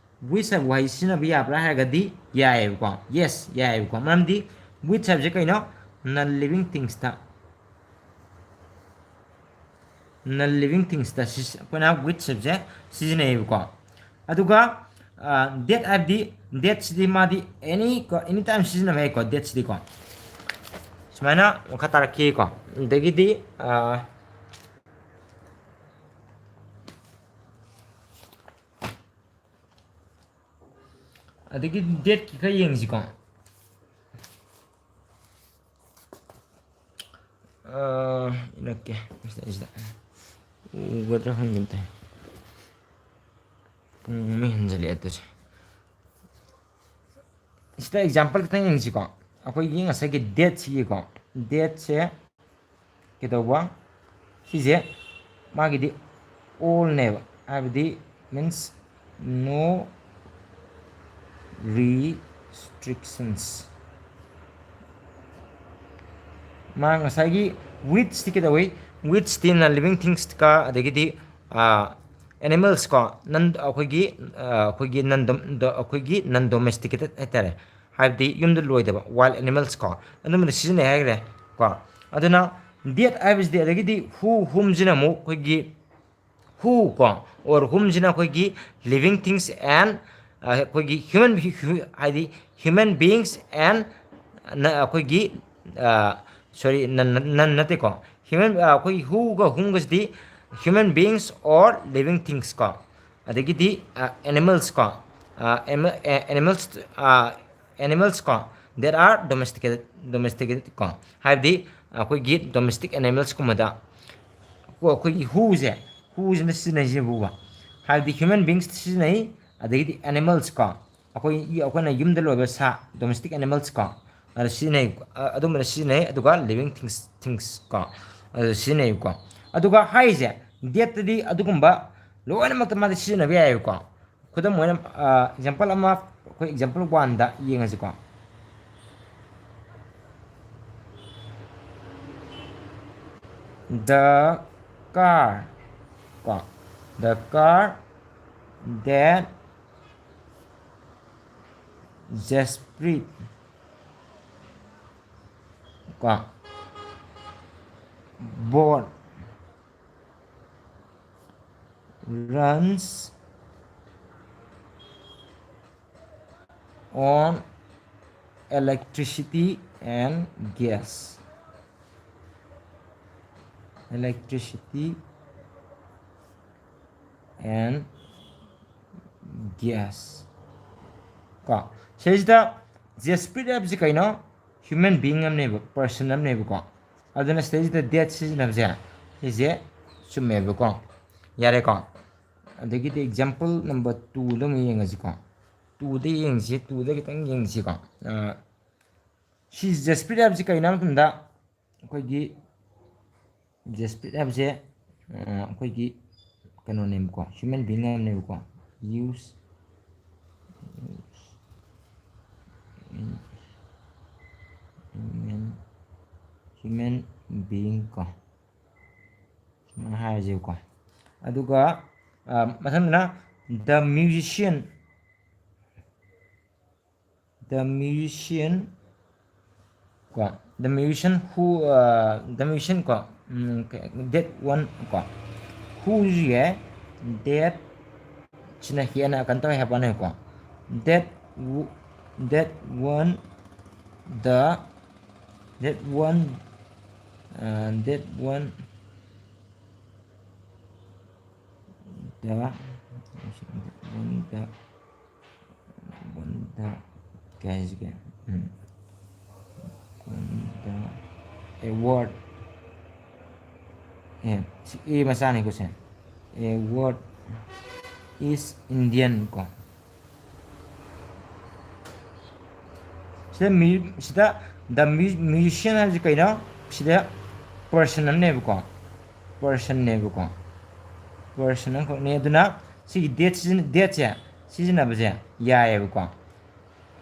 Which hab ꯋꯥꯍꯩ ꯁꯤꯖꯤꯟꯅꯕ ꯌꯥꯕ꯭ꯔꯥ ꯍꯥꯏꯔꯒꯗꯤ ꯌꯥꯏꯌꯦꯕꯀꯣ꯫ Yes, ꯌꯥꯏꯌꯦꯕꯀꯣ꯫ ꯃꯔꯝꯗꯤ which habꯁꯦ ꯀꯩꯅꯣ? Non living thingsꯇ Non living thingsꯇ ꯑꯩꯈꯣꯏꯅ which habꯁꯦ ꯁꯤꯖꯤꯟꯅꯩꯌꯦꯕꯀꯣ꯫ ꯑꯗꯨꯒ that ꯍꯥꯏꯕꯗꯤ thatꯁꯤꯗꯤ ꯃꯥꯗꯤ any ꯀꯣ, any time ꯁꯤꯖꯤꯟꯅꯕ ꯌꯥꯏꯀꯣ꯫ Thatꯁꯤꯗꯤꯀꯣ ꯁꯨꯃꯥꯏꯅ ꯃꯈꯥ ꯇꯥꯔꯛꯈꯤꯀꯣ꯫ ꯑꯗꯒꯤꯗꯤ ꯑꯗꯒꯤ thatꯀꯤ ꯈꯔ ꯌꯦꯡꯁꯤꯀꯣ꯫ ꯏꯔꯛꯀꯦ ꯁꯤꯗꯩꯁꯤꯗ꯫ ꯎꯒꯗ꯭ꯔꯥ ꯈꯪꯗꯦ꯫ ꯄꯨꯡ ꯑꯃ ꯍꯦꯟꯖꯜꯂꯛꯑꯦ ꯑꯗꯨꯁꯦ꯫ ꯁꯤꯗ example ꯈꯤꯇꯪ ꯌꯦꯡꯁꯤꯀꯣ꯫ ꯑꯩꯈꯣꯏꯒꯤ ꯉꯁꯥꯏꯒꯤ thatꯁꯤꯒꯤꯀꯣ꯫ Thatꯁꯦ ꯀꯩꯗꯧꯕ? ꯁꯤꯁꯦ ꯃꯥꯒꯤꯗꯤ allꯅꯦꯕ, ꯍꯥꯏꯕꯗꯤ means no restrictions꯫ ꯃꯥ ꯉꯁꯥꯏꯒꯤ whichꯇꯤ ꯀꯩꯗꯧꯋꯤ? Whichꯇꯤ non living thingsꯀ ꯑꯗꯒꯤꯗꯤ animals ꯀꯣ, non ꯑꯩꯈꯣꯏꯒꯤ ꯑꯩꯈꯣꯏꯒꯤ non ꯑꯩꯈꯣꯏꯒꯤ non domesticated ꯍꯥꯏꯇꯥꯔꯦ꯫ ꯍꯥꯏꯕꯗꯤ ꯌꯨꯝꯗ ꯂꯣꯏꯗꯕ wild animals ꯀꯣ, ꯑꯗꯨꯝꯕꯗ ꯁꯤꯖꯤꯟꯅꯩ ꯍꯥꯏꯈ꯭ꯔꯦ ꯀꯣ꯫ ꯑꯗꯨꯅ that ꯍꯥꯏꯕꯁꯤꯗꯤ, ꯑꯗꯒꯤꯗꯤ who, whomꯁꯤꯅ ꯑꯃꯨꯛ ꯑꯩꯈꯣꯏꯒꯤ who ꯀꯣ or whomꯁꯤꯅ ꯑꯩꯈꯣꯏꯒꯤ living things and ꯑꯩꯈꯣꯏꯒꯤ human ꯍꯥꯏꯗꯤ human beings and ꯑꯩꯈꯣꯏꯒꯤ sorry non ꯅꯠꯇꯦꯀꯣ꯫ Human ꯑꯩꯈꯣꯏꯒꯤ whoꯒ whomꯒꯁꯤꯗꯤ human beings or living things ꯀꯣ, ꯑꯗꯒꯤꯗꯤ animals ꯀꯣ, animals animals ꯀꯣ, that are domesticated domesticated ꯀꯣ, ꯍꯥꯏꯕꯗꯤ ꯑꯩꯈꯣꯏꯒꯤ domestic animalsꯀꯨꯝꯕꯗ ꯑꯩꯈꯣꯏꯒꯤ whoꯁꯦ, whoꯁꯤꯅ ꯁꯤꯖꯤꯟꯅꯩꯁꯤꯕꯨꯕ, ꯍꯥꯏꯕꯗꯤ human beingsta ꯁꯤꯖꯤꯟꯅꯩ, ꯑꯗꯒꯤꯗꯤ animals ꯀꯣ, ꯑꯩꯈꯣꯏ ꯑꯩꯈꯣꯏꯅ ꯌꯨꯝꯗ ꯂꯣꯏꯕ ꯁꯥ, domestic animals ꯀꯣ, ꯑꯗꯨ ꯁꯤꯖꯤꯟꯅꯩ꯫ ꯑꯗꯨꯝꯕꯗ ꯁꯤꯖꯤꯟꯅꯩ꯫ ꯑꯗꯨꯒ living things things ꯀꯣ, ꯑꯗꯨ ꯁꯤꯖꯤꯟꯅꯩꯀꯣ꯫ ꯑꯗꯨꯒ ꯍꯥꯏꯔꯤꯁꯦ thatꯇꯗꯤ ꯑꯗꯨꯒꯨꯝꯕ ꯂꯣꯏꯅꯃꯛꯇ ꯃꯥꯗꯤ ꯁꯤꯖꯤꯟꯅꯕ ꯌꯥꯏꯑꯕꯀꯣ꯫ ꯈꯨꯗꯝ ꯑꯣꯏꯅ example ꯑꯃ, ꯑꯩꯈꯣꯏ example oneꯗ ꯌꯦꯡꯉꯁꯤꯀꯣ꯫ The car, ꯀꯣ, the car that Jaspreet, ꯀꯣ, bought runs on electricity and gas. Electricity and gas. ꯀꯣ, ꯁꯤꯁꯤꯗ Jaspreet ꯍꯥꯏꯕꯁꯤ ꯀꯩꯅꯣ? Human being ꯑꯃꯅꯦꯕ, person ꯑꯃꯅꯦꯕꯀꯣ꯫ ꯑꯗꯨꯅ ꯁꯤꯗꯩꯁꯤꯗ that ꯁꯤꯖꯤꯟꯅꯕꯁꯦ, ꯁꯤꯁꯦ ꯆꯨꯝꯃꯦꯕꯀꯣ꯫ ꯌꯥꯔꯦꯀꯣ? ꯑꯗꯒꯤꯗꯤ example number two ꯗ ꯑꯃꯨꯛ ꯌꯦꯡꯉꯁꯤꯀꯣ꯫ Two ꯗ ꯌꯦꯡꯁꯤ, two ꯗ ꯈꯤꯇꯪ ꯌꯦꯡꯁꯤꯀꯣ꯫ ꯑ, ꯁꯤ Jaspreet ꯍꯥꯏꯕꯁꯤ ꯀꯩꯅꯣ ꯍꯥꯏꯕ ꯃꯇꯝꯗ, ꯑꯩꯈꯣꯏꯒꯤ Jaspreet ꯍꯥꯏꯕꯁꯦ, ꯑ, ꯑꯩꯈꯣꯏꯒꯤ ꯀꯩꯅꯣꯅꯦꯕꯀꯣ, human being ꯑꯃꯅꯦꯕꯀꯣ꯫ Use, human, human being ꯀꯣ, ꯁꯨꯃꯥꯏꯅ ꯍꯥꯏꯔꯁꯦꯕꯀꯣ꯫ ꯑꯗꯨꯒ, ꯑ, ꯃꯊꯪꯗꯅ the musician, the musician ꯀꯣ, the musician who, ꯑ, the musician ꯀꯣ, ꯎꯝ, that one ꯀꯣ, who ꯁꯤꯁꯦ that ꯁꯤꯅ ꯍꯦꯟꯅ ꯀꯩꯅꯣ ꯇꯧꯋꯦ ꯍꯥꯏꯕ ꯋꯥꯅꯦꯕꯀꯣ꯫ That w-, that one, the, that one, ꯑ, that one, the, one, the, ꯕꯟꯗ ꯀꯩ ꯍꯥꯏꯁꯤꯒꯦ? ꯎꯝ꯫ ꯕꯟꯗ ꯑꯦꯋꯥꯔꯗ꯫ ꯑꯦ, ꯁꯤ ꯑꯦ ꯃꯆꯥꯅꯤꯀꯣ ꯁꯦ꯫ Award is Indian ꯀꯣ꯫ ꯁꯤꯗ ꯃ꯭ꯌꯨ-, ꯁꯤꯗ the mu-, musician ꯍꯥꯏꯕꯁꯤ ꯀꯩꯅꯣ? ꯁꯤꯗ person ꯑꯃꯅꯦꯕꯀꯣ꯫ Person ꯅꯦꯕꯀꯣ꯫ Person ꯑꯃꯈꯛꯅꯦ꯫ ꯑꯗꯨꯅ ꯁꯤꯒꯤ that ꯁꯤꯖꯤꯟ-, that ꯁꯦ ꯁꯤꯖꯤꯟꯅꯕꯁꯦ ꯌꯥꯏꯌꯦꯕꯀꯣ꯫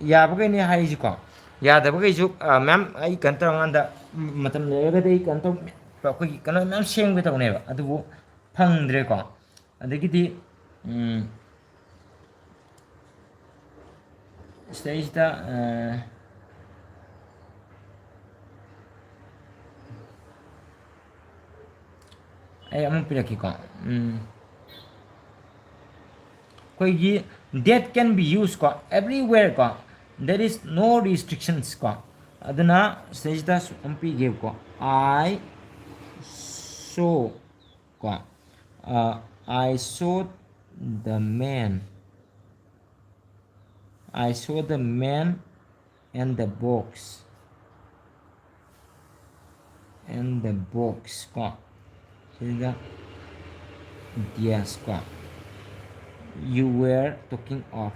ꯌꯥꯕꯈꯩꯅꯦ ꯍꯥꯏꯔꯤꯁꯤꯀꯣ꯫ ꯌꯥꯗꯕꯈꯩꯁꯨ, ꯑ, ꯃꯌꯥꯝ ꯑꯩ ꯀꯩꯅꯣ ꯇꯧꯔꯀꯥꯟꯗ, ꯃꯇꯝ ꯂꯩꯔꯒꯗꯤ ꯑꯩ ꯀꯩꯅꯣ ꯇꯧ-, ꯑꯩꯈꯣꯏꯒꯤ ꯀꯩꯅꯣ ꯃꯌꯥꯝ ꯁꯦꯝꯒꯦ ꯇꯧꯅꯦꯕ, ꯑꯗꯨꯕꯨ ꯐꯪꯗ꯭ꯔꯦꯀꯣ꯫ ꯑꯗꯒꯤꯗꯤ ꯁꯤꯗꯩꯁꯤꯗ ꯑꯩ ꯑꯃ ꯄꯤꯔꯛꯀꯦꯀꯣ꯫ ꯑꯩꯈꯣꯏꯒꯤ that can be used ꯀꯣ, everywhere ꯀꯣ, there is no restrictions ꯀꯣ꯫ ꯑꯗꯨꯅ ꯁꯤꯗꯩꯁꯤꯗ ꯑꯃ ꯄꯤꯒꯦꯕꯀꯣ, I saw ꯀꯣ꯫ I saw the man, I saw the man and the box, and the box ꯀꯣ꯫ ꯁꯤꯗ yes ꯀꯣ, you were talking of,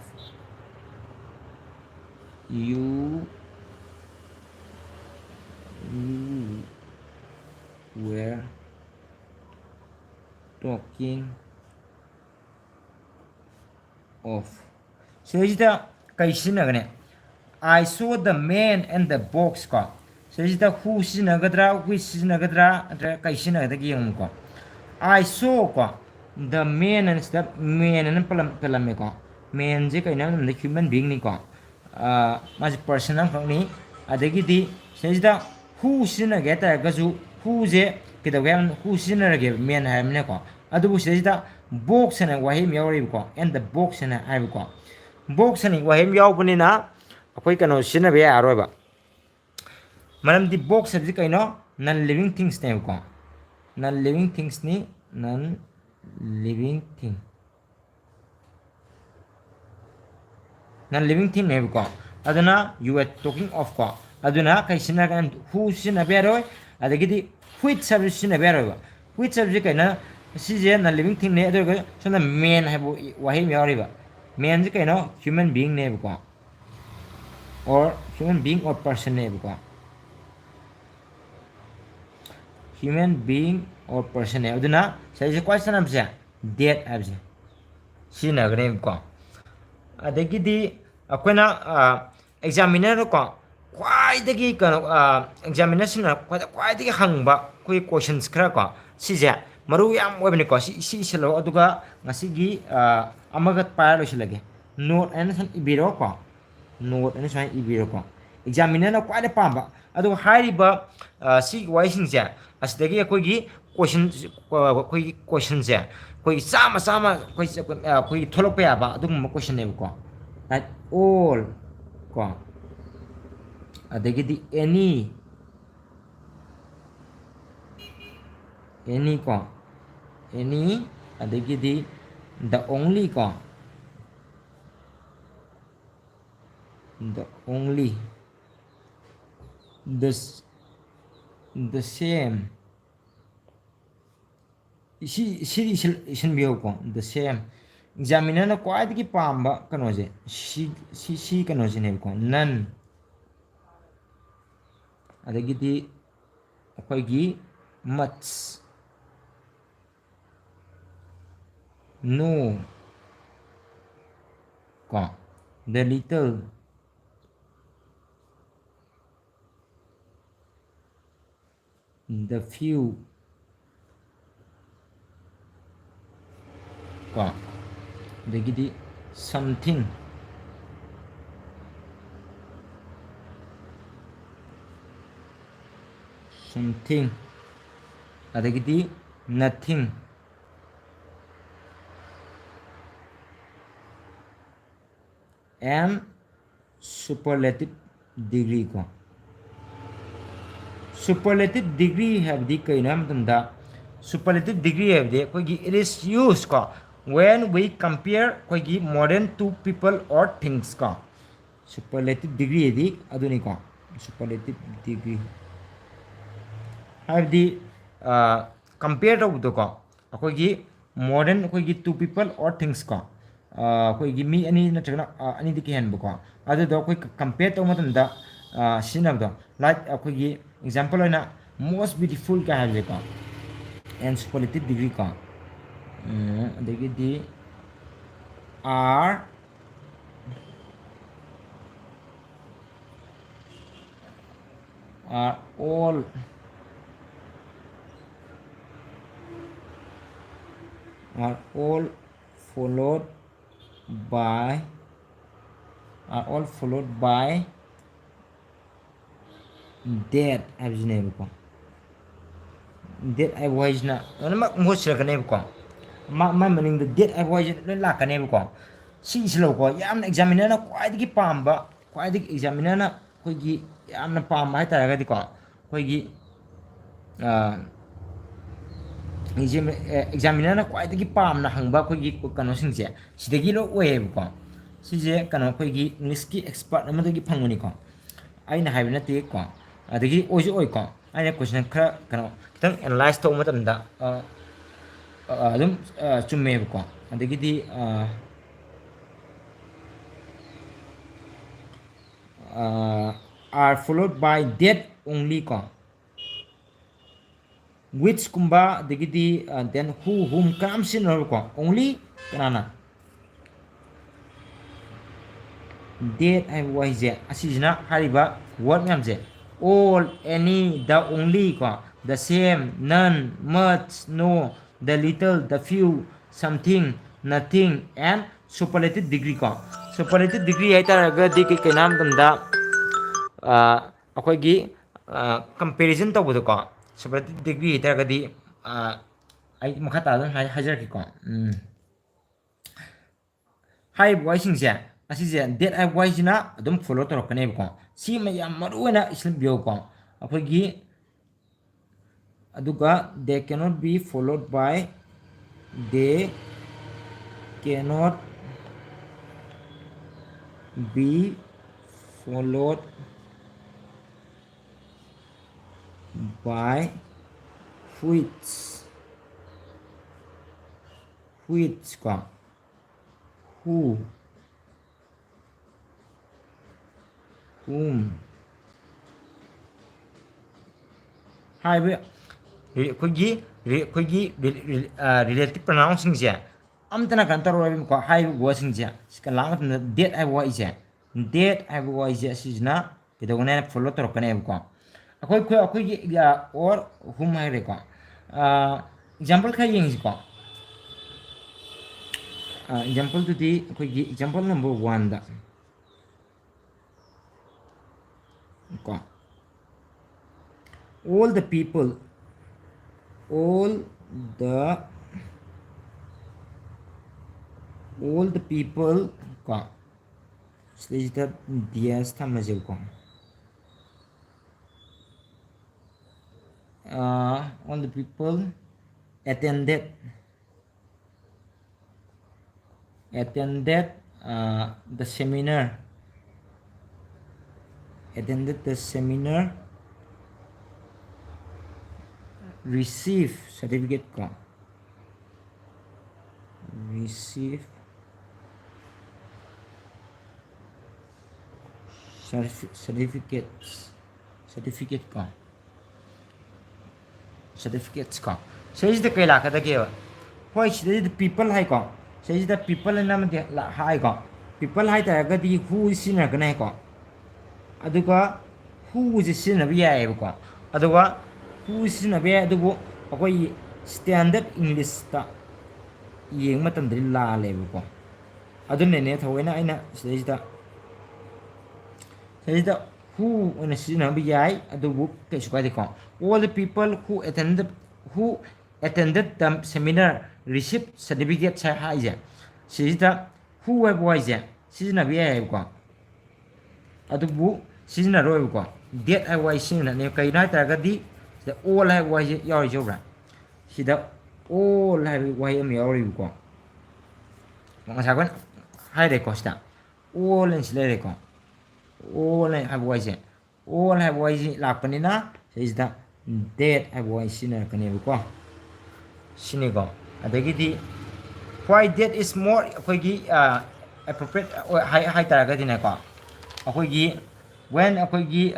you, you were talking of. ꯁꯤꯗꯩꯁꯤꯗ ꯀꯩ ꯁꯤꯖꯤꯟꯅꯒꯅꯤ? I saw the man and the box ꯀꯣ꯫ ꯁꯤꯗꯩꯁꯤꯗ who ꯁꯤꯖꯤꯟꯅꯒꯗ꯭ꯔꯥ, which ꯁꯤꯖꯤꯟꯅꯒꯗ꯭ꯔꯥ, ꯅꯠꯇ꯭ꯔꯒ ꯀꯩ ꯁꯤꯖꯤꯟꯅꯒꯗꯒꯦ ꯌꯦꯡꯉꯨꯀꯣ꯫ I saw ꯀꯣ, the man ꯑꯅ ꯁꯤꯗ man ꯑꯅ ꯄꯜꯂꯝ-, ꯄꯜꯂꯝꯃꯦꯀꯣ꯫ Manꯁꯦ ꯀꯩꯅꯣ ꯍꯥꯏꯕ ꯃꯇꯝꯗ human beingꯅꯤꯀꯣ꯫ ꯃꯥꯁꯦ person ꯑꯃꯈꯛꯅꯤ꯫ ꯑꯗꯒꯤꯗꯤ ꯁꯤꯗꯩꯁꯤꯗ who ꯁꯤꯖꯤꯟꯅꯒꯦ ꯍꯥꯏ ꯇꯥꯔꯒꯁꯨ whoꯁꯦ ꯀꯩꯗꯧꯒꯦ ꯍꯥꯏꯕ, who ꯁꯤꯖꯤꯟꯅꯔꯒꯦꯕ, man ꯍꯥꯏꯔꯕꯅꯤꯅꯀꯣ꯫ ꯑꯗꯨꯕꯨ ꯁꯤꯗꯩꯁꯤꯗ box ꯍꯥꯏꯅ ꯋꯥꯍꯩ ꯑꯃ ꯌꯥꯎꯔꯤꯕꯀꯣ, and the box ꯍꯥꯏꯅ ꯍꯥꯏꯕꯀꯣ꯫ Box ꯍꯥꯏꯅ ꯋꯥꯍꯩ ꯑꯃ ꯌꯥꯎꯕꯅꯤꯅ ꯑꯩꯈꯣꯏ ꯀꯩꯅꯣ ꯁꯤꯖꯤꯟꯅꯕ ꯌꯥꯔꯔꯣꯏꯕ꯫ ꯃꯔꯝꯗꯤ box ꯍꯥꯏꯕꯁꯤ ꯀꯩꯅꯣ? Non living thingsꯅꯦꯕꯀꯣ꯫ Non living thingsꯅꯤ, non living thing꯫ Non living thingꯅꯦꯕꯀꯣ꯫ ꯑꯗꯨꯅ you are talking of ꯀꯣ꯫ ꯑꯗꯨꯅ ꯀꯩ ꯁꯤꯖꯤꯟꯅꯔꯒꯅꯤ? Who ꯁꯤꯖꯤꯟꯅꯕ ꯌꯥꯔꯣꯏ꯫ ꯑꯗꯒꯤꯗꯤ which ꯍꯥꯏꯕꯁꯤ ꯁꯤꯖꯤꯟꯅꯕ ꯌꯥꯔꯣꯏꯕ꯫ Which ꯍꯥꯏꯕꯁꯤ ꯀꯩꯅꯣ? ꯁꯤꯁꯦ non living thingꯅꯦ, ꯑꯗꯨ ꯑꯣꯏꯔꯒ ꯁꯣꯝꯗ man ꯍꯥꯏꯕ ꯋꯥꯍꯩ ꯑꯃ ꯌꯥꯎꯔꯤꯕ꯫ Manꯁꯤ ꯀꯩꯅꯣ? Human beingꯅꯦꯕꯀꯣ꯫ Or human being or personꯅꯦꯕꯀꯣ꯫ Human being or personꯅꯦ꯫ ꯑꯗꯨꯅ ꯁꯤꯗꯩꯁꯤꯗ ꯈ꯭ꯋꯥꯏ ꯆꯥꯟꯅꯕꯁꯦ that ꯍꯥꯏꯕꯁꯦ ꯁꯤꯖꯤꯟꯅꯒꯅꯦꯕꯀꯣ꯫ ꯑꯗꯒꯤꯗꯤ ꯑꯩꯈꯣꯏꯅ examinerꯗꯀꯣ, ꯈ꯭ꯋꯥꯏꯗꯒꯤ ꯀꯩꯅꯣ, examinerꯁꯤꯡꯅ ꯈ꯭ꯋꯥꯏꯗ-, ꯈ꯭ꯋꯥꯏꯗꯒꯤ ꯍꯪꯕ ꯑꯩꯈꯣꯏ questions ꯈꯔ ꯀꯣ, ꯁꯤꯁꯦ ꯃꯔꯨ ꯌꯥꯝ ꯑꯣꯏꯕꯅꯤꯀꯣ꯫ ꯁꯤ, ꯁꯤ ꯏꯁꯤꯜꯂꯣ, ꯑꯗꯨꯒ ꯉꯁꯤꯒꯤ, ꯑ, ꯑꯃꯒ ꯄꯥꯏꯔ ꯂꯣꯏꯁꯤꯜꯂꯒꯦ꯫ Note ꯑꯅ ꯁꯨꯃꯥꯏꯅ ꯏꯕꯤꯔꯣꯀꯣ, note ꯑꯅ ꯁꯨꯃꯥꯏꯅ ꯏꯕꯤꯔꯣꯀꯣ꯫ Examinerꯅ ꯈ꯭ꯋꯥꯏꯗꯩ ꯄꯥꯝꯕ, ꯑꯗꯨꯒ ꯍꯥꯏꯔꯤꯕ, ꯑ, ꯁꯤꯒꯤ ꯋꯥꯍꯩꯁꯤꯡꯁꯦ, ꯑꯁꯤꯗꯒꯤ ꯑꯩꯈꯣꯏꯒꯤ question, ꯑ, ꯑꯩꯈꯣꯏꯒꯤ questionꯁꯦ ꯑꯩꯈꯣꯏꯒꯤ ꯆꯥꯝꯃ ꯆꯥꯝꯃ ꯑꯩꯈꯣꯏ, ꯑ, ꯑꯩꯈꯣꯏꯒꯤ ꯊꯣꯛꯂꯛꯄ ꯌꯥꯕ ꯑꯗꯨꯒꯨꯝꯕ questionꯅꯦꯕꯀꯣ꯫ Like all ꯀꯣ, ꯑꯗꯒꯤꯗꯤ any, any ꯀꯣ, any, ꯑꯗꯒꯤꯗꯤ the only ꯀꯣ, the only, the s-, the same, ꯁꯤ, ꯁꯤꯗꯤ ꯏꯁꯤꯟ-, ꯏꯁꯤꯟꯕꯤꯌꯨꯀꯣ, the same꯫ Examinerꯅ ꯈ꯭ꯋꯥꯏꯗꯒꯤ ꯄꯥꯝꯕ ꯀꯩꯅꯣꯁꯦ ꯁꯤ, ꯁꯤ, ꯁꯤ ꯀꯩꯅꯣꯁꯤꯅꯦꯕꯀꯣ, none꯫ ꯑꯗꯒꯤꯗꯤ ꯑꯩꯈꯣꯏꯒꯤ much, no ꯀꯣ, the little, the few ꯀꯣ, ꯑꯗꯒꯤꯗꯤ something, something, ꯑꯗꯒꯤꯗꯤ nothing, and superlative degree ꯀꯣ꯫ Superlative degree ꯍꯥꯏꯕꯗꯤ ꯀꯩꯅꯣ ꯍꯥꯏꯕ ꯃꯇꯝꯗ, superlative degree ꯍꯥꯏꯕꯗꯤ ꯑꯩꯈꯣꯏꯒꯤ it is used ꯀꯣ, when we compare ꯑꯩꯈꯣꯏꯒꯤ more than two people or things ꯀꯣ꯫ Superlative degree ꯍꯥꯏꯗꯤ ꯑꯗꯨꯅꯤꯀꯣ, superlative degree ꯍꯥꯏꯕꯗꯤ, ꯑ, compare ꯇꯧꯕꯗꯣꯀꯣ, ꯑꯩꯈꯣꯏꯒꯤ more than ꯑꯩꯈꯣꯏꯒꯤ two people or things ꯀꯣ, ꯑ, ꯑꯩꯈꯣꯏꯒꯤ ꯃꯤ ꯑꯅꯤ ꯅꯠꯇ꯭ꯔꯒꯅ, ꯑ, ꯑꯅꯤꯗꯒꯤ ꯍꯦꯟꯕꯀꯣ, ꯑꯗꯨꯗꯣ ꯑꯩꯈꯣꯏ compare ꯇꯧꯕ ꯃꯇꯝꯗ, ꯑ, ꯁꯤꯖꯤꯟꯅꯕꯗꯣ, like ꯑꯩꯈꯣꯏꯒꯤ example ꯑꯣꯏꯅ most beautiful ꯀꯥꯏ ꯍꯥꯏꯕꯁꯦꯀꯣ, and superlative degree ꯀꯣ, ꯎꯝ, ꯑꯗꯒꯤꯗꯤ are, are all, are all followed by, are all followed by that ꯍꯥꯏꯕꯁꯤꯅꯦꯕꯀꯣ꯫ That ꯍꯥꯏꯕ ꯋꯥꯍꯩꯁꯤꯅ ꯂꯣꯏꯅꯃꯛ ꯃꯍꯨꯠ ꯁꯤꯜꯂꯛꯀꯅꯦꯕꯀꯣ꯫ ꯃꯥ-, ꯃꯥꯏ ꯃꯅꯤꯡꯗ that ꯍꯥꯏꯕ ꯋꯥꯍꯩꯁꯤ ꯂꯣꯏ ꯂꯥꯛꯀꯅꯦꯕꯀꯣ꯫ ꯁꯤꯁꯤꯂꯧꯀꯣ, ꯌꯥꯝꯅ examinerꯅ ꯈ꯭ꯋꯥꯏꯗꯒꯤ ꯄꯥꯝꯕ, ꯈ꯭ꯋꯥꯏꯗꯒꯤ examinerꯅ ꯑꯩꯈꯣꯏꯒꯤ ꯌꯥꯝꯅ ꯄꯥꯝꯕ ꯍꯥꯏꯇꯥꯔꯒꯗꯤꯀꯣ, ꯑꯩꯈꯣꯏꯒꯤ, ꯑ, exam-, ꯑꯦ, examinerꯅ ꯈ꯭ꯋꯥꯏꯗꯒꯤ ꯄꯥꯝꯅ ꯍꯪꯕ ꯑꯩꯈꯣꯏꯒꯤ ꯀꯩꯅꯣꯁꯤꯡꯁꯦ ꯁꯤꯗꯒꯤ ꯂꯣꯏ ꯑꯣꯏꯌꯦꯕꯀꯣ꯫ ꯁꯤꯁꯦ ꯀꯩꯅꯣ ꯑꯩꯈꯣꯏꯒꯤ Englishꯀꯤ expert ꯑꯃꯗꯒꯤ ꯐꯪꯕꯅꯤꯀꯣ, ꯑꯩꯅ ꯍꯥꯏꯕ ꯅꯠꯇꯦꯀꯣ꯫ ꯑꯗꯒꯤ ꯑꯣꯏꯁꯨ ꯑꯣꯏꯀꯣ꯫ ꯑꯩꯅ question ꯈꯔ ꯀꯩꯅꯣ ꯈꯤꯇꯪ analyse ꯇꯧꯕ ꯃꯇꯝꯗ, ꯑ, ꯑ, ꯑꯗꯨꯝ, ꯑ, ꯆꯨꯝꯃꯦꯕꯀꯣ꯫ ꯑꯗꯒꯤꯗꯤ, ꯑ, ꯑ, are followed by that only ꯀꯣ꯫ Whichꯀꯨꯝꯕ, ꯑꯗꯒꯤꯗꯤ, ꯑ, then who, whom ꯀꯅꯥꯝ ꯁꯤꯖꯤꯟꯅꯔꯣꯏꯀꯣ꯫ Only ꯀꯅꯥꯅ? That ꯍꯥꯏꯕ ꯋꯥꯍꯩꯁꯦ, ꯑꯁꯤꯁꯤꯅ ꯍꯥꯏꯔꯤꯕ word ꯃꯌꯥꯝꯁꯦ, all, any, the only ꯀꯣ, the same, none, much, no, the little, the few, something, nothing, and superlative degree ꯀꯣ꯫ Superlative degree ꯍꯥꯏꯇꯥꯔꯒꯗꯤ ꯀꯩ ꯀꯩꯅꯣ ꯍꯥꯏꯕ ꯃꯇꯝꯗ, ꯑ, ꯑꯩꯈꯣꯏꯒꯤ, ꯑ, comparison ꯇꯧꯕꯗꯀꯣ, superlative degree ꯍꯥꯏꯇꯥꯔꯒꯗꯤ, ꯑ, ꯑꯩ ꯃꯈꯥ ꯇꯥꯗꯅ ꯍꯥꯏ-, ꯍꯥꯏꯖꯔꯛꯀꯦꯀꯣ꯫ ꯎꯝ꯫ ꯍꯥꯏꯔꯤꯕ ꯋꯥꯍꯩꯁꯤꯡꯁꯦ, ꯑꯁꯤꯁꯦ that ꯍꯥꯏꯕ ꯋꯥꯍꯩꯁꯤꯅ ꯑꯗꯨꯝ follow ꯇꯧꯔꯛꯀꯅꯦꯕꯀꯣ꯫ ꯁꯤꯃ ꯌꯥꯝ ꯃꯔꯨ ꯑꯣꯏꯅ ꯏꯁꯤꯟꯕꯤꯌꯨꯀꯣ꯫ ꯑꯩꯈꯣꯏꯒꯤ ꯑꯗꯨꯒ they cannot be followed by, they cannot be followed by which, which ꯀꯣ, who, whom ꯍꯥꯏꯕ ꯑꯩꯈꯣꯏꯒꯤ, ꯑꯩꯈꯣꯏꯒꯤ relative pronounꯁꯤꯡꯁꯦ ꯑꯝꯇꯅ ꯀꯩꯅꯣ ꯇꯧꯔꯣꯏꯕꯀꯣ꯫ ꯍꯥꯏꯔꯤꯕ wordꯁꯤꯡꯁꯦ ꯁꯤ ꯀꯩꯅꯣ ꯂꯥꯛꯄ ꯃꯇꯝꯗ that ꯍꯥꯏꯕ ꯋꯥꯍꯩꯁꯦ, that ꯍꯥꯏꯕ ꯋꯥꯍꯩꯁꯦ ꯑꯁꯤꯁꯤꯅ ꯀꯩꯗꯧꯒꯅꯤ ꯍꯥꯏꯅ follow ꯇꯧꯔꯛꯀꯅꯦꯕꯀꯣ꯫ ꯑꯩꯈꯣꯏ, ꯑꯩꯈꯣꯏ, ꯑꯩꯈꯣꯏꯒꯤ, ꯑ, or whom ꯍꯥꯏꯔꯦꯀꯣ꯫ ꯑ, example ꯈꯔ ꯌꯦꯡꯁꯤꯀꯣ꯫ ꯑꯦꯛꯖꯥꯝꯄꯜꯗꯨꯗꯤ ꯑꯩꯈꯣꯏꯒꯤ example number one ꯗ ꯀꯣ, all the people, all the all the people ꯀꯣ, ꯁꯤꯗꯩꯁꯤꯗ D S ꯊꯝꯃꯁꯦꯕꯀꯣ. All the people attended attended the seminar, attended the seminar, receive certificate ꯀꯣ, receive certificates, certificate ꯀꯣ, certificates ꯀꯣ. ꯁꯤꯗꯩꯁꯤꯗ ꯀꯩ ꯂꯥꯛꯀꯗꯒꯦꯕ? ꯍꯣꯏ, ꯁꯤꯗꯩꯁꯤꯗ people ꯍꯥꯏꯀꯣ. ꯁꯤꯗꯩꯁꯤꯗ people ꯍꯥꯏꯅ ꯑꯃꯗꯤ ꯍꯥꯏꯀꯣ. People ꯍꯥꯏ ꯇꯥꯔꯒꯗꯤ who ꯁꯤꯖꯤꯟꯅꯔꯛꯀꯅꯤ ꯍꯥꯏꯀꯣ. ꯑꯗꯨꯒ who ꯁꯦ ꯁꯤꯖꯤꯟꯅꯕ ꯌꯥꯏꯑꯕꯀꯣ. ꯑꯗꯨꯒ who ꯁꯤꯖꯤꯟꯅꯕ ꯌꯥꯏ, ꯑꯗꯨꯕꯨ ꯑꯩꯈꯣꯏꯒꯤ standard English ꯇ ꯌꯦꯡꯕ ꯃꯇꯝꯗꯗꯤ ꯂꯥꯜꯂꯦꯕꯀꯣ. ꯑꯗꯨꯅꯅꯦ ꯊꯑꯣꯏꯅ ꯑꯩꯅ ꯁꯤꯗꯩꯁꯤꯗ ꯁꯤꯗꯩꯁꯤꯗ who ꯑꯣꯏꯅ ꯁꯤꯖꯤꯟꯅꯕ ꯌꯥꯏ, ꯑꯗꯨꯕꯨ ꯀꯩꯁꯨ ꯀꯥꯏꯗꯦꯀꯣ. All the people who attended, who attended the seminar receive certificates ꯍꯥꯏꯁꯦ, ꯁꯤꯁꯤꯗ who ꯍꯥꯏꯕ ꯋꯥꯍꯩꯁꯦ ꯁꯤꯖꯤꯟꯅꯕ ꯌꯥꯏꯑꯕꯀꯣ. ꯑꯗꯨꯕꯨ ꯁꯤꯖꯤꯟꯅꯔꯣꯏꯕꯀꯣ, that ꯍꯥꯏꯕ ꯋꯥꯍꯩ ꯁꯤꯖꯤꯟꯅꯅꯦꯕ. ꯀꯩꯒꯤꯅꯣ ꯍꯥꯏ ꯇꯥꯔꯒꯗꯤ ꯁꯤꯗ all ꯍꯥꯏꯕ ꯋꯥꯍꯩꯁꯦ ꯌꯥꯎꯔꯤꯁꯦ ꯎꯕ꯭ꯔꯥ? ꯁꯤꯗ all ꯍꯥꯏꯕ ꯋꯥꯍꯩ ꯑꯃ ꯌꯥꯎꯔꯤꯕꯀꯣ. ꯉꯁꯥꯏ ꯑꯩꯈꯣꯏꯅ ꯍꯥꯏꯔꯦꯀꯣ, ꯁꯤꯗ all ꯍꯥꯏꯅ ꯁꯤ ꯂꯩꯔꯦꯀꯣ. All ꯍꯥꯏꯕ ꯋꯥꯍꯩꯁꯦ, all ꯍꯥꯏꯕ ꯋꯥꯍꯩꯁꯤ ꯂꯥꯛꯄꯅꯤꯅ ꯁꯤꯁꯤꯗ that ꯍꯥꯏꯕ ꯋꯥꯍꯩ ꯁꯤꯖꯤꯟꯅꯔꯛꯀꯅꯦꯕꯀꯣ. ꯁꯤꯅꯤꯀꯣ. ꯑꯗꯒꯤꯗꯤ why that is more ꯑꯩꯈꯣꯏꯒꯤ appropriate ꯍꯥꯏ ꯇꯥꯔꯒꯗꯤꯅꯦꯀꯣ, ꯑꯩꯈꯣꯏꯒꯤ when ꯑꯩꯈꯣꯏꯒꯤ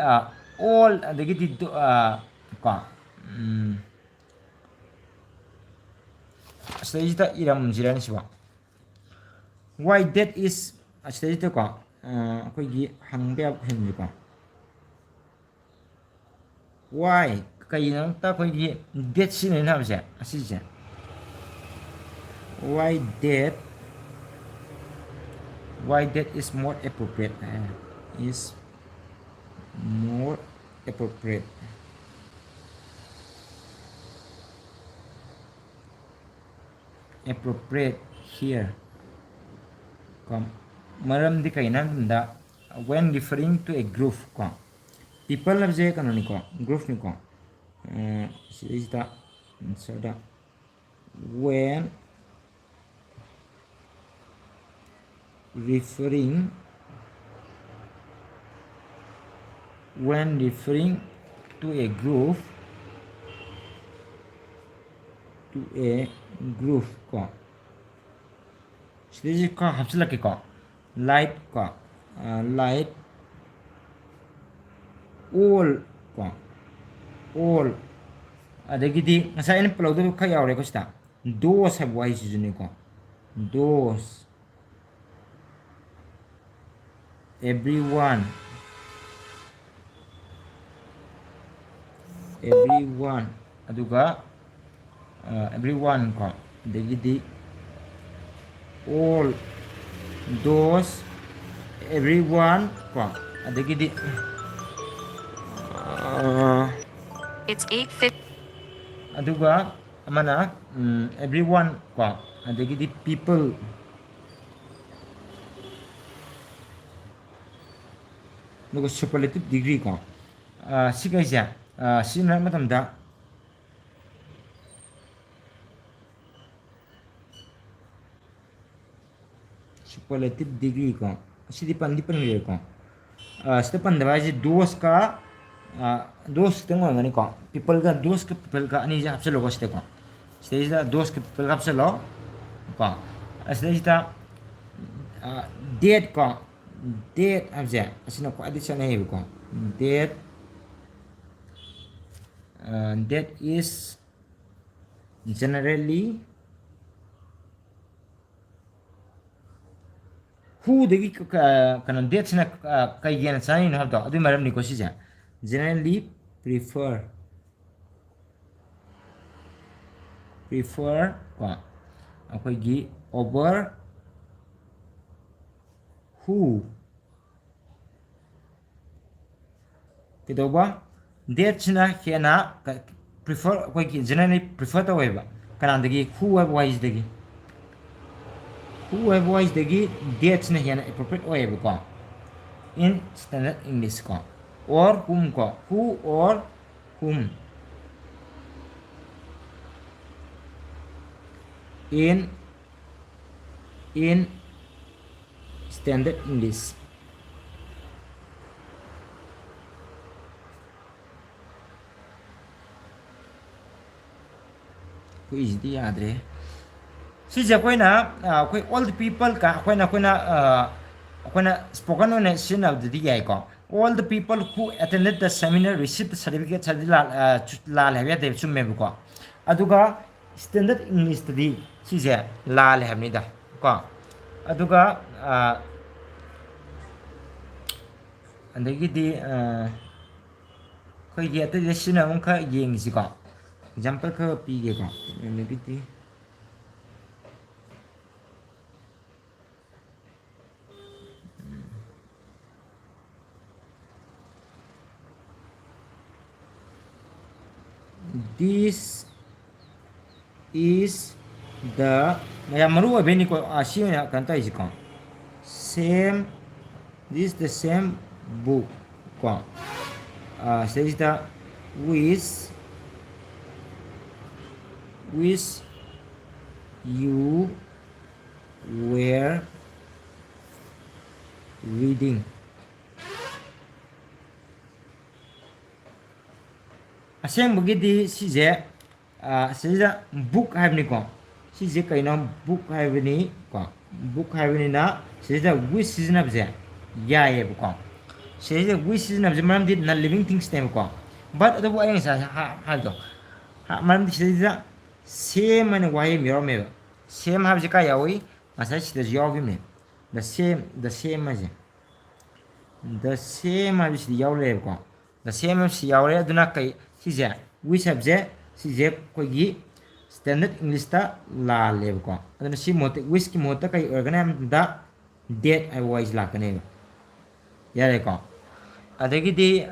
all ꯑꯗꯒꯤꯗꯤ ꯀꯣ, ꯑꯁꯤꯗꯩꯁꯤꯗ ꯏꯔꯝꯁꯤꯔꯅꯤ ꯁꯤꯕꯣ. Why that is, ꯑꯁꯤꯗꯩꯁꯤꯗꯀꯣ ꯑꯩꯈꯣꯏꯒꯤ ꯍꯪꯕ ꯌꯥꯕ ꯀꯣꯏꯁꯟꯁꯦꯀꯣ. Why, ꯀꯩꯒꯤꯅꯣꯇ ꯑꯩꯈꯣꯏꯒꯤ that ꯁꯤꯖꯤꯟꯅꯩꯅ ꯍꯥꯏꯕꯁꯦ, ꯑꯁꯤꯁꯦ. Why that Why that is more appropriate, eh, is more appropriate, appropriate here ꯀꯣ꯫ ꯃꯔꯝꯗꯤ ꯀꯩꯅꯣ ꯍꯥꯏꯕ ꯃꯇꯝꯗ, when referring to a group ꯀꯣ, people ꯍꯥꯏꯕꯁꯦ ꯀꯩꯅꯣꯅꯤꯀꯣ, group ꯅꯤꯀꯣ꯫ ꯑ, ꯁꯤꯗꯩꯁꯤꯗ answer the when referring, when referring to a group, to a group ꯀꯣ꯫ ꯁꯤꯗꯩꯁꯤ ꯈꯔ ꯍꯥꯞꯆꯤꯜꯂꯛꯀꯦꯀꯣ, like ꯀꯣ, ꯑ, like all ꯀꯣ, all꯫ ꯑꯗꯒꯤꯗꯤ ꯉꯁꯥꯏ ꯑꯩꯅ ꯄꯜꯍꯧꯗꯕ ꯈꯔ ꯌꯥꯎꯔꯦꯀꯣ ꯁꯤꯗ, those ꯍꯥꯏꯕ ꯋꯥꯍꯩꯁꯤꯁꯨꯅꯤꯀꯣ, those, everyone, everyone, ꯑꯗꯨꯒ, ꯑ, everyone ꯀꯣ, ꯑꯗꯒꯤꯗꯤ all, those, everyone ꯀꯣ, ꯑꯗꯒꯤꯗꯤ, ꯑ, It's eight fifty. ꯑꯗꯨꯒ ꯑꯃꯅ, ꯎꯝ, everyone ꯀꯣ, ꯑꯗꯒꯤꯗꯤ people, ꯑꯗꯨꯒ superlative degree ꯀꯣ꯫ ꯑ, ꯁꯤꯈꯩꯁꯦ, ꯑ, ꯁꯤꯖꯤꯟꯅꯕ ꯃꯇꯝꯗ superlative degree ꯀꯣ, ꯑꯁꯤꯗꯤ ꯄꯟꯗꯤ ꯄꯟꯈ꯭ꯔꯦꯀꯣ꯫ ꯑ, ꯁꯤꯗ ꯄꯟꯗꯕ ꯍꯥꯏꯁꯦ those ꯀ, ꯑ, those ꯈꯤꯇꯪ ꯑꯣꯏꯔꯝꯒꯅꯤꯀꯣ꯫ People ꯒ, those ꯀ people ꯀ ꯑꯅꯤꯁꯦ ꯍꯥꯞꯆꯤꯜꯂꯣꯀꯣ ꯁꯤꯗꯀꯣ꯫ ꯁꯤꯗꯩꯁꯤꯗ those ꯀ people ꯀ ꯍꯥꯞꯆꯤꯜꯂꯣ ꯀꯣ꯫ ꯑꯁꯤꯗꯩꯁꯤꯗ, ꯑ, that ꯀꯣ, that ꯍꯥꯏꯕꯁꯦ ꯑꯁꯤꯅ ꯈ꯭ꯋꯥꯏꯗꯒꯤ ꯆꯠꯅꯩꯌꯦꯕꯀꯣ꯫ That, ꯑ, that is generally who ꯗꯒꯤ ꯀ-, ꯀ-, ꯀꯩꯅꯣ, that ꯁꯤꯅ, ꯑ, ꯀꯩꯒꯤ ꯍꯦꯟꯅ ꯆꯥꯅꯩꯅꯣ ꯍꯥꯏꯕꯗꯣ, ꯑꯗꯨꯒꯤ ꯃꯔꯝꯅꯤꯀꯣ ꯁꯤꯁꯦ꯫ Generally prefer, prefer ꯀꯣ, ꯑꯩꯈꯣꯏꯒꯤ over Who? ꯀꯩꯗꯧꯕ? That ꯁꯤꯅ ꯍꯦꯟꯅ prefer, ꯑꯩꯈꯣꯏꯒꯤ generally prefer ꯇꯧꯋꯦꯕ꯫ ꯀꯅꯥꯗꯒꯤ? Who ꯍꯥꯏꯕ ꯋꯥꯍꯩꯁꯤꯗꯒꯤ꯫ Who ꯍꯥꯏꯕ ꯋꯥꯍꯩꯁꯤꯗꯒꯤ that ꯁꯤꯅ ꯍꯦꯟꯅ appropriate ꯑꯣꯏꯌꯦꯕꯀꯣ꯫ In standard English ꯀꯣ꯫ Or whom ꯀꯣ꯫ Who or whom? In, in standard English꯫ ꯑꯩꯈꯣꯏꯁꯤꯗꯤ ꯌꯥꯗ꯭ꯔꯦ꯫ ꯁꯤꯁꯦ ꯑꯩꯈꯣꯏꯅ, ꯑ, ꯑꯩꯈꯣꯏ old people ꯀ ꯑꯩꯈꯣꯏꯅ, ꯑꯩꯈꯣꯏꯅ, ꯑ, ꯑꯩꯈꯣꯏꯅ spoken ꯑꯣꯏꯅ ꯁꯤꯖꯤꯟꯅꯕꯗꯨꯗꯤ ꯌꯥꯏꯀꯣ꯫ All the people who attended the seminar received the certificate ꯁꯤꯗꯤ ꯂꯥꯜ-, ꯑ, ꯆꯨ-, ꯂꯥꯜꯂꯦ ꯍꯥꯏꯕ ꯌꯥꯗꯦꯕ, ꯆꯨꯝꯃꯦꯕꯀꯣ꯫ ꯑꯗꯨꯒ standard Englishꯇꯗꯤ ꯁꯤꯁꯦ ꯂꯥꯜꯂꯦ ꯍꯥꯏꯕꯅꯤꯗ ꯀꯣ꯫ ꯑꯗꯨꯒ, ꯑ, ꯑꯗꯒꯤꯗꯤ, ꯑ, ꯑꯩꯈꯣꯏꯒꯤ ꯑꯇꯩꯗ ꯁꯤꯖꯤꯟꯅꯕ ꯑꯃꯈꯛ ꯌꯦꯡꯉꯤꯁꯤꯀꯣ꯫ Example ꯈꯔ ꯄꯤꯒꯦꯀꯣ꯫ ꯑꯗꯒꯤꯗꯤ This is the, ꯌꯥꯝ ꯃꯔꯨ ꯑꯣꯏꯕꯩꯅꯤꯀꯣ, ꯑ, ꯁꯤ ꯑꯣꯏꯅ ꯀꯩꯅꯣ ꯇꯧꯔꯤꯁꯤꯀꯣ꯫ Same, this is the same book ꯀꯣ꯫ ꯑ, ꯁꯤꯗꯩꯁꯤꯗ which, which you were reading꯫ ꯑꯁꯦꯡꯕꯒꯤꯗꯤ ꯁꯤꯁꯦ, ꯑ, ꯁꯤꯁꯤꯗ book ꯍꯥꯏꯕꯅꯤꯀꯣ꯫ ꯁꯤꯁꯦ ꯀꯩꯅꯣ? Book ꯍꯥꯏꯕꯅꯤ ꯀꯣ꯫ Book ꯍꯥꯏꯕꯅꯤꯅ ꯁꯤꯁꯤꯗ which ꯁꯤꯖꯤꯟꯅꯕꯁꯦ ꯌꯥꯏꯌꯦꯕꯀꯣ꯫ ꯁꯤꯁꯤꯗ which ꯁꯤꯖꯤꯟꯅꯕꯁꯦ ꯃꯔꯝꯗꯤ non living thingsꯅꯦꯕꯀꯣ꯫ But ꯑꯗꯨꯕꯨ ꯑꯩ ꯉꯁꯥꯏ ꯍꯥ-, ꯍꯥꯏꯕꯗꯣ, ꯍꯥ-, ꯃꯔꯝꯗꯤ ꯁꯤꯁꯤꯗ same ꯍꯥꯏꯅ ꯋꯥꯍꯩ ꯑꯃ ꯌꯥꯎꯔꯝꯃꯦꯕ꯫ Same ꯍꯥꯏꯕꯁꯦ ꯀꯥꯏ ꯌꯥꯎꯏ? ꯉꯁꯥꯏ ꯁꯤꯗꯁꯨ ꯌꯥꯎꯈꯤꯕꯅꯦ꯫ The same, the same ꯍꯥꯏꯁꯦ꯫ The same ꯍꯥꯏꯕꯁꯤꯗꯤ ꯌꯥꯎ ꯂꯩꯔꯦꯕꯀꯣ꯫ The same ꯍꯥꯏꯕꯁꯤ ꯌꯥꯎꯔꯦ꯫ ꯑꯗꯨꯅ ꯀꯩ, ꯁꯤꯁꯦ which ꯍꯥꯏꯕꯁꯦ, ꯁꯤꯁꯦ ꯑꯩꯈꯣꯏꯒꯤ standard Englishꯇ ꯂꯥꯜꯂꯦꯕꯀꯣ꯫ ꯑꯗꯨꯅ ꯁꯤ ꯃꯍꯨꯠꯇ, whichꯀꯤ ꯃꯍꯨꯠꯇ ꯀꯩ ꯑꯣꯏꯔꯒꯅꯤ ꯍꯥꯏꯕ ꯃꯇꯝꯗ, that ꯍꯥꯏꯕ ꯋꯥꯍꯩꯁꯤ ꯂꯥꯛꯀꯅꯦꯕ꯫ ꯌꯥꯔꯦꯀꯣ? ꯑꯗꯒꯤꯗꯤ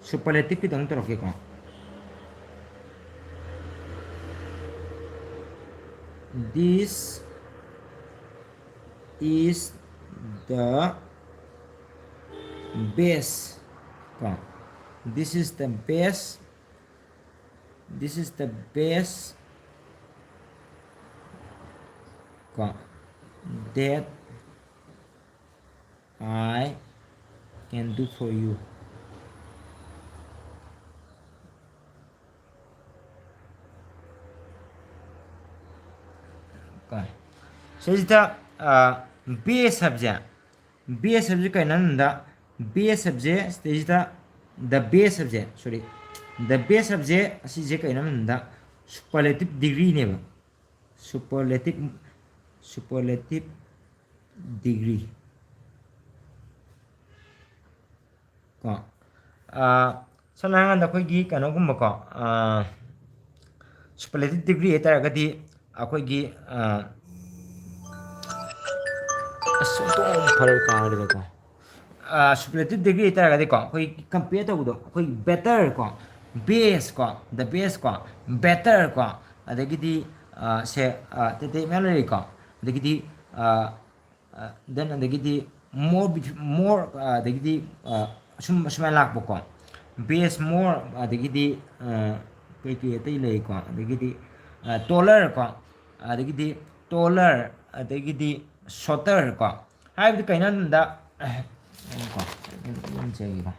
superlative ꯀꯤꯗ ꯑꯃꯨꯛ ꯇꯧꯔꯛꯀꯦꯀꯣ꯫ This is the best ꯀꯣ꯫ This is the best. This is the best ꯀꯣ, that I can do for you. ꯀꯣ꯫ ꯁꯤꯁꯤꯗ best ꯍꯥꯏꯕꯁꯦ, best ꯍꯥꯏꯕꯁꯦ ꯀꯩꯅꯣ ꯍꯥꯏꯕꯗ, best ꯍꯥꯏꯕꯁꯦ ꯁꯤꯗꯩꯁꯤꯗ the best ꯍꯥꯏꯕꯁꯦ, sorry, the best ꯍꯥꯏꯕꯁꯦ ꯑꯁꯤꯁꯦ ꯀꯩꯅꯣ ꯍꯥꯏꯕꯗ superlative degree ꯅꯦꯕ꯫ Superlative, superlative degree ꯀꯣ꯫ ꯁꯝꯅ ꯍꯥꯏꯔꯀꯥꯟꯗ ꯑꯩꯈꯣꯏꯒꯤ ꯀꯩꯅꯣꯒꯨꯝꯕꯀꯣ, superlative degree ꯍꯥꯏꯇꯥꯔꯒꯗꯤ ꯑꯩꯈꯣꯏꯒꯤ ꯑꯁ ꯑꯣꯟꯊꯣꯛꯅ ꯐꯔꯛ ꯇꯥꯔꯦꯗꯀꯣ꯫ Superlative degree ꯍꯥꯏꯇꯥꯔꯒꯗꯤꯀꯣ, ꯑꯩꯈꯣꯏ compare ꯇꯧꯕꯗꯣ, ꯑꯩꯈꯣꯏ better ꯀꯣ, best ꯀꯣ, the best ꯀꯣ, better ꯀꯣ, ꯑꯗꯒꯤꯗꯤ ꯁꯦ ꯑꯇꯩ ꯑꯇꯩ ꯃꯌꯥꯝ ꯂꯩꯔꯤꯀꯣ꯫ ꯑꯗꯒꯤꯗꯤ then ꯑꯗꯒꯤꯗꯤ more, more, ꯑꯗꯒꯤꯗꯤ ꯑꯁꯨꯝ ꯑꯁꯨꯃꯥꯏꯅ ꯂꯥꯛꯄꯀꯣ꯫ Best, more, ꯑꯗꯒꯤꯗꯤ ꯀꯩꯀꯩ ꯑꯇꯩ ꯂꯩꯀꯣ, ꯑꯗꯒꯤꯗꯤ taller ꯀꯣ, ꯑꯗꯒꯤꯗꯤ taller, ꯑꯗꯒꯤꯗꯤ shorter ꯀꯣ꯫ ꯍꯥꯏꯕꯗꯤ ꯀꯩꯅꯣ ꯍꯥꯏꯕꯗ, ꯀꯣ, ꯌꯦꯡꯖꯒꯦꯀꯣ꯫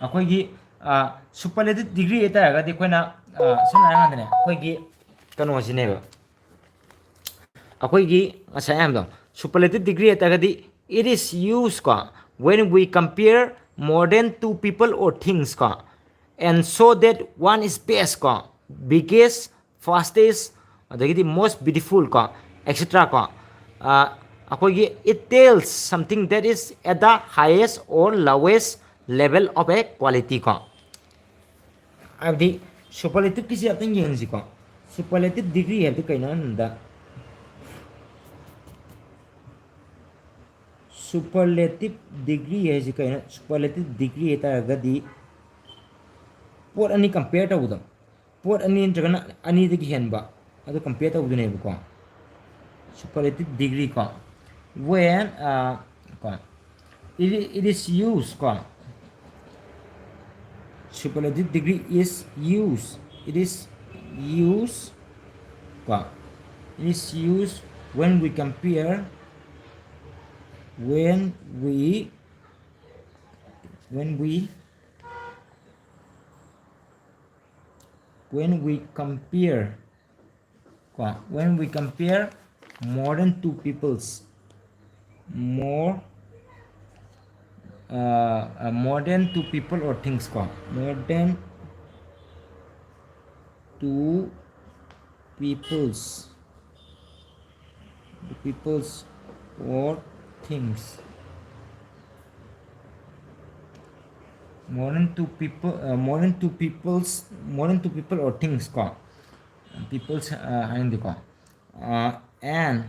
ꯑꯩꯈꯣꯏꯒꯤ superlative degree ꯍꯥꯏꯇꯥꯔꯒꯗꯤ ꯑꯩꯈꯣꯏꯅ ꯁꯝꯅ ꯍꯥꯏꯔꯀꯥꯟꯗꯅꯦ, ꯑꯩꯈꯣꯏꯒꯤ ꯀꯩꯅꯣꯁꯤꯅꯦꯕ, ꯑꯩꯈꯣꯏꯒꯤ ꯉꯁꯥꯏ ꯍꯥꯏꯕꯗꯣ, superlative degree ꯍꯥꯏꯇꯥꯔꯒꯗꯤ it is used ꯀꯣ, when we compare more than two people or things ꯀꯣ, and show that one is best ꯀꯣ, biggest, fastest, ꯑꯗꯒꯤꯗꯤ most beautiful ꯀꯣ, etcetera ꯀꯣ꯫ ꯑ, ꯑꯩꯈꯣꯏꯒꯤ it tells something that is at the highest or lowest level of a quality ꯀꯣ꯫ ꯍꯥꯏꯕꯗꯤ superlative ꯀꯤꯁꯤ ꯑꯝꯇꯪ ꯌꯦꯡꯁꯤꯀꯣ꯫ Superlative degree ꯍꯥꯏꯕꯗꯤ ꯀꯩꯅꯣ ꯍꯥꯏꯕꯗ, superlative degree ꯍꯥꯏꯁꯤ ꯀꯩꯅꯣ? Superlative degree ꯍꯥꯏ ꯇꯥꯔꯒꯗꯤ ꯄꯣꯠ ꯑꯅꯤ compare ꯇꯧꯕꯗꯣ, ꯄꯣꯠ ꯑꯅꯤ ꯅꯠꯇ꯭ꯔꯒꯅ ꯑꯅꯤꯗꯒꯤ ꯍꯦꯟꯕ, ꯑꯗꯨ compare ꯇꯧꯕꯗꯨꯅꯦꯕꯀꯣ superlative degree ꯀꯣ꯫ When, ꯑ, ꯀꯣ, it, it is used ꯀꯣ, superlative degree is used, it is used ꯀꯣ, it is used when we compare, when we, when we, when we compare ꯀꯣ, when we compare more than two peoples, more, uh, uh, more than two people or things ꯀꯣ, more than two peoples, peoples or things, more than two people, uh, more than two peoples, more than two people or things ꯀꯣ, peoples, uh, ꯍꯥꯏꯅꯤꯡꯗꯦꯀꯣ꯫ Uh, and,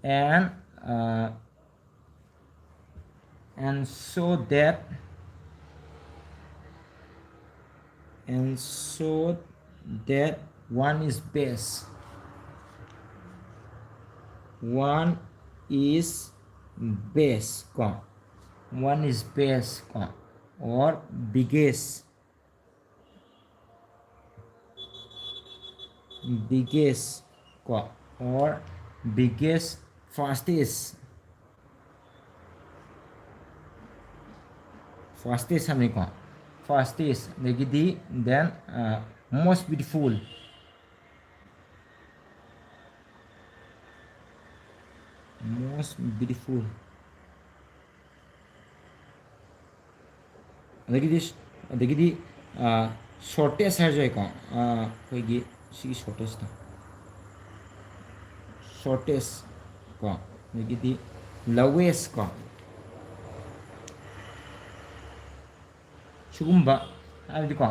and, uh, and so that, and so that one is best, one is best ꯀꯣ, one is best ꯀꯣ, or biggest, biggest ꯀꯣ, or biggest, fastest, fastest ꯍꯥꯏꯕꯅꯤꯀꯣ, fastest, ꯑꯗꯒꯤꯗꯤ then, uh, most beautiful, most beautiful, ꯑꯗꯒꯤꯗꯤ, ꯑꯗꯒꯤꯗꯤ, ꯑ, shortest ꯍꯥꯏꯔꯁꯨ ꯌꯥꯏꯀꯣ, ꯑ, ꯑꯩꯈꯣꯏꯒꯤ ꯁꯤꯒꯤ shortest ꯇꯣ, shortest ꯀꯣ, ꯑꯗꯒꯤꯗꯤ lowest ꯀꯣ, ꯁꯤꯒꯨꯝꯕ ꯍꯥꯏꯕꯗꯤꯀꯣ,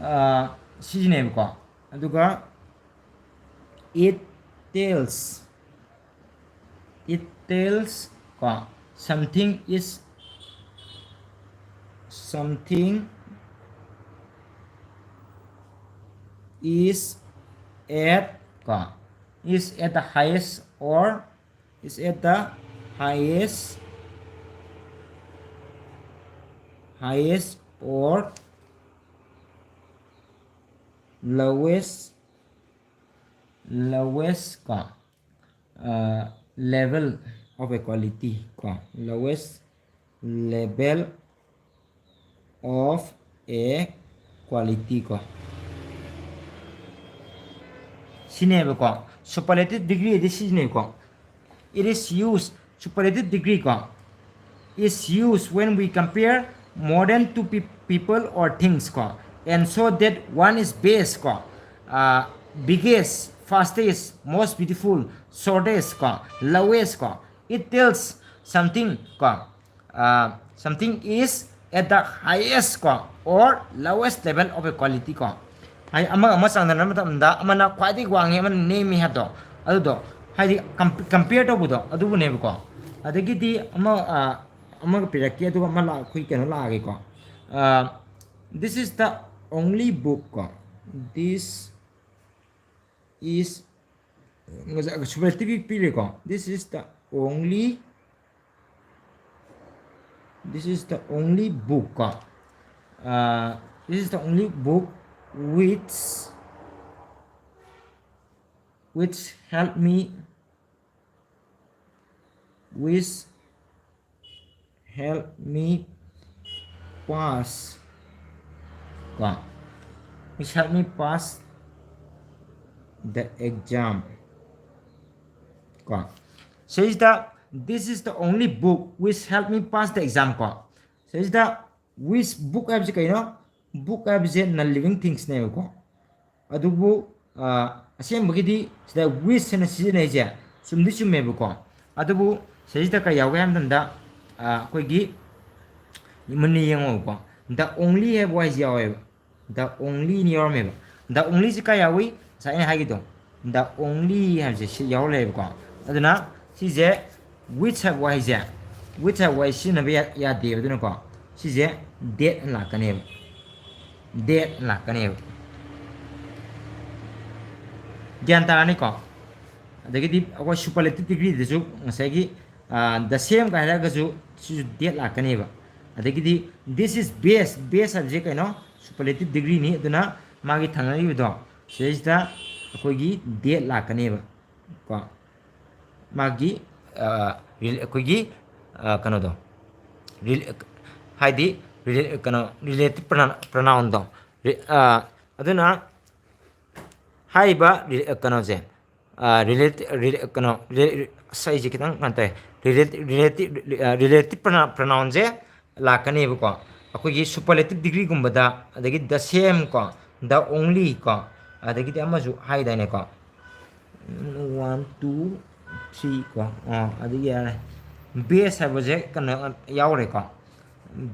ꯑꯥ, ꯁꯤꯖꯤꯟꯅꯩꯕꯀꯣ꯫ ꯑꯗꯨꯒ it tells, it tells ꯀꯣ, something is, something is at ꯀꯣ, is at the highest or, is at the highest, highest or lowest, lowest ꯀꯣ, ꯑ, level of a quality ꯀꯣ, lowest level of a quality ꯀꯣ, ꯁꯤꯅꯦꯕꯀꯣ꯫ Superlative degree D ꯁꯤꯖꯤꯟꯅꯩꯀꯣ꯫ It is used, superlative degree ꯀꯣ, is used when we compare more than two pe- people or things ꯀꯣ, and show that one is best ꯀꯣ, ꯑ, biggest, fastest, most beautiful, shortest ꯀꯣ, lowest ꯀꯣ꯫ It tells something ꯀꯣ, ꯑ, something is at the highest ꯀꯣ, or lowest level of a quality ꯀꯣ꯫ ꯍꯥꯏ, ꯑꯃꯒ ꯑꯃ ꯆꯥꯡꯗꯝꯅꯕ ꯃꯇꯝꯗ ꯑꯃꯅ ꯈ꯭ꯋꯥꯏꯗꯒꯤ ꯋꯥꯡꯉꯤ, ꯑꯃꯅ ꯅꯦꯝꯃꯤ ꯍꯥꯏꯕꯗꯣ, ꯑꯗꯨꯗꯣ ꯍꯥꯏꯗꯤ ꯀꯝ-, compare ꯇꯧꯕꯗꯣ ꯑꯗꯨꯕꯨꯅꯦꯕꯀꯣ꯫ ꯑꯗꯒꯤꯗꯤ ꯑꯃ, ꯑ, ꯑꯃꯒ ꯄꯤꯔꯛꯀꯦ, ꯑꯗꯨꯒ ꯑꯃ ꯂꯥꯛ-, ꯑꯩꯈꯣꯏ ꯀꯩꯅꯣ ꯂꯥꯛꯑꯒꯦꯀꯣ꯫ ꯑ, this is the only book ꯀꯣ, this is, ꯉꯁꯥꯏ superlative ꯄꯤꯔꯦꯀꯣ, this is the only, this is the only book ꯀꯣ, ꯑ, this is the only book which, which help me, which help me pass ꯀꯣ, which help me pass the exam ꯀꯣ꯫ ꯁꯤꯗꯩꯁꯤꯗ, this is the only book which help me pass the exam ꯀꯣ꯫ ꯁꯤꯗꯩꯁꯤꯗ which book ꯍꯥꯏꯕꯁꯤ ꯀꯩꯅꯣ? Book ꯍꯥꯏꯕꯁꯦ non living things ꯅꯦꯕꯀꯣ꯫ ꯑꯗꯨꯕꯨ ꯑꯁꯦꯡꯕꯒꯤꯗꯤ ꯁꯤꯗ which ꯍꯥꯏꯅ ꯁꯤꯖꯤꯟꯅꯩꯁꯦ ꯆꯨꯝꯗꯤ ꯆꯨꯝꯃꯦꯕꯀꯣ꯫ ꯑꯗꯨꯕꯨ ꯁꯤꯗꯩꯁꯤꯗ ꯀꯔꯤ ꯌꯥꯎꯒꯦ ꯍꯥꯏꯕ ꯃꯇꯝꯗ ꯑꯩꯈꯣꯏꯒꯤ ꯃꯨꯟꯅ ꯌꯦꯡꯉꯣꯕꯀꯣ, the only ꯍꯥꯏꯕ ꯋꯥꯍꯩꯁꯤ ꯌꯥꯎꯋꯦꯕ꯫ The only ꯅꯤ ꯌꯥꯎꯔꯝꯃꯦꯕ꯫ The only ꯁꯤ ꯀꯥꯏ ꯌꯥꯎꯏ? ꯉꯁꯥꯏ ꯑꯩꯅ ꯍꯥꯏꯒꯤꯗꯣ, the only ꯍꯥꯏꯕꯁꯦ ꯁꯤ ꯌꯥꯎꯔ ꯂꯩꯌꯦꯕꯀꯣ꯫ ꯑꯗꯨꯅ ꯁꯤꯁꯦ which ꯍꯥꯏꯕ ꯋꯥꯍꯩꯁꯦ, which ꯍꯥꯏꯕ ꯋꯥꯍꯩ ꯁꯤꯖꯤꯟꯅꯕ ꯌꯥꯗꯦꯕ꯫ ꯑꯗꯨꯅꯀꯣ ꯁꯤꯁꯦ that ꯂꯥꯛꯀꯅꯦꯕ꯫ That ꯂꯥꯛꯀꯅꯦꯕ꯫ ꯒ꯭ꯌꯥꯟ ꯇꯥꯔꯅꯤꯀꯣ? ꯑꯗꯒꯤꯗꯤ ꯑꯩꯈꯣꯏ superlative degreeꯗꯁꯨ ꯉꯁꯥꯏꯒꯤ the same ꯀꯥꯏ ꯍꯥꯏꯔꯒꯁꯨ ꯁꯤꯁꯨ that ꯂꯥꯛꯀꯅꯦꯕ꯫ ꯑꯗꯒꯤꯗꯤ this is best, best ꯍꯥꯏꯕꯁꯦ ꯀꯩꯅꯣ? Superlative degreeꯅꯤ꯫ ꯑꯗꯨꯅ ꯃꯥꯒꯤ ꯊꯪꯅꯔꯤꯕꯗꯣ ꯁꯤꯗꯩꯁꯤꯗ ꯑꯩꯈꯣꯏꯒꯤ that ꯂꯥꯛꯀꯅꯦꯕ ꯀꯣ꯫ ꯃꯥꯒꯤ ꯑꯩꯈꯣꯏꯒꯤ ꯀꯩꯅꯣꯗꯣ, ꯍꯥꯏꯗꯤ ꯀꯩꯅꯣ, relative pronounꯗꯣ꯫ ꯑꯗꯨꯅ ꯍꯥꯏꯔꯤꯕ ꯀꯩꯅꯣꯁꯦ, ꯀꯩꯅꯣ, ꯑꯁ, ꯑꯩꯁꯦ ꯈꯤꯇꯪ ꯀꯩꯅꯣ ꯇꯧꯋꯦ꯫ Relative pronounꯁꯦ ꯂꯥꯛꯀꯅꯦꯕꯀꯣ꯫ ꯑꯩꯈꯣꯏꯒꯤ superlative degreeꯒꯨꯝꯕꯗ, ꯑꯗꯒꯤ the same ꯀꯣ, the only ꯀꯣ, ꯑꯗꯒꯤꯗꯤ ꯑꯃꯁꯨ ꯍꯥꯏꯗꯥꯏꯅꯦꯀꯣ, one, two, three ꯀꯣ, ꯑꯗꯒꯤ ꯌꯥꯔꯦ, best ꯍꯥꯏꯕꯁꯦ ꯀꯩꯅꯣ ꯌꯥꯎꯔꯦꯀꯣ꯫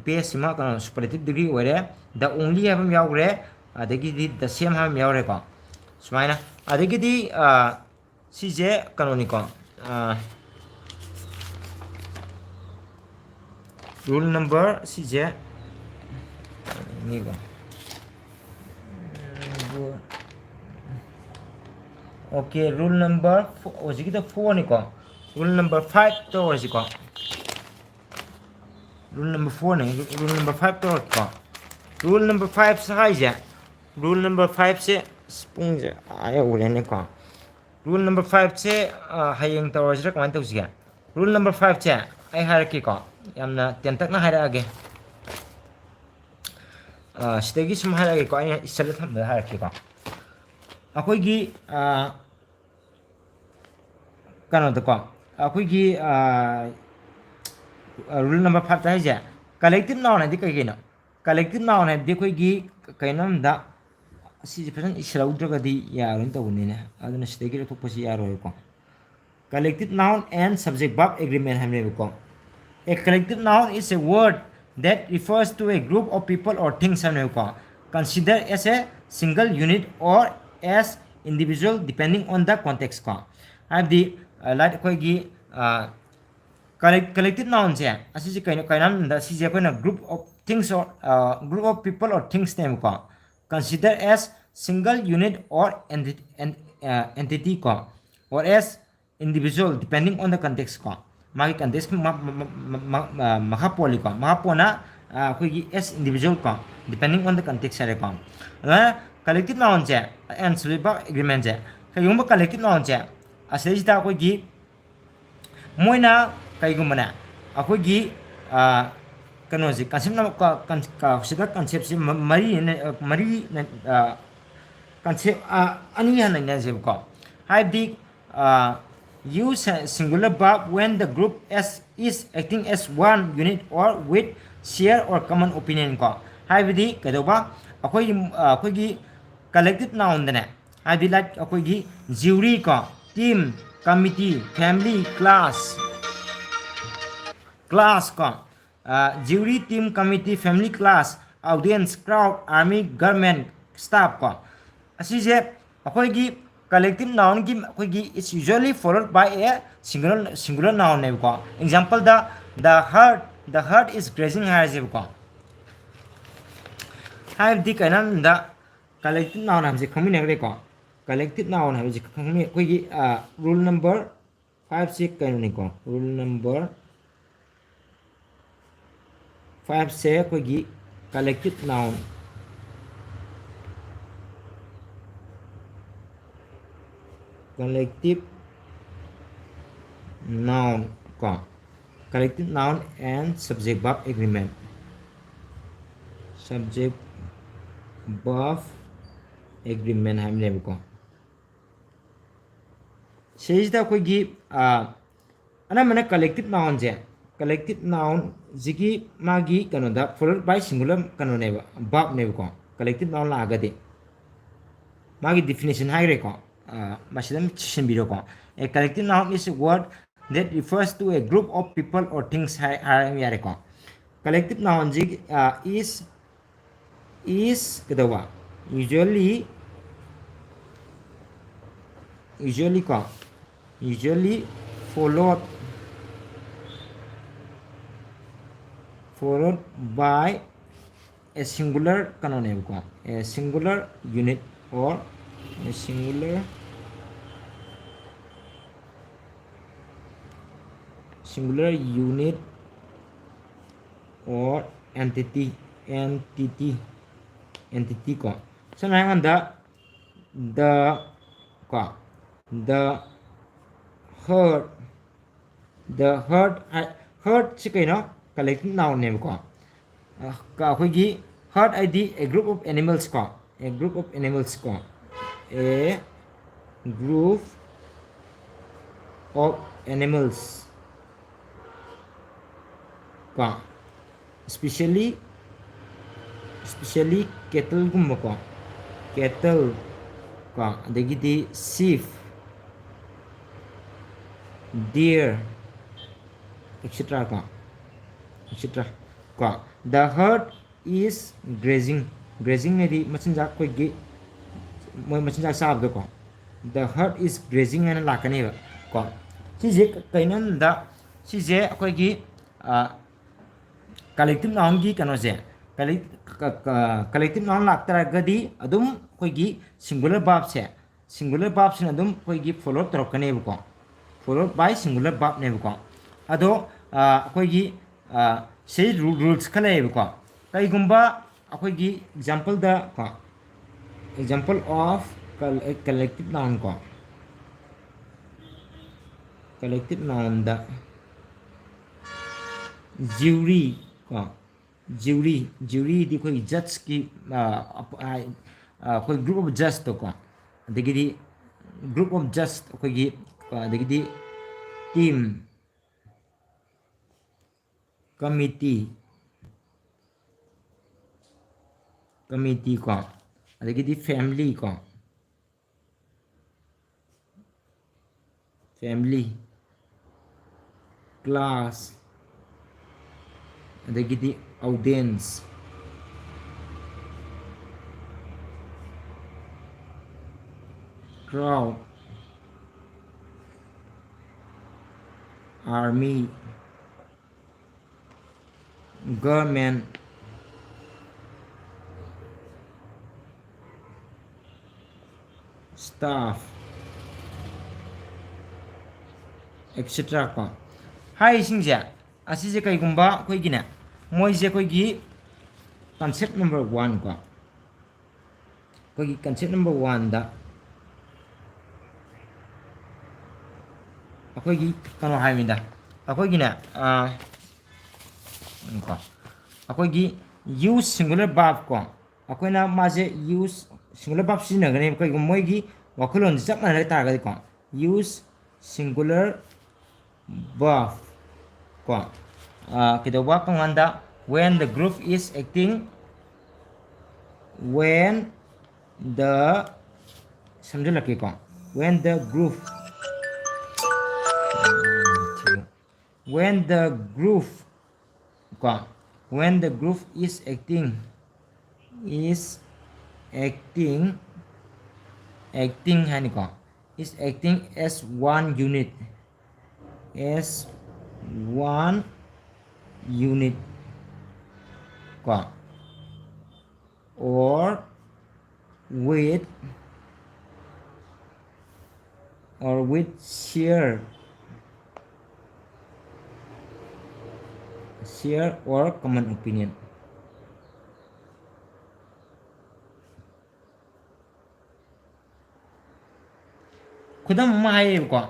Bestꯁꯤꯃ ꯀꯩꯅꯣ superlative degree ꯑꯣꯏꯔꯦ꯫ The only ꯍꯥꯏꯕ ꯑꯃ ꯌꯥꯎꯈ꯭ꯔꯦ꯫ ꯑꯗꯒꯤꯗꯤ the same ꯍꯥꯏꯕ ꯑꯃ ꯌꯥꯎꯔꯦꯀꯣ꯫ ꯁꯨꯃꯥꯏꯅ꯫ ꯑꯗꯒꯤꯗꯤ ꯁꯤꯁꯦ ꯀꯩꯅꯣꯅꯤꯀꯣ, rule number ꯁꯤꯁꯦ ꯅꯤꯀꯣ꯫ Okay, rule number four, ꯍꯧꯖꯤꯛꯀꯤꯗꯣ fourꯅꯤꯀꯣ꯫ Rule number five ꯇꯧꯔꯁꯤꯀꯣ꯫ Rule number fourꯅꯦ꯫ Rule number five ꯇꯧꯔꯛꯀꯦꯀꯣ꯫ Rule number five ꯍꯥꯏꯁꯦ, rule number fiveꯁꯦ, ꯑꯁ, ꯄꯨꯡꯁꯦ ꯑꯥ ꯌꯧꯔꯦꯅꯦꯀꯣ꯫ Rule number fiveꯁꯦ ꯍꯌꯦꯡ ꯇꯧꯔꯁꯤꯔꯥ, ꯀꯃꯥꯏꯅ ꯇꯧꯁꯤꯒꯦ? Rule number fiveꯁꯦ ꯑꯩ ꯍꯥꯏꯔꯛꯀꯦꯀꯣ, ꯌꯥꯝꯅ ꯇꯦꯟꯇꯛꯅ ꯍꯥꯏꯔꯛꯑꯒꯦ꯫ ꯁꯤꯗꯒꯤ ꯁꯨꯝ ꯍꯥꯏꯔꯛꯑꯒꯦꯀꯣ, ꯑꯩꯅ ꯏꯁꯜꯂ ꯊꯝꯕꯗ ꯍꯥꯏꯔꯛꯀꯦꯀꯣ꯫ ꯑꯩꯈꯣꯏꯒꯤ ꯀꯩꯅꯣꯗꯀꯣ, ꯑꯩꯈꯣꯏꯒꯤ rule number fiveꯇ ꯍꯥꯏꯁꯦ, collective noun ꯍꯥꯏꯗꯤ ꯀꯩ ꯀꯩꯅꯣ? Collective noun ꯍꯥꯏꯕꯗꯤ ꯑꯩꯈꯣꯏꯒꯤ ꯀꯩꯅꯣꯝꯗ ꯑꯁꯤꯁꯦ ꯐꯖꯅ ꯏꯁꯤꯜꯍꯧꯗ꯭ꯔꯒꯗꯤ ꯌꯥꯔꯣꯏꯅ ꯇꯧꯕꯅꯤꯅꯦ꯫ ꯑꯗꯨꯅ ꯁꯤꯗꯒꯤ ꯂꯧꯊꯣꯛꯄꯁꯤ ꯌꯥꯔꯣꯏꯀꯣ꯫ Collective noun and subject verb agreement ꯍꯥꯏꯕꯅꯦꯕꯀꯣ꯫ A collective noun is a word that refers to a group of people or things ꯍꯥꯏꯕꯅꯦꯕꯀꯣ, considered as a single unit or as individual depending on the context ꯀꯣ꯫ ꯍꯥꯏꯕꯗꯤ, like ꯑꯩꯈꯣꯏꯒꯤ collective nounꯁꯦ ꯑꯁꯤꯁꯦ ꯀꯩꯅꯣ, ꯀꯩꯅꯣ ꯍꯥꯏꯕꯗ ꯁꯤꯁꯦ ꯑꯩꯈꯣꯏꯅ group of things or group of people or thingsꯅꯦꯕꯀꯣ꯫ Consider as single unit or entity ꯀꯣ, or as individual depending on the context ꯀꯣ꯫ ꯃꯥꯒꯤ context ꯃꯈꯥ ꯄꯣꯜꯂꯤꯀꯣ, ꯃꯈꯥ ꯄꯣꯟꯅ ꯑꯩꯈꯣꯏꯒꯤ as individual ꯀꯣ, depending on the context ꯍꯥꯏꯔꯦꯀꯣ꯫ ꯑꯗꯨꯃꯥꯏꯅ collective nounꯁꯦ and subject verb agreementꯁꯦ, ꯀꯩꯒꯨꯝꯕ collective nounꯁꯦ ꯑꯁꯤꯗꯩꯁꯤꯗ ꯑꯩꯈꯣꯏꯒꯤ ꯃꯣꯏꯅ ꯀꯩꯒꯨꯝꯕꯅꯦ, ꯑꯩꯈꯣꯏꯒꯤ ꯀꯩꯅꯣꯁꯦ, concept ꯁꯤꯗ conceptꯁꯦ ꯃꯔꯤ, ꯃꯔꯤ, concept ꯑꯅꯤ ꯍꯥꯟꯅ ꯅꯩꯅꯁꯦꯕꯀꯣ꯫ ꯍꯥꯏꯕꯗꯤ, use singular verb when the group as is acting as one unit or with share or common opinion ꯀꯣ꯫ ꯍꯥꯏꯕꯗꯤ ꯀꯩꯗꯧꯕ, ꯑꯩꯈꯣꯏꯒꯤ ꯑꯩꯈꯣꯏꯒꯤ collective nounꯗꯅꯦ, ꯍꯥꯏꯕꯗꯤ ꯂꯥꯏꯛ ꯑꯩꯈꯣꯏꯒꯤ jury ꯀꯣ, team, committee, family, class, class ꯀꯣ, jury, team, committee, family, class, audience, crowd, army, government, staff ꯀꯣ꯫ ꯑꯁꯤꯁꯦ ꯑꯩꯈꯣꯏꯒꯤ collective nounꯒꯤ ꯑꯩꯈꯣꯏꯒꯤ is usually followed by a singular singular nounꯅꯦꯕꯀꯣ꯫ Exampleꯗ, the heart, the heart is grazing ꯍꯥꯏꯔꯁꯦꯕꯀꯣ꯫ ꯍꯥꯏꯕꯗꯤ ꯀꯩꯅꯣ ꯍꯥꯏꯕꯗ, collective noun ꯍꯥꯏꯕꯁꯦ ꯈꯪꯃꯤꯟꯅꯈ꯭ꯔꯦꯀꯣ꯫ Collective noun ꯍꯥꯏꯕꯁꯦ ꯈꯪꯃꯤ-, ꯑꯩꯈꯣꯏꯒꯤ rule number fiveꯁꯦ ꯀꯩꯅꯣꯅꯤꯀꯣ, rule number fiveꯁꯦ ꯑꯩꯈꯣꯏꯒꯤ collective noun, collective noun ꯀꯣ, collective noun and subject verb agreement, subject verb agreement ꯍꯥꯏꯕꯅꯦꯕꯀꯣ꯫ ꯁꯤꯁꯤꯗ ꯑꯩꯈꯣꯏꯒꯤ ꯑꯅꯝꯕꯅ collective nounꯁꯦ, collective nounꯁꯤꯒꯤ ꯃꯥꯒꯤ ꯀꯩꯅꯣꯗ followed by singular ꯀꯩꯅꯣꯅꯦꯕ, verbꯅꯦꯕꯀꯣ꯫ Collective noun ꯂꯥꯛꯑꯒꯗꯤ ꯃꯥꯒꯤ definition ꯍꯥꯏꯈ꯭ꯔꯦꯀꯣ꯫ ꯑ, ꯃꯁꯤꯗ ꯑꯗꯨꯝ ꯁꯤꯟꯕꯤꯔꯣꯀꯣ꯫ A collective noun is a word that refers to a group of people or things ꯍꯥꯏ-, ꯍꯥꯏꯔ ꯌꯥꯔꯦꯀꯣ꯫ Collective nounꯁꯤ, ꯑ, is, is ꯀꯩꯗꯧꯕ? Usually, usually ꯀꯣ, usually followed, followed by a singular ꯀꯩꯅꯣꯅꯦꯕꯀꯣ, a singular unit or a singular, singular unit or entity, entity, entity ꯀꯣ꯫ ꯁꯝꯅ ꯍꯥꯏꯔꯀꯥꯟꯗ, the ꯀꯣ, the herd, the herd ꯍꯥꯏ-, herdꯁꯤ ꯀꯩꯅꯣ? Collective nounꯅꯦꯕꯀꯣ꯫ ꯑ, ꯀ-, ꯑꯩꯈꯣꯏꯒꯤ herd ꯍꯥꯏꯗꯤ a group of animals ꯀꯣ, a group of animals ꯀꯣ, a group of animals ꯀꯣ, especially, especially cattleꯒꯨꯝꯕꯀꯣ, cattle ꯀꯣ, ꯑꯗꯒꯤꯗꯤ sheep, deer, et cetera ꯀꯣ, et cetera ꯀꯣ꯫ The herd is grazing, grazing ꯍꯥꯏꯗꯤ ꯃꯆꯤꯟꯖꯥꯛ, ꯑꯩꯈꯣꯏꯒꯤ ꯃꯣꯏ ꯃꯆꯤꯟꯖꯥꯛ ꯆꯥꯕꯗꯣꯀꯣ꯫ The herd is grazing ꯍꯥꯏꯅ ꯂꯥꯛꯀꯅꯦꯕ ꯀꯣ꯫ ꯁꯤꯁꯦ ꯀꯩꯅꯣ ꯍꯥꯏꯕꯗ, ꯁꯤꯁꯦ ꯑꯩꯈꯣꯏꯒꯤ, ꯑ, collective nounꯒꯤ ꯀꯩꯅꯣꯁꯦ, collect-, ꯀ-, ꯀ-, collective noun ꯂꯥꯛꯇꯥꯔꯒꯗꯤ ꯑꯗꯨꯝ ꯑꯩꯈꯣꯏꯒꯤ singular verbꯁꯦ, singular verbꯁꯤꯅ ꯑꯗꯨꯝ ꯑꯩꯈꯣꯏꯒꯤ follow ꯇꯧꯔꯛꯀꯅꯦꯕꯀꯣ, followed by singular verbꯅꯦꯕꯀꯣ꯫ ꯑꯗꯣ, ꯑ, ꯑꯩꯈꯣꯏꯒꯤ, ꯑ, ꯁꯤ ꯔꯨ-, rules ꯈꯔ ꯂꯩꯌꯦꯕꯀꯣ꯫ ꯀꯩꯒꯨꯝꯕ ꯑꯩꯈꯣꯏꯒꯤ exampleꯗ ꯀꯣ, example of col-, collective noun ꯀꯣ, collective nounꯗ jury ꯀꯣ, jury, juryꯗꯤ ꯑꯩꯈꯣꯏꯒꯤ judgeꯀꯤ, ꯑ, ꯑ, ꯑ, ꯑꯩꯈꯣꯏ group of judgeꯇꯣꯀꯣ, ꯑꯗꯒꯤꯗꯤ group of judge ꯑꯩꯈꯣꯏꯒꯤ, ꯑ, ꯑꯗꯒꯤꯗꯤ team, committee, committee ꯀꯣ, ꯑꯗꯒꯤꯗꯤ family ꯀꯣ, family, class, ꯑꯗꯒꯤꯗꯤ audience, crowd, army, government, staff, et cetera ꯀꯣ꯫ ꯍꯥꯏꯔꯤꯁꯤꯡꯁꯦ, ꯑꯁꯤꯁꯦ ꯀꯩꯒꯨꯝꯕ ꯑꯩꯈꯣꯏꯒꯤꯅꯦ, ꯃꯣꯏꯁꯦ ꯑꯩꯈꯣꯏꯒꯤ concept number one ꯀꯣ, ꯑꯩꯈꯣꯏꯒꯤ concept number one ꯗ ꯑꯩꯈꯣꯏꯒꯤ ꯀꯩꯅꯣ ꯍꯥꯏꯕꯅꯤꯗ, ꯑꯩꯈꯣꯏꯒꯤꯅꯦ, ꯑꯥ, ꯀꯣ, ꯑꯩꯈꯣꯏꯒꯤ use singular verb ꯀꯣ, ꯑꯩꯈꯣꯏꯅ ꯃꯥꯁꯦ use singular verb ꯁꯤꯖꯤꯟꯅꯒꯅꯦꯕ꯫ ꯀꯩꯒꯨꯝꯕ ꯃꯣꯏꯒꯤ ꯋꯥꯈꯜꯂꯣꯟꯁꯦ ꯆꯞ ꯃꯥꯟꯅ ꯇꯥꯔꯒꯗꯤꯀꯣ, use singular verb ꯀꯣ, ꯑꯥ, ꯀꯩꯗꯧꯕ ꯀꯔꯝꯀꯥꯟꯗ? When the group is acting, when the, ꯁꯝꯖꯤꯜꯂꯛꯀꯦꯀꯣ, when the group, when the group ꯀꯣ, when the group is acting, is acting, acting ꯍꯥꯏꯅꯤꯀꯣ, is acting as one unit, as one unit ꯀꯣ, or with, or with share, share or common opinion. ꯈꯨꯗꯝ ꯑꯃ ꯍꯥꯏꯌꯦꯕꯀꯣ,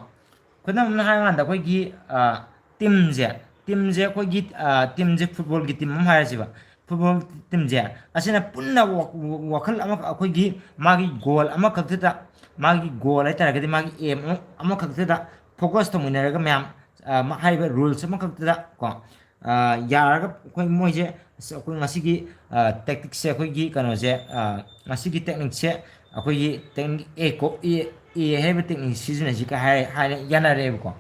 ꯈꯨꯗꯝ ꯑꯃ ꯍꯥꯏꯔꯀꯥꯟꯗ ꯑꯩꯈꯣꯏꯒꯤ, ꯑ, ꯇꯤꯝꯁꯦ, ꯇꯤꯝꯁꯦ ꯑꯩꯈꯣꯏꯒꯤ, ꯑ, ꯇꯤꯝꯁꯦ, ꯐꯨꯠꯕꯣꯜꯒꯤ ꯇꯤꯝ ꯑꯃ ꯍꯥꯏꯔꯁꯦꯕ, ꯐꯨꯠꯕꯣꯜ ꯇꯤꯝꯁꯦ ꯑꯁꯤꯅ ꯄꯨꯟꯅ ꯋꯥ-, ꯋꯥꯈꯜ ꯑꯃ, ꯑꯩꯈꯣꯏꯒꯤ ꯃꯥꯒꯤ ꯒꯣꯜ ꯑꯃꯈꯛꯇꯗ, ꯃꯥꯒꯤ ꯒꯣꯜ ꯍꯥꯏꯇꯥꯔꯒꯗꯤ ꯃꯥꯒꯤ ꯑꯦꯝ ꯑꯃ-, ꯑꯃꯈꯛꯇꯗ ꯐꯣꯀꯁ ꯇꯧꯃꯤꯟꯅꯔꯒ ꯃꯌꯥꯝ, ꯑ, ꯃ-, ꯍꯥꯏꯔꯤꯕ ꯔꯨꯜꯁ ꯑꯃꯈꯛꯇꯗ ꯀꯣ, ꯑ, ꯌꯥꯔꯒ ꯑꯩꯈꯣꯏ ꯃꯣꯏꯁꯦ, ꯑꯁ, ꯑꯩꯈꯣꯏ ꯉꯁꯤꯒꯤ, ꯑ, ꯇꯦꯛꯇꯤꯛꯁꯦ, ꯑꯩꯈꯣꯏꯒꯤ ꯀꯩꯅꯣꯁꯦ, ꯑ, ꯉꯁꯤꯒꯤ ꯇꯦꯛꯅꯤꯛꯁꯦ ꯑꯩꯈꯣꯏꯒꯤ ꯇꯦꯛꯅꯤꯛ A ꯀꯣ, A, A ꯍꯥꯏꯕ ꯇꯦꯛꯅꯤꯛ ꯁꯤꯖꯤꯟꯅꯁꯤ ꯀ ꯍꯥꯏ ꯍꯥꯏꯅ ꯌꯥꯅꯔꯦꯕꯀꯣ꯫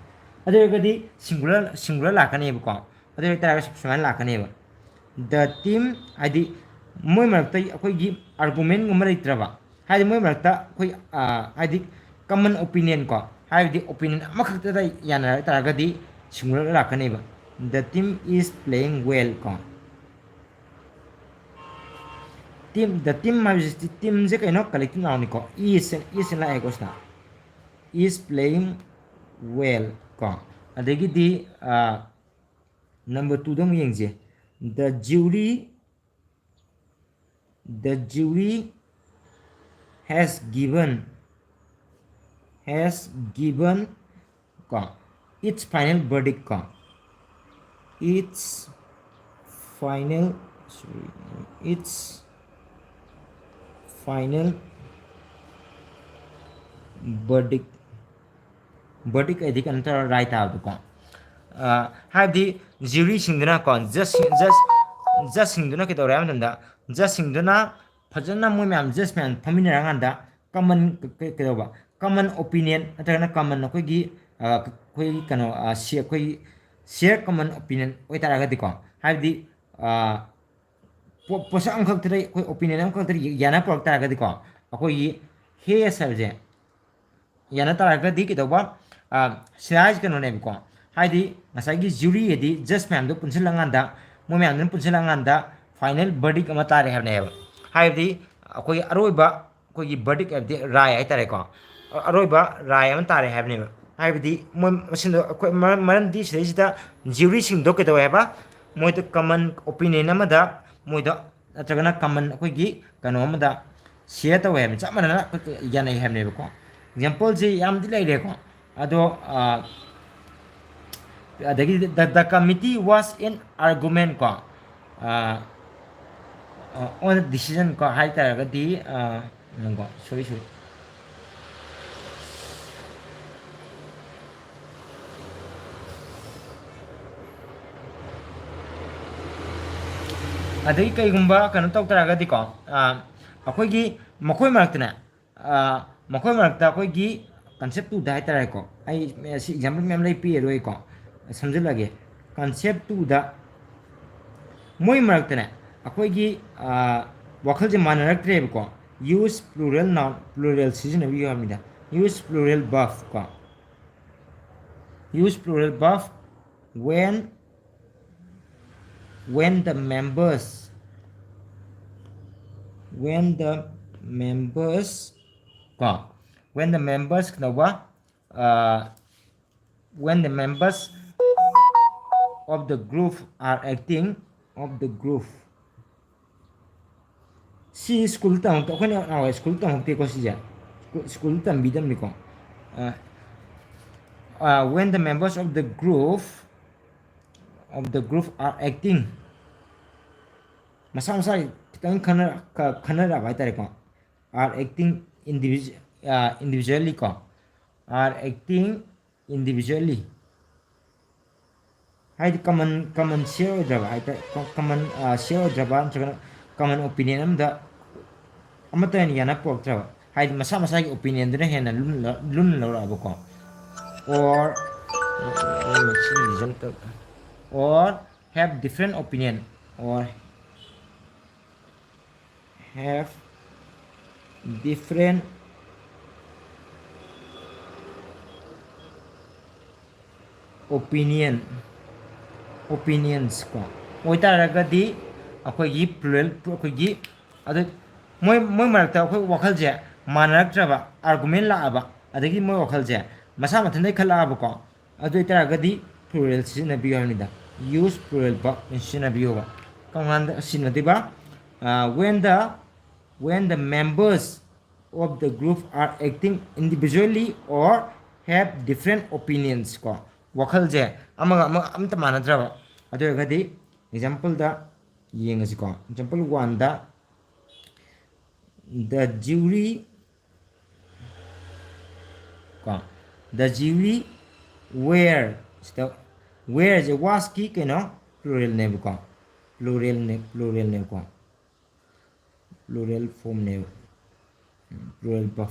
ꯑꯗꯨ ꯑꯣꯏꯔꯒꯗꯤ ꯁꯤꯡꯒꯨꯂꯔ ꯁꯤꯡꯒꯨꯂꯔ ꯂꯥꯛꯀꯅꯦꯕꯀꯣ꯫ ꯑꯗꯨ ꯑꯣꯏꯇꯥꯔꯒꯁꯨ ꯁꯨꯃꯥꯏꯅ ꯂꯥꯛꯀꯅꯦꯕ, the team, ꯍꯥꯏꯗꯤ ꯃꯣꯏ ꯃꯔꯛꯇ ꯑꯩꯈꯣꯏꯒꯤ ꯑꯥꯔꯒꯨꯃꯦꯟꯒꯨꯝꯕ ꯂꯩꯇ꯭ꯔꯕ, ꯍꯥꯏꯗꯤ ꯃꯣꯏ ꯃꯔꯛꯇ ꯑꯩꯈꯣꯏ ꯍꯥꯏꯗꯤ ꯀꯃꯟ ꯑꯣꯄꯤꯅꯤꯌꯟ ꯀꯣ, ꯍꯥꯏꯕꯗꯤ ꯑꯣꯄꯤꯅꯤꯌꯟ ꯑꯃꯈꯛꯇꯗ ꯌꯥꯅꯔ ꯇꯥꯔꯒꯗꯤ ꯁꯤꯡꯒꯨꯂꯔ ꯂꯥꯛꯀꯅꯦꯕ꯫ The team is playing well ꯀꯣ꯫ ꯇꯤꯝ, the team ꯍꯥꯏꯕꯁꯤ ꯇꯤꯝꯁꯦ ꯀꯩꯅꯣ, ꯀꯂꯦꯛꯇꯤꯚ ꯅꯥꯎꯟꯅꯤꯀꯣ꯫ ꯏꯁ ꯏꯁ ꯂꯥꯛꯑꯦꯀꯣ ꯁꯤꯗ, is playing well ꯀꯣ꯫ ꯑꯗꯒꯤꯗꯤ ꯅꯝꯕꯔ ꯇꯨꯗ ꯑꯃꯨꯛ ꯌꯦꯡꯁꯦ꯫ The jury, the jury has given, has given ꯀꯣ, its final verdict ꯀꯣ, its final, sorry, its final verdict, verdict ꯍꯥꯏꯗꯤ ꯀꯩꯅꯣ ꯇꯧꯔ ꯔꯥꯏ ꯇꯥꯕꯗꯣꯀꯣ꯫ ꯍꯥꯏꯕꯗꯤ ꯖ꯭ꯌꯨꯔꯤꯁꯤꯡꯗꯨꯅꯀꯣ, ꯖꯁ ꯖꯁ ꯖꯁꯁꯤꯡꯗꯨꯅ ꯀꯩꯗꯧꯔꯦ ꯍꯥꯏꯕ ꯃꯇꯝꯗ, ꯖꯁꯁꯤꯡꯗꯨꯅ ꯐꯖꯅ ꯃꯣꯏ ꯃꯌꯥꯝ ꯖꯁ ꯃꯌꯥꯝ ꯐꯝꯃꯤꯟꯅꯔꯀꯥꯟꯗ ꯀꯃꯟ ꯀꯩꯗꯧꯕ, ꯀꯃꯟ ꯑꯣꯄꯤꯅꯤꯌꯟ ꯅꯠꯇ꯭ꯔꯒꯅ ꯀꯃꯟ ꯑꯩꯈꯣꯏꯒꯤ ꯑꯩꯈꯣꯏꯒꯤ ꯀꯩꯅꯣ, ꯁꯤ ꯑꯩꯈꯣꯏꯒꯤ ꯁꯤꯌꯔ ꯀꯃꯟ ꯑꯣꯄꯤꯅꯤꯌꯟ ꯑꯣꯏꯇꯥꯔꯒꯗꯤꯀꯣ, ꯍꯥꯏꯕꯗꯤ ꯄꯣꯠꯁꯛ ꯑꯃꯈꯛꯇꯗ ꯑꯩꯈꯣꯏ ꯑꯣꯄꯤꯅꯤꯌꯟ ꯑꯃꯈꯛꯇꯗ ꯌꯥꯅ ꯄꯨꯔꯛ ꯇꯥꯔꯒꯗꯤꯀꯣ, ꯑꯩꯈꯣꯏꯒꯤ ꯍꯦꯁ ꯍꯥꯏꯕꯁꯦ ꯌꯥꯅ ꯇꯥꯔꯒꯗꯤ ꯀꯩꯗꯧꯕ, ꯁꯤꯗ ꯍꯥꯏꯁꯤ ꯀꯩꯅꯣꯅꯦꯕꯀꯣ, ꯍꯥꯏꯗꯤ ꯉꯁꯥꯏꯒꯤ ꯖ꯭ꯌꯨꯔꯤ ꯍꯥꯏꯗꯤ ꯖꯁ ꯃꯌꯥꯝꯗꯣ ꯄꯨꯟꯁꯤꯜꯂꯀꯥꯟꯗ, ꯃꯣꯏ ꯃꯌꯥꯝꯗꯨꯅ ꯄꯨꯟꯁꯤꯜꯂꯀꯥꯟꯗ ꯐꯥꯏꯅꯦꯜ ꯕꯔꯗꯤꯛ ꯑꯃ ꯇꯥꯔꯦ ꯍꯥꯏꯕꯅꯦꯕ꯫ ꯍꯥꯏꯕꯗꯤ ꯑꯩꯈꯣꯏꯒꯤ ꯑꯔꯣꯏꯕ ꯑꯩꯈꯣꯏꯒꯤ ꯕꯔꯗꯤꯛ ꯍꯥꯏꯕꯗꯤ ꯔꯥꯏ ꯍꯥꯏꯇꯥꯔꯦꯀꯣ, ꯑꯔꯣꯏꯕ ꯔꯥꯏ ꯑꯃ ꯇꯥꯔꯦ ꯍꯥꯏꯕꯅꯦꯕ꯫ ꯍꯥꯏꯕꯗꯤ ꯃꯣꯏ ꯃꯁꯤꯡꯗꯣ ꯑꯩꯈꯣꯏ ꯃꯔꯝꯗꯤ ꯁꯤꯗꯩꯁꯤꯗ ꯖ꯭ꯌꯨꯔꯤꯁꯤꯡꯗꯣ ꯀꯩꯗꯧꯋꯦ ꯍꯥꯏꯕ, ꯃꯣꯏꯗ ꯀꯃꯟ ꯑꯣꯄꯤꯅꯤꯌꯟ ꯑꯃꯗ ꯃꯣꯏꯗ ꯅꯠꯇ꯭ꯔꯒꯅ ꯀꯃꯟ ꯑꯩꯈꯣꯏꯒꯤ ꯀꯩꯅꯣ ꯑꯃꯗ ꯁꯤꯌꯔ ꯇꯧꯋꯦ ꯍꯥꯏꯕꯅꯤ, ꯆꯞ ꯃꯥꯟꯅꯅ ꯌꯥꯅꯩ ꯍꯥꯏꯕꯅꯦꯕꯀꯣ꯫ ꯑꯦꯛꯖꯥꯝꯄꯜꯁꯤ ꯌꯥꯝꯗꯤ ꯂꯩꯔꯦꯀꯣ꯫ ꯑꯗꯣ ꯑꯗꯒꯤꯗꯤ the, the committee was in argument ꯀꯣ, on decision ꯀꯣ ꯍꯥꯏ ꯇꯥꯔꯒꯗꯤ, ꯀꯣ, ꯁꯣꯔꯤ ꯁꯣꯔꯤ꯫ ꯑꯗꯒꯤ ꯀꯩꯒꯨꯝꯕ ꯀꯩꯅꯣ ꯇꯧ ꯇꯥꯔꯒꯗꯤꯀꯣ, ꯑꯩꯈꯣꯏꯒꯤ ꯃꯈꯣꯏ ꯃꯔꯛꯇꯅꯦ, ꯃꯈꯣꯏ ꯃꯔꯛꯇ ꯑꯩꯈꯣꯏꯒꯤ concept two ꯗ ꯍꯥꯏꯇꯥꯔꯦꯀꯣ, ꯑꯩ ꯁꯤ example ꯃꯌꯥꯝ ꯂꯩ ꯄꯤꯔꯔꯣꯏꯀꯣ, ꯁꯝꯖꯤꯜꯂꯒꯦ꯫ Concept two ꯗ ꯃꯣꯏ ꯃꯔꯛꯇꯅꯦ ꯑꯩꯈꯣꯏꯒꯤ ꯋꯥꯈꯜꯁꯦ ꯃꯥꯟꯅꯔꯛꯇ꯭ꯔꯦꯕꯀꯣ꯫ Use plural noun, plural ꯁꯤꯖꯤꯟꯅꯕꯤꯌꯨ ꯍꯥꯏꯕꯅꯤꯗ꯫ Use plural verb ꯀꯣ, use plural verb when when the members when the members ꯀꯣ, when the members ꯀꯩꯗꯧꯕ, when the members of the group are acting, of the group ꯁꯤ school ꯇꯝꯃꯛꯇ ꯑꯩꯈꯣꯏꯅ ꯅꯍꯥꯟꯋꯥꯏ school ꯇꯝꯃꯛꯇꯦꯀꯣ ꯁꯤꯁꯦ꯫ School ꯇꯝꯕꯤꯗꯕꯅꯤꯀꯣ꯫ When the members of the group of the group are acting, ꯃꯁꯥ ꯃꯁꯥꯒꯤ ꯈꯤꯇꯪ ꯈꯟꯅꯔꯛꯑꯕ ꯍꯥꯏꯇꯥꯔꯦꯀꯣ꯫ Are acting individually ꯀꯣ, are acting individually ꯍꯥꯏꯗꯤ common common share ꯑꯣꯏꯗ꯭ꯔꯕ ꯍꯥꯏꯇꯥꯔꯦ꯫ Common share ꯑꯣꯏꯗ꯭ꯔꯕ ꯅꯠꯇ꯭ꯔꯒꯅ common opinion ꯑꯃꯗ ꯑꯃꯠꯇ ꯍꯦꯟꯅ ꯌꯥꯅ ꯄꯨꯔꯛꯇ꯭ꯔꯕ, ꯍꯥꯏꯗꯤ ꯃꯁꯥ ꯃꯁꯥꯒꯤ opinion ꯗꯨꯅ ꯍꯦꯟꯅ ꯂꯨꯝꯅ ꯂꯧꯔꯛꯑꯕꯀꯣ꯫ Or or have different opinion, or have different opinion, opinions ꯀꯣ ꯑꯣꯏꯇꯥꯔꯒꯗꯤ ꯑꯩꯈꯣꯏꯒꯤ plural, ꯑꯩꯈꯣꯏꯒꯤ ꯑꯗꯨ ꯃꯣꯏ ꯃꯣꯏ ꯃꯔꯛꯇ ꯑꯩꯈꯣꯏ ꯋꯥꯈꯜꯁꯦ ꯃꯥꯟꯅꯔꯛꯇ꯭ꯔꯕ, argument ꯂꯥꯛꯑꯕ, ꯑꯗꯒꯤ ꯃꯣꯏ ꯋꯥꯈꯜꯁꯦ ꯃꯁꯥ ꯃꯊꯟꯇ ꯈꯜꯂꯛꯑꯕꯀꯣ꯫ ꯑꯗꯨ ꯑꯣꯏꯇꯥꯔꯒꯗꯤ plural ꯁꯤꯖꯤꯟꯅꯕꯤꯌꯨ ꯍꯥꯏꯕꯅꯤꯗ꯫ Use plural verb ꯁꯤꯖꯤꯟꯅꯕꯤꯌꯣꯕ꯫ ꯀꯔꯝ ꯀꯥꯟꯗ ꯁꯤꯖꯤꯟꯅꯗꯣꯏꯕ? When the when the members of the group are acting individually or have different opinions ꯀꯣ, ꯋꯥꯈꯜꯁꯦ ꯑꯃꯒ ꯑꯃꯒ ꯑꯝꯇ ꯃꯥꯟꯅꯗ꯭ꯔꯕ꯫ ꯑꯗꯨ ꯑꯣꯏꯔꯒꯗꯤ example the ꯌꯦꯡꯉꯁꯤꯀꯣ꯫ Example one the the jury ꯀꯣ, the jury were ꯁꯤꯗ were ꯁꯦ was ꯀꯤ ꯀꯩꯅꯣ, plural ꯅꯦꯕꯀꯣ꯫ Plural ꯅꯦ, plural ꯅꯦꯕꯀꯣ꯫ Plural form ꯅꯦꯕ꯫ Plural verb꯫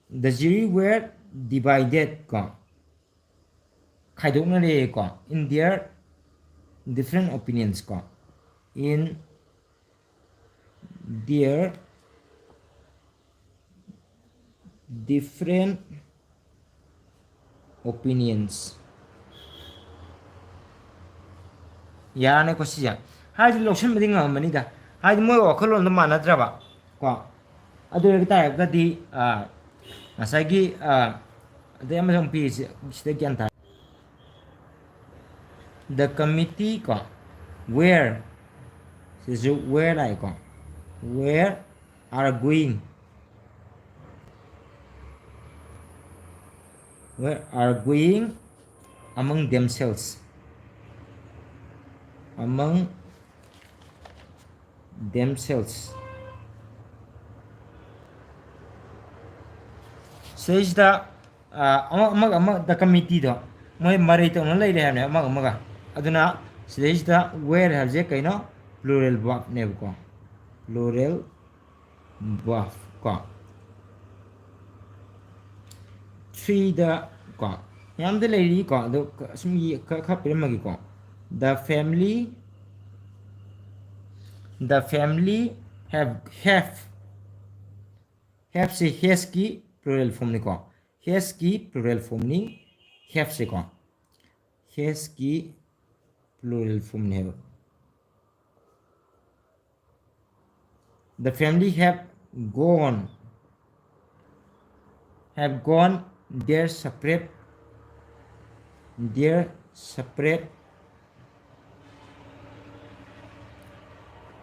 The jury were divided ꯀꯣ, ꯈꯥꯏꯗꯣꯛꯅꯔꯦ ꯀꯣ, in their different opinions ꯀꯣ, in their different opinions. ꯌꯥꯔꯅꯤꯀꯣ ꯁꯤꯁꯦ꯫ ꯍꯥꯏꯗꯤ ꯂꯧꯁꯤꯟꯕꯗꯤ ꯉꯝꯃꯅꯤꯗ꯫ ꯍꯥꯏꯗꯤ ꯃꯣꯏ ꯋꯥꯈꯜꯂꯣꯟꯗꯣ ꯃꯥꯟꯅꯗ꯭ꯔꯕ ꯀꯣ꯫ ꯑꯗꯨ ꯑꯣꯏꯕ ꯇꯥꯔꯒꯗꯤ, ꯑꯥ, ꯉꯁꯥꯏꯒꯤ, ꯑꯥ, ꯑꯗꯩ ꯑꯃꯁꯨ ꯑꯃꯨꯛ ꯄꯤꯔꯤꯁꯦ ꯁꯤꯗ ꯒ꯭ꯌꯥꯟ ꯇꯥ꯫ The committee ꯀꯣ, were, ꯁꯤꯁꯨ were ꯂꯥꯛꯑꯦꯀꯣ, were arguing, were arguing among themselves, among themselves. ꯁꯤꯗꯩꯁꯤꯗ, ꯑꯥ, ꯑꯃ, ꯑꯃꯒ ꯑꯃ, the committeeꯗꯣ ꯃꯣꯏ ꯃꯔꯩ ꯇꯧꯅ ꯂꯩꯔꯦ ꯍꯥꯏꯕꯅꯦ, ꯑꯃꯒ ꯑꯃꯒ꯫ ꯑꯗꯨꯅ ꯁꯤꯗꯩꯁꯤꯗ were ꯍꯥꯏꯕꯁꯦ ꯀꯩꯅꯣ? Plural verbꯅꯦꯕꯀꯣ, plural verb ꯀꯣ꯫ Threeꯗ ꯀꯣ, ꯃꯌꯥꯝꯗ ꯂꯩꯔꯤ ꯀꯣ, ꯑꯗꯣ ꯁꯨꯝ ꯌꯦ-, ꯈꯔ, ꯈꯔ ꯄꯤꯔꯝꯃꯒꯦꯀꯣ꯫ The family, the family have, have, haveꯁꯦ hasꯀꯤ plural formꯅꯤꯀꯣ, hasꯀꯤ plural formꯅꯤ haveꯁꯦꯀꯣ, hasꯀꯤ plural formꯅꯦꯕ꯫ The family have gone, have gone their separate, their separate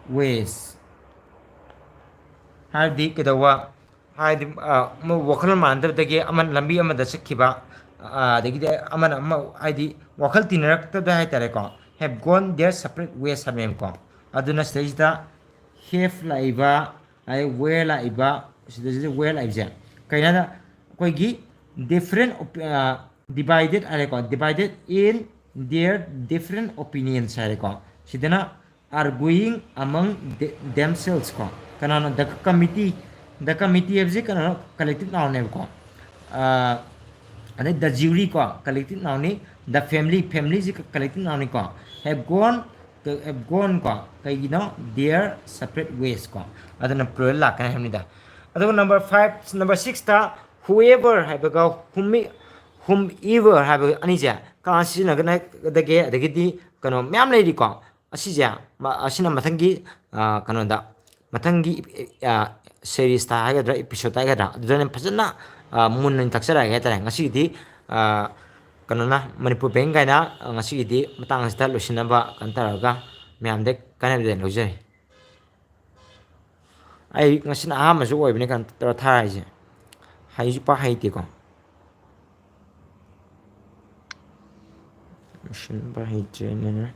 ways. ꯍꯥꯏꯕꯗꯤ ꯀꯩꯗꯧꯕ? ꯍꯥꯏꯗꯤ, ꯑ, ꯃꯣꯏ ꯋꯥꯈꯜ ꯃꯥꯟꯅꯗꯕꯗꯒꯤ ꯑꯃꯅ ꯂꯝꯕꯤ ꯑꯃꯗ ꯆꯠꯈꯤꯕ, ꯑ, ꯑꯗꯒꯤꯗꯤ ꯑꯃꯅ ꯑꯃ, ꯍꯥꯏꯗꯤ ꯋꯥꯈꯜ ꯇꯤꯟꯅꯔꯛꯇꯕꯗ ꯍꯥꯏꯇꯥꯔꯦꯀꯣ, have gone their separate ways ꯍꯥꯏꯕꯅꯦꯕꯀꯣ꯫ ꯑꯗꯨꯅ ꯁꯤꯗꯩꯁꯤꯗ have ꯂꯥꯛꯏꯕ, ꯑꯗꯩ were ꯂꯥꯛꯏꯕ, ꯁꯤꯗꯩꯁꯤꯗ were ꯂꯥꯛꯏꯕꯁꯦ ꯀꯩꯅꯣꯗ ꯑꯩꯈꯣꯏꯒꯤ different op-, ꯑ, divided ꯍꯥꯏꯔꯦꯀꯣ, divided in their different opinions ꯍꯥꯏꯔꯦꯀꯣ꯫ ꯁꯤꯗꯅ arguing among the-, themselves ꯀꯣ꯫ ꯀꯅꯥꯅꯣ? The committee, The committee ꯍꯥꯏꯕꯁꯤ ꯀꯩꯅꯣ, collective noun ꯅꯦꯕꯀꯣ꯫ ꯑꯗꯩ the jury ꯀꯣ, collective noun ꯅꯤ꯫ The family, family ꯁꯤ collective noun ꯅꯤꯀꯣ꯫ Have gone, have gone ꯀꯣ, ꯀꯩꯒꯤꯅꯣ? Their separate ways ꯀꯣ꯫ ꯑꯗꯨꯅ plural ꯂꯥꯛꯀꯅꯤ ꯍꯥꯏꯕꯅꯤꯗ꯫ ꯑꯗꯨꯒ number five, number six ꯇ whoever ꯍꯥꯏꯕꯒ whom, whomever ꯍꯥꯏꯕ ꯑꯅꯤꯁꯦ ꯀꯅꯥ ꯁꯤꯖꯤꯟꯅꯒꯗꯒꯦ? ꯑꯗꯒꯤꯗꯤ ꯀꯩꯅꯣ ꯃꯌꯥꯝ ꯂꯩꯔꯤꯀꯣ꯫ ꯑꯁꯤꯁꯦ, ꯑꯁꯤꯅ ꯃꯊꯪꯒꯤ ꯀꯩꯅꯣꯗ, ꯃꯊꯪꯒꯤ series ꯇ ꯍꯥꯏꯒꯗ꯭ꯔꯥ, episode ꯇ ꯍꯥꯏꯒꯗ꯭ꯔꯥ, ꯑꯗꯨꯗ ꯐꯖꯅ ꯃꯨꯟꯅ ꯇꯥꯛꯆꯔꯛꯑꯒꯦ ꯍꯥꯏꯇꯥꯔꯦ꯫ ꯉꯁꯤꯒꯤꯗꯤ ꯀꯩꯅꯣꯅ, ꯃꯅꯤꯄꯨꯔ ꯕꯦꯡ ꯀꯥꯏꯅ ꯉꯁꯤꯒꯤꯗꯤ ꯃꯇꯥꯡ ꯑꯁꯤꯗ ꯂꯣꯏꯁꯤꯟꯅꯕ ꯀꯩꯅꯣ ꯇꯧꯔꯒ ꯃꯌꯥꯝꯗ ꯀꯥꯟꯅꯕꯗ ꯂꯧꯖꯔꯤ꯫ ꯑꯩ ꯉꯁꯤꯅ ꯑꯍꯥꯟꯕꯁꯨ ꯑꯣꯏꯕꯅꯤ ꯀꯩꯅꯣ ꯇꯧꯔ ꯊꯥꯔꯛꯏꯁꯦ꯫ ꯍꯩꯁꯨ ꯄꯥꯛ ꯍꯩꯇꯦꯀꯣ꯫ ꯂꯣꯏꯁꯤꯟꯕ ꯍꯩꯇ꯭ꯔꯦꯅꯦ꯫